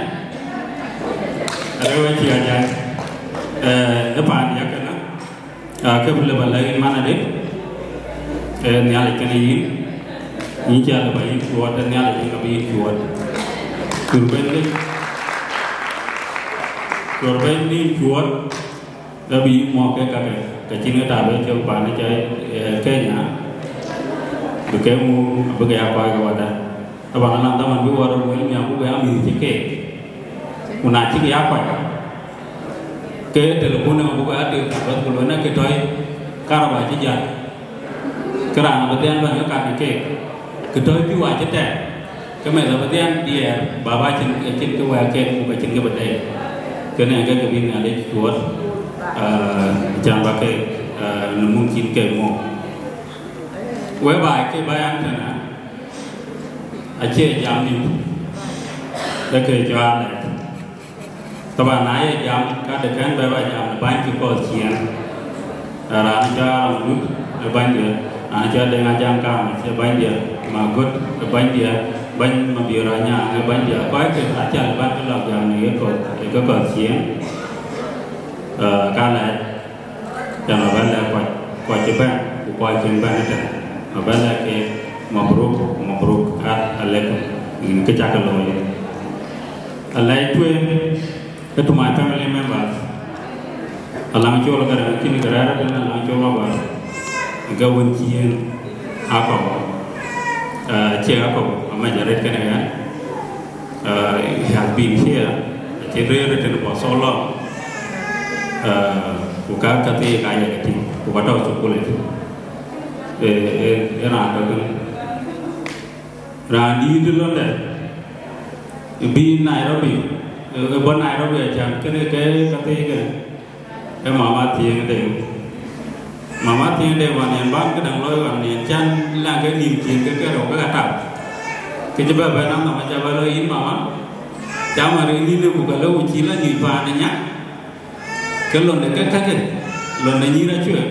Rɛ̈k wek cï a jany. Eh, ë paan yakëna, ah, ke bï lëu ba lɛ̈k yïn man adï, eh, Nhialic kenë yïn, yïn cï a lëu ba yïn cuɔɔt, Nhialic yen ka bï yïn cuɔɔt. Cur ben kë. Cuɔr bɛ̈ny nïn cuɔɔr, la bï yï mɔ̈k ke kakë, ke cïn ke tap ë cök paan ë cɔl, eh, Kenya, bï ke muk, bï ke ya kɔc ke wada. Taban, anɔŋ dhaman bï wada wël nhiam, buk ya mïth cï keek. Ku na cïk ya kɔc, ke telepon ë buk ya tek, bas ku lueel na ke tɔ̈i, karaba cï jäl. Ke raan abï dhiɛl bɛ̈n ke kat në keek, ke tɔ̈i pïu acï tɛɛr, ke meth abï dhiɛl diɛɛr, baba acïn, acïn kë wɛɛr keek, ku acïn kë bï dɛɛi. Kënë ke kë bï Nhialic cuɔɔt, ah, can ba ke, ah, në muk cïn keek mɔ̈k. Whereby ke ba yan tënë, acie jam dït, ke ke cɔl alɛɛc. Taban, na ye jam, ka de kën bɛ ba jam në bäny cï kɔ̈th ciëën. Raan cɔl Aram Dut ë bänydiɛ̈, raan cɔl Deŋ Ajaŋ Kam ë bänydiɛ̈, Magöt ë bänydiɛ̈, bäny Mabior Anyaŋ ë bänydiɛ̈. Kɔc ke acal bän ke lɔ jam në ye kɔ̈th, ye ke kɔ̈th ciëën. Eh, ka lɛɛc, can abä lɛ̈k kɔc, kɔc cï bɛ̈n, ku kɔc cïn bɛ̈n ëtɛ̈n. Abä lɛ̈k ke mabruk, mabruk, alaikum. Yïn kë cak looi. Alɛɛc tueŋ, ke to my family members. Alaŋ col Garaŋ, cïn Garaŋ ëtɛ̈n, alaŋ col Mabar. Ke wën cï yen akɔ̈u. Eh, cie akɔ̈u, amec arëët kënë ɣɛn. Uh, he has been here, acï rëër ëtɛ̈n for so long. Uh, ku ka, ka thii ka ye ke tïŋ, ku ka tɔ̈ thukul ëtɛ̈n. Eh, eh, eh, raan tɔ̈ kënë. Raan dïït ë lɔ̈ŋde, bï Nairobi, eh, bɔ̈ Nairobi acan kënë ke ka thii kënë. Ee Mama Athiëŋ Deŋ. Mama Athiëŋ Deŋ, wan yen bän këdäŋ looi, wan yen can läŋ ke nïn ciëën ke ke rou ke ka tap. Ke cï bɛ bɛ̈n anɔm, aca bɛ looi, yïn mama, cam arëët nïn ë buk alë ku cï la nyuc paan ë nya. Ke londe ke kakë, londe nyïïr acuëër,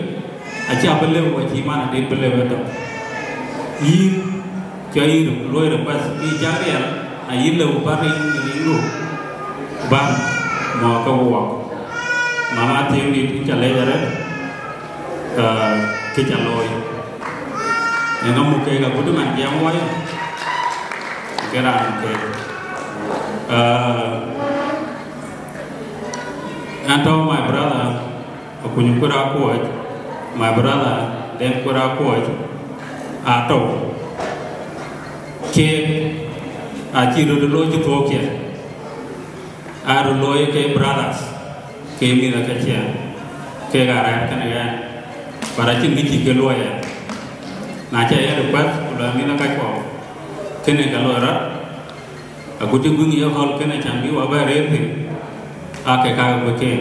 acï abï lëu, acï man adït bï lëu ëtök. Yïn, cä yï luɔi request, bï cak riɛl, ayï lëu bä riŋ, riŋdu, bän mɔ̈ɔ̈k ke wuɔk. Mama Athiëŋ dït, yïn ca lec arëët, eh, kë ca looi. Eeŋa muk keek agut man jiɛɛm woi, ke raan muk keek. Eh, ɛn tɔ̈u my brother, Akuny Kuer Akuɔc, my brother, Deŋ Kuer Akuɔc, atɔ̈u. Keek acï röt looi cï thok cï, aa röt looi ke brothers, ke mïth ke ciɛɛŋ, kek aa rɛ̈ɛ̈r kënë ɣɛn, but acïn kë cï ke luɔi ɣɛn. Na cä ye request, ku luɔi mïth ke kɔ̈u, kënë ka loi rɔt, agut cï guiŋ ye hall kënë can bï wa bɛ rëër thïn, aa ke ka guic keek.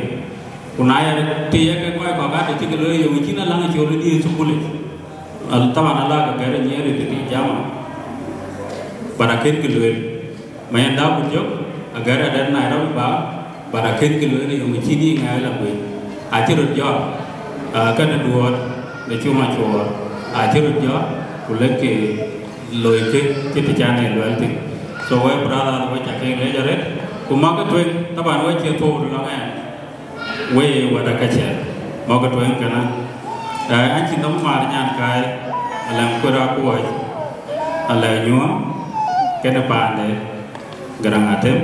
Ku na ye të ye ke kɔc kɔ̈k ade cï ke looi yöŋ cïn alaŋ col ë diëër thukul yic. Al-, taban ala ke gɛ̈r ë nyiɛɛr ë tëtï jama. But akën kë lueel. Ma yɛn dau ku jök, agɛ̈r adet Nairobi ba, but akën kë lueel yöŋ cïn yï ŋɛɛr la guic. Acï röt jɔt, ah, kënë duɔɔt, de cum acuɔɔr. Acï röt jɔt, ku lek ke looi kë cï të can ee luɛɛl thïn. So we brother, we ca ke lec arëët, ku makë tueŋ, taban we cie thou lɔŋ ɛn, we ye wada ka cɛ, makë tueŋ kënë. Eh, an cï nɔm maar nyan kaai, alɛŋ Kuer Akuɔc, alɛŋ Nyuɔɔn, kënë paande, Garaŋ Atem.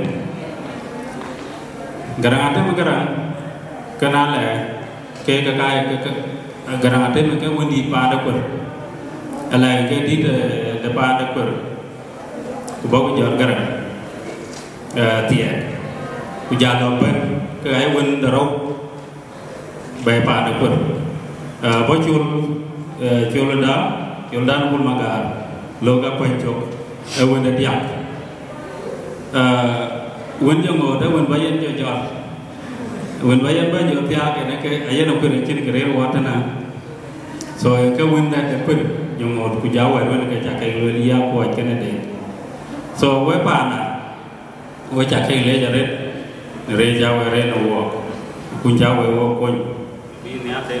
Garaŋ Atem Garaŋ, kënë alɛŋ, ke, ke kaai, ke, ke, Garaŋ Atem ke wëndït paande Kuer. Alɛŋ ke dït, eh, de paande Kuer. Ku bɔ̈ ku jɔt Garaŋ, eh, thiɛɛk. Ku jal lɔ bɛ̈n ke ɣa ye wën de rou, bɛ̈i paande Kuer. Eh, bɔ̈ col, eh, col da, col dan Bul Magaar, lok Akuany cök, ee wën de diäk. Eh, wën jɔ ŋoot, ee wën bä yen jɔ jɔt. Wën bä yen bä jɔ thiaak, yen ke, ayen akuën acïn kë rëër wɔ tënë. So, ke wën that akuën jɔ ŋoot, ku ja wɛ̈t wën ke ca kek lueel ya Akuɔc kënë de. So, we paanda, we ca kek lec arëët, në rëëc ja we rëër në wuɔɔk, ku ca we wuɔɔk kony. Bï nhial de.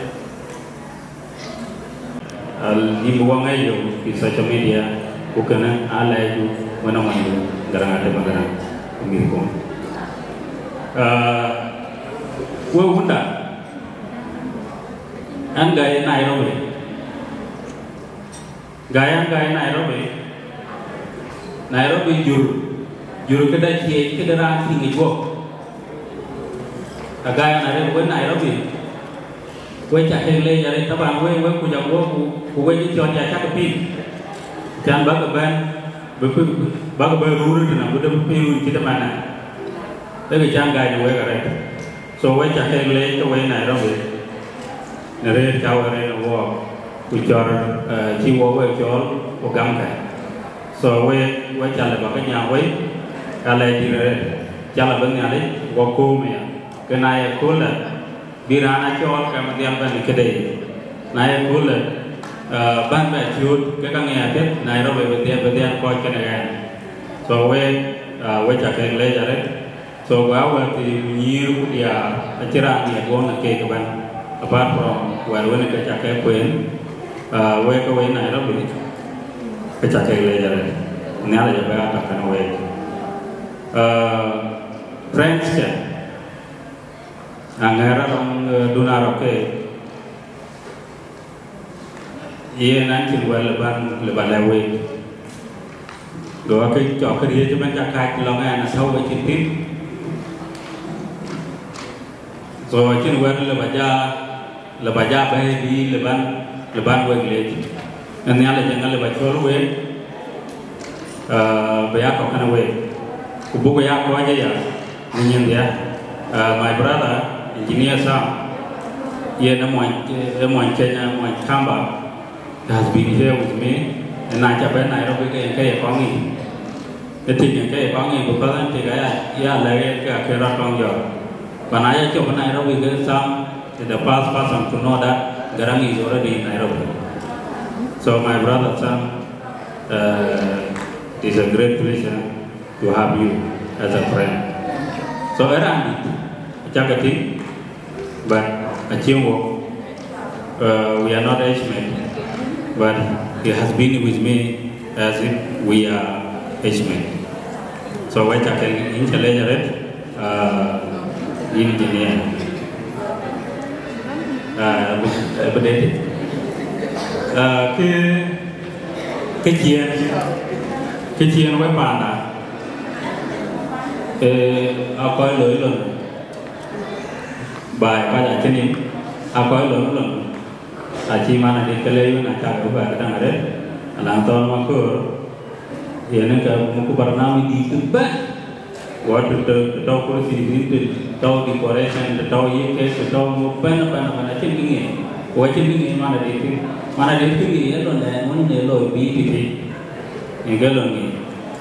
Al yïn wä ŋɛc yök ë social media, ku kënë aa lɛɛcdu wën aŋuɛ̈nydu Garaŋ Atem Garaŋ, ku mïthkuɔn. Ah, we wunda, an gäi Nairobi. Gäi an gäi Nairobi. Nairobi jur, jur këda cie këde raan tïŋ ë guɔ̈p. Agai an arëët wek Nairobi, wek ca kek leec arëët, taban wek, wek kuc aguɔ ku, ku wek cï cɔl ya cak piny. Can bäk bɛ̈n, bï pï-, bäk bɛ̈n rur tënë, ku de piny run cït ëmɛnë. Ee kë can gai në wek arëët. So wek ca kek leec ke wek Nairobi, në rëët ca wek rëët në wɔɔk, ku cɔl, eh, cï wɔk wek cɔɔl, ku gamkë. So wek, wek ca lë bäk ke nyam wei, ka lɛc dït arëët, ca lë bï Nhialic, wɔ kuum ya. Ke na ye köölë, bï raan a cɔɔl ke madhial bɛ̈n këde. Na ye köölë, eh, bän bɛ ciööt, ke ka ŋiɛc apiɛth, Nairobi bï dhiɛl, bï dhiɛl kɔc kënë ɣɛn. So wek, eh, wek ca kek leec arëët. So, ku awɛ̈t thii ku nyïïr ku diaar, acïn raan diɛt duɔ̈ɔ̈n ë keek ëbɛ̈n, apart from wɛ̈t wën ke ca ke kueen, ah, wek ke wek Nairobi, ke ca kek leec arëët. Nhialic abï atɔ̈ kenë wek. Ah, friends cä, aŋɛ̈r arɔŋ, eh, dun arɔ̈ keek. Yen an cïn wɛl lë ban, lë ba lɛ̈k wek. Go ke cɔk këriëëc ëbɛ̈n ca kääc lɔŋ ɛn atɔ̈u we cïn thïn. So acïn wɛl lë ba ja, lë ba ja bɛ̈ɛ̈i bï lë ban, lë ban wek leec. Ë Nhialic ëŋa lë ba cɔl wek, ah, bï ya kɔ̈k kenë wek. Ku buk ya kɔc aya. Në nyin dhia, uh, my brother, Engineer Sam, yen ë mony, ë mony Kenya, mony Kamba, has been here with me, and na ca bɛ̈n Nairobi ke yen ke ye kɔŋ yic. Ë tïŋ yen ke ye kɔŋ yic, because an tik aya, ya lɛ̈k yen ke akën rɔt kɔŋ jɔt. But na ya cop Nairobi ke Sam is the first person to know that Garang is already in Nairobi. So my brother Sam, uh, it is a great pleasure to have you as a friend. So, ë raan dït, acak ke tïŋ, but acïn wok, uh, we are not age mate, but he has been with me as if we are age mate. So, we cak ke yïn ca leec arëët, uh, yïn Engineer. Ah, abï, abï deet. Ah, kë, kë ciëën, kë ciëën wek panda, eh, akɔc loi lon, baai kɔc acïn nim, akɔc lon lon, acï man adït ke lec wën acak bï bɛ̈ɛ̈r këdäŋ arëët, alaŋ thɔn maköör, yen ke muk barnamij dït ëbɛ̈n. Wɔ të, të, të tɔ̈u kursi, të tɔ̈u decoration, të tɔ̈u yiëk kek, të tɔ̈u muk bɛ̈n, bɛ̈n, bɛ̈n, acïn kë ŋiɛc. Ku acïn kë ŋiɛc man adït thïn. Man adït kë ŋiɛc ë lon dɛn wën në looi bï tïtï. Yen ke lon ŋic.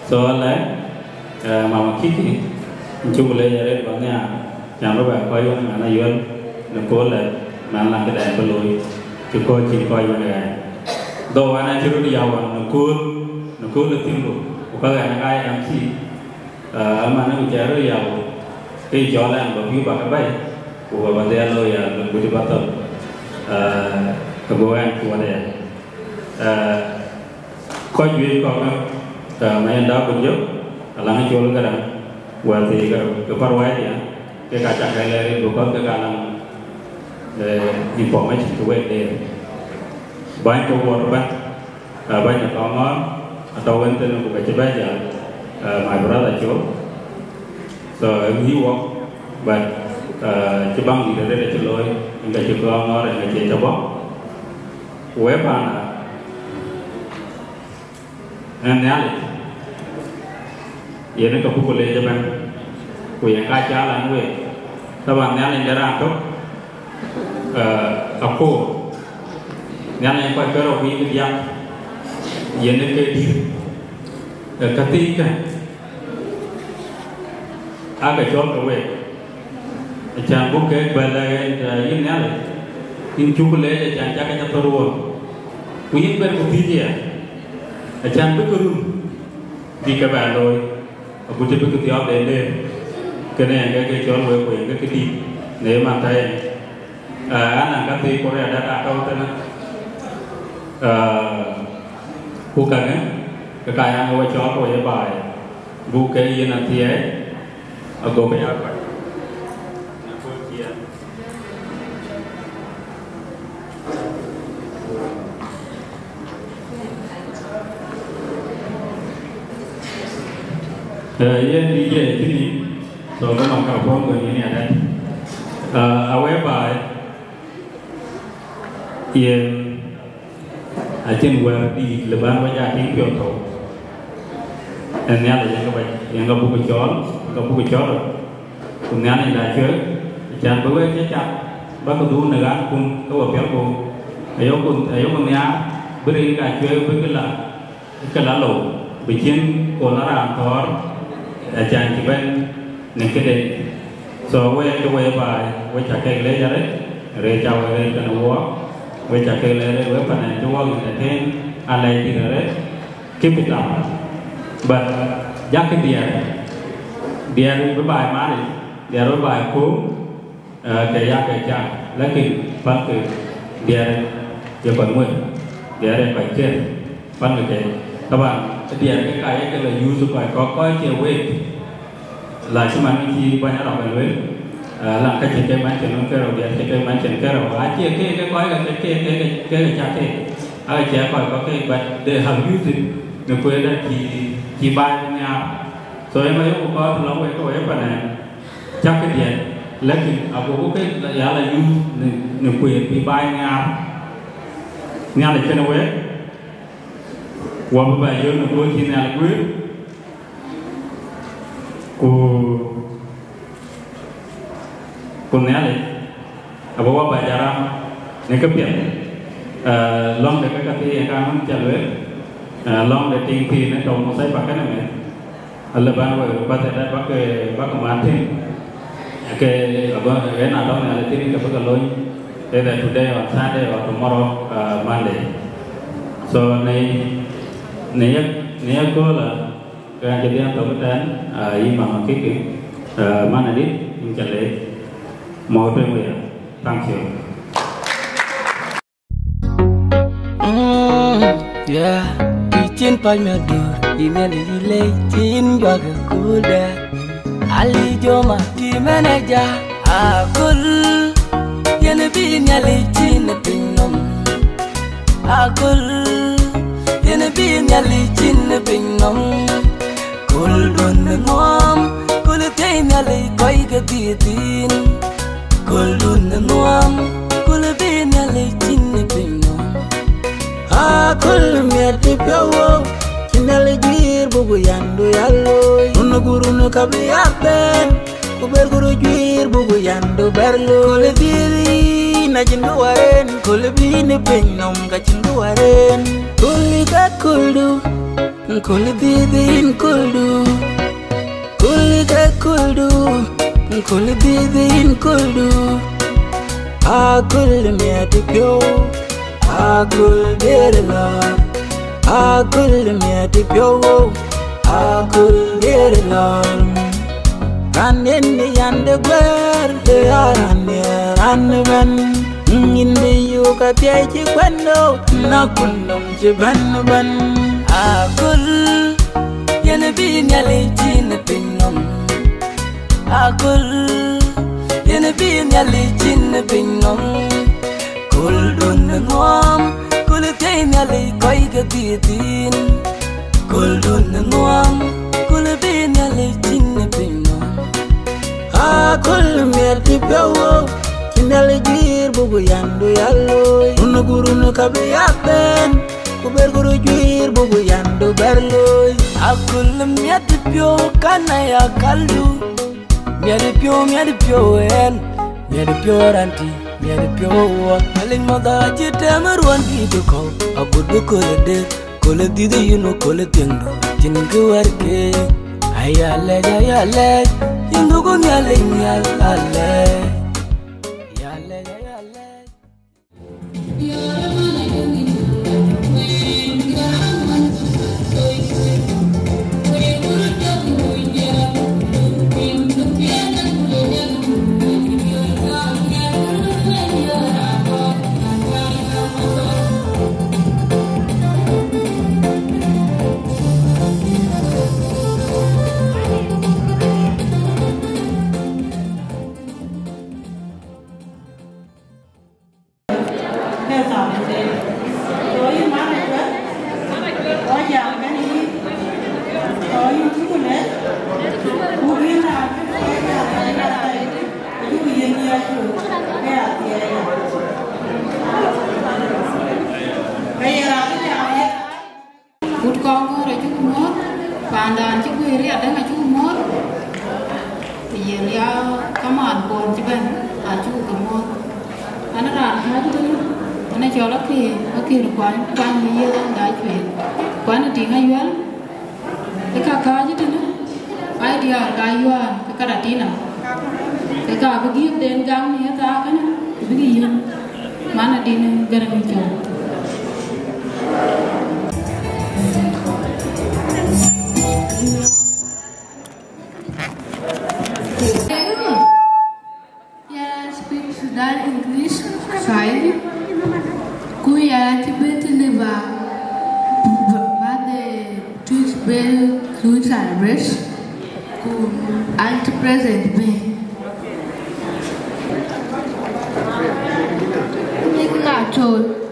So, alɛ, eh, Mama Kiki, yïn cuk leec arëët bä nhiaar. Can bä bɛ kɔc wën man ayuel në kööl lɛ, man lan këdɛn bï looi, cï kɔc cïn kɔc wën ɣɛn. Dhou an acï röt yau wan në kööl, në kööl ë thïn ku, ku ka ɣɛn ë ka ye M C, ah, ëmɛn ku cɛ röt yau, ke cɔl ɛn bä pïu bä ke bɛ̈i, ku bä bä dhiɛl looi ya në guti bä thöl, ah, ago ɛn cuɔt aya. Ah, Kɔc juëc kɔ̈k, eh, Mayɛn Daud Jök, alaŋ Col Garaŋ, wɛ̈t thii ke, ke pär wɛ̈ɛ̈c ya, ke ka cak ke lɛɛr, because ke ka laŋ, eh, information ke wek deer. Bäny ke wuɔɔr ëbɛ̈n, eh, bäny ë Kɔŋɔ̈ɔ̈r, atɔ̈ wën thïn ku ke cï bɛ̈n jal, eh, my brother Col. So, ë wïc wɔk, but, eh, cï baŋ dït arëët acï looi, ë ka cï Kɔŋɔ̈ɔ̈r, ë ka cï cä bɔ̈. Ku wek panda, Ë Nhialic, yen ë ke buk leec ëbɛ̈n, ku yen ka cä lan week. Taban Nhialic de raan tök, eh, akoor. Nhialic kɔc ke rɔt guiir diäk, yen ë ke dït, eh, ka thiikë, aa ke cɔl ke week. Acan buk kek bɛ̈n lɛ̈k yen, eh, yïn Nhialic, yïn cuk leec acan cak ke cä thör won. Ku yïn bɛ̈n ku thiëc aya, acan bï ke run bï ke bɛ looi, agut cï bï ke thiɔ̈k de leer, kënë yen ke ke cɔl wek ku yen ke ke dït në ye man tɛ̈ yen. Eh, an, an ka thii Korea dɛ̈t aa tɔ̈u tënë, eh, ku käŋë, ke ka yɛn we cɔl ke we ye baai, buk ke yen athiɛɛi, ago ke ya kɔc. Eh, yen D J tïni, so ke microphone go nyin ya dɛ̈t. Whereby yen acïn wɛ̈t dït lëu bän wek aa tïŋ piɔ̈ɔ̈th thou. Ee Nhialic yen ke buk, yen ke buk cɔɔl, yen ke buk cɔɔl. Ku Nhialic da cuëëk, acän bï wek cï cath, bäk dhuk në ɣänkun ke we piɛlku. Ayok, ayok nhiaar bï rin ka cuëëk bï kë la, kë la lou, bï cïn kɔn ë raan thɔ̈ɔ̈r, acän cï bɛ̈n në këde. So wek ke whereby wek ca kek leec arëët, rëëc ca wek rëëc kenë wɔ, wek ca kek leec arëët, wek pan ɛn cï wɔ entertain, alɛɛc dït arëët, keep it up. But jakï diɛɛr, diɛɛr bï baai maaric, diɛɛr bï baai kuum, eh, ke ya ke ca, lakin pälkï diɛɛr ye kɔc muec, diɛɛr ye kɔc ker, pälkï ke. Taban, diɛɛr ke ka ye ke la use kɔc kɔ̈k, kɔc cie week. La cï man cï bäny Arɔp ë lueel, eh, lan ka cï ke mention wën kerou, diɛɛr cï ke mention kerou. Acie ke, ke kɔc ke, ke, ke, ke, ke ca ke. Aa cie kɔc kɔ̈k ke, but they have used it në kueer dɛ̈t cï, cï baai nhiaar. So yen ayok kɔɔr lɔ̈ŋ wek ke wek pan ɛn. Cäk këdiɛ̈n, lakin agoku ke ya la use në, në kueer bï baai nhiaar. Nhialic kenë wek, wɔ bï bɛ yök në kööl cï Nhialic guëër, ku, ku Nhialic abï wɔ bɛ jɔt ram në këpiɛth. Eh, lɔ̈ŋ de ke ka thii yen ka ŋun ca lueel, eh, lɔ̈ŋ de tiŋ thii në tɔ̈u Mothic Bäk kenë meth. Alë bän wek bäth ë dɛ̈t bäk, bäk mat thïn. Ke abä, yen adɔ̈ŋ Nhialic thïn ke bï ke lony either today on Sunday or tomorrow, uh, Monday. So në, në ye, në ye köölë, ke ɣɛn cï dhiɛl thök ëtɛ̈ɛ̈n, uh, yï mama Kiki, uh, man adït, yïn ca leec. Mɔ̈u tueŋ wëya. Thank you. Mm, yeah. Yï cïn päc miɔ̈t dur, yï Nhialic yï leec, cïn juak ë kuurdɛ̈. Ali Joma, team manager, aköl, yen bï Nhialic cïn ë piny nɔm. Aköl, yen bï Nhialic cïn ë piny nɔm. Köldun ë nuɔm, köl ë thiëi Nhialic kɔc ke dhiëëth thïn. Köldun ë nuɔm, köl ë bï Nhialic cïn ë piny nɔm. Aköl miɛt ë piɔ̈u wok, cï Nhialic guiir buku yandu ya looi. Run ë gurun ë ka bï ya bɛ̈n, ku ber guru guiir buku yandu bɛ̈r looi. Köl ë dhiëëth yïn acïn kë war en, köl ë bï në piny nɔm ka cïn kë war en. Köl ë ka köldu, köl ë dhiëëth yïn köldu. Köl ë ka köldu, köl ë dhiëëth yïn köldu. Aköl miɛt ë piɔ̈u, aköl diëër lɔ̈ɔ̈r. Aköl miɛt ë piɔ̈u, aköl diëër lɔ̈ɔ̈r. Raan yen ë yande guɛ̈ɛ̈r, ë ya raan ë raan ëbɛ̈n. Yïn bï yök athiɛɛi cï kuɛ̈n nöök, na kun nöm cï bɛ̈n ëbɛ̈n. Aköl, yen bï Nhialic cïn ë piny nɔm. Aköl, yen bï Nhialic cïn ë piny nɔm. Köldun ë nuɔm, köl ë thiëi Nhialic kɔc ke dhiëëth thïn. Köldun ë nuɔm, köl ë bï Nhialic cïn ë piny nɔm. Aköl miɛt ë piɔ̈u wok, cï Nhialic guiir buku yandu ya looi. Run ë gurun ë ka bï ya bɛ̈n, ku ber guru guiir buku yandu bɛ̈r looi. Aköl miɛt ë piɔ̈u kan aya kaldu. Miɛt ë piɔ̈u, miɛt ë piɔ̈u ɛn, miɛt ë piɔ̈u raan tï, miɛt ë piɔ̈u wɔ. Nhialic mɔ̈th acï tɛm ë ruɔn dïït ë kɔ̈u, agut bï köl ë dek, köl ë dhiëëth yïn, köl ë thiëŋdu, cïn kë wärkë. Aya lɛc, aya lɛc, yïn dhuku Nhialic nhial alɛc. Aya lɛc, aya lɛc. Ke thaar ëtëë. Tɔ̈ yïn man ë cuɛt, tɔ̈ jam kënë yïn, tɔ̈ yïn cuk lɛ̈k, ku bï raan cï kɔc jam ë raan thɛɛr, ayuk yen nhial Kut Kɔŋ Gɔ̈ɔ̈r acuk muɔ̈ɔ̈th, paandan cï guëër riɛt däŋ acuk muɔ̈ɔ̈th, yen ya kamaan kuɔn cï bɛ̈n acuk ke muɔ̈ɔ̈th. An raan kääc tënë, an cɔl Akëër, Akëër kuany, kuany në yiëth an da cueel. Kuan ë tiŋ Ayuɛl, ë ka kääc tënë, ai diäär ka Ayuɛl, ke ka Ratina. Ke ka bï gift den gam në thaa kënë, bï ke yiën. Man adï në gërëm cök. Yeah, I speak Sudan English, Swahili. Ku ya tibet liba, ba the Tuic Bel Tuic Albert. Ku an ti present be. Nik na chol.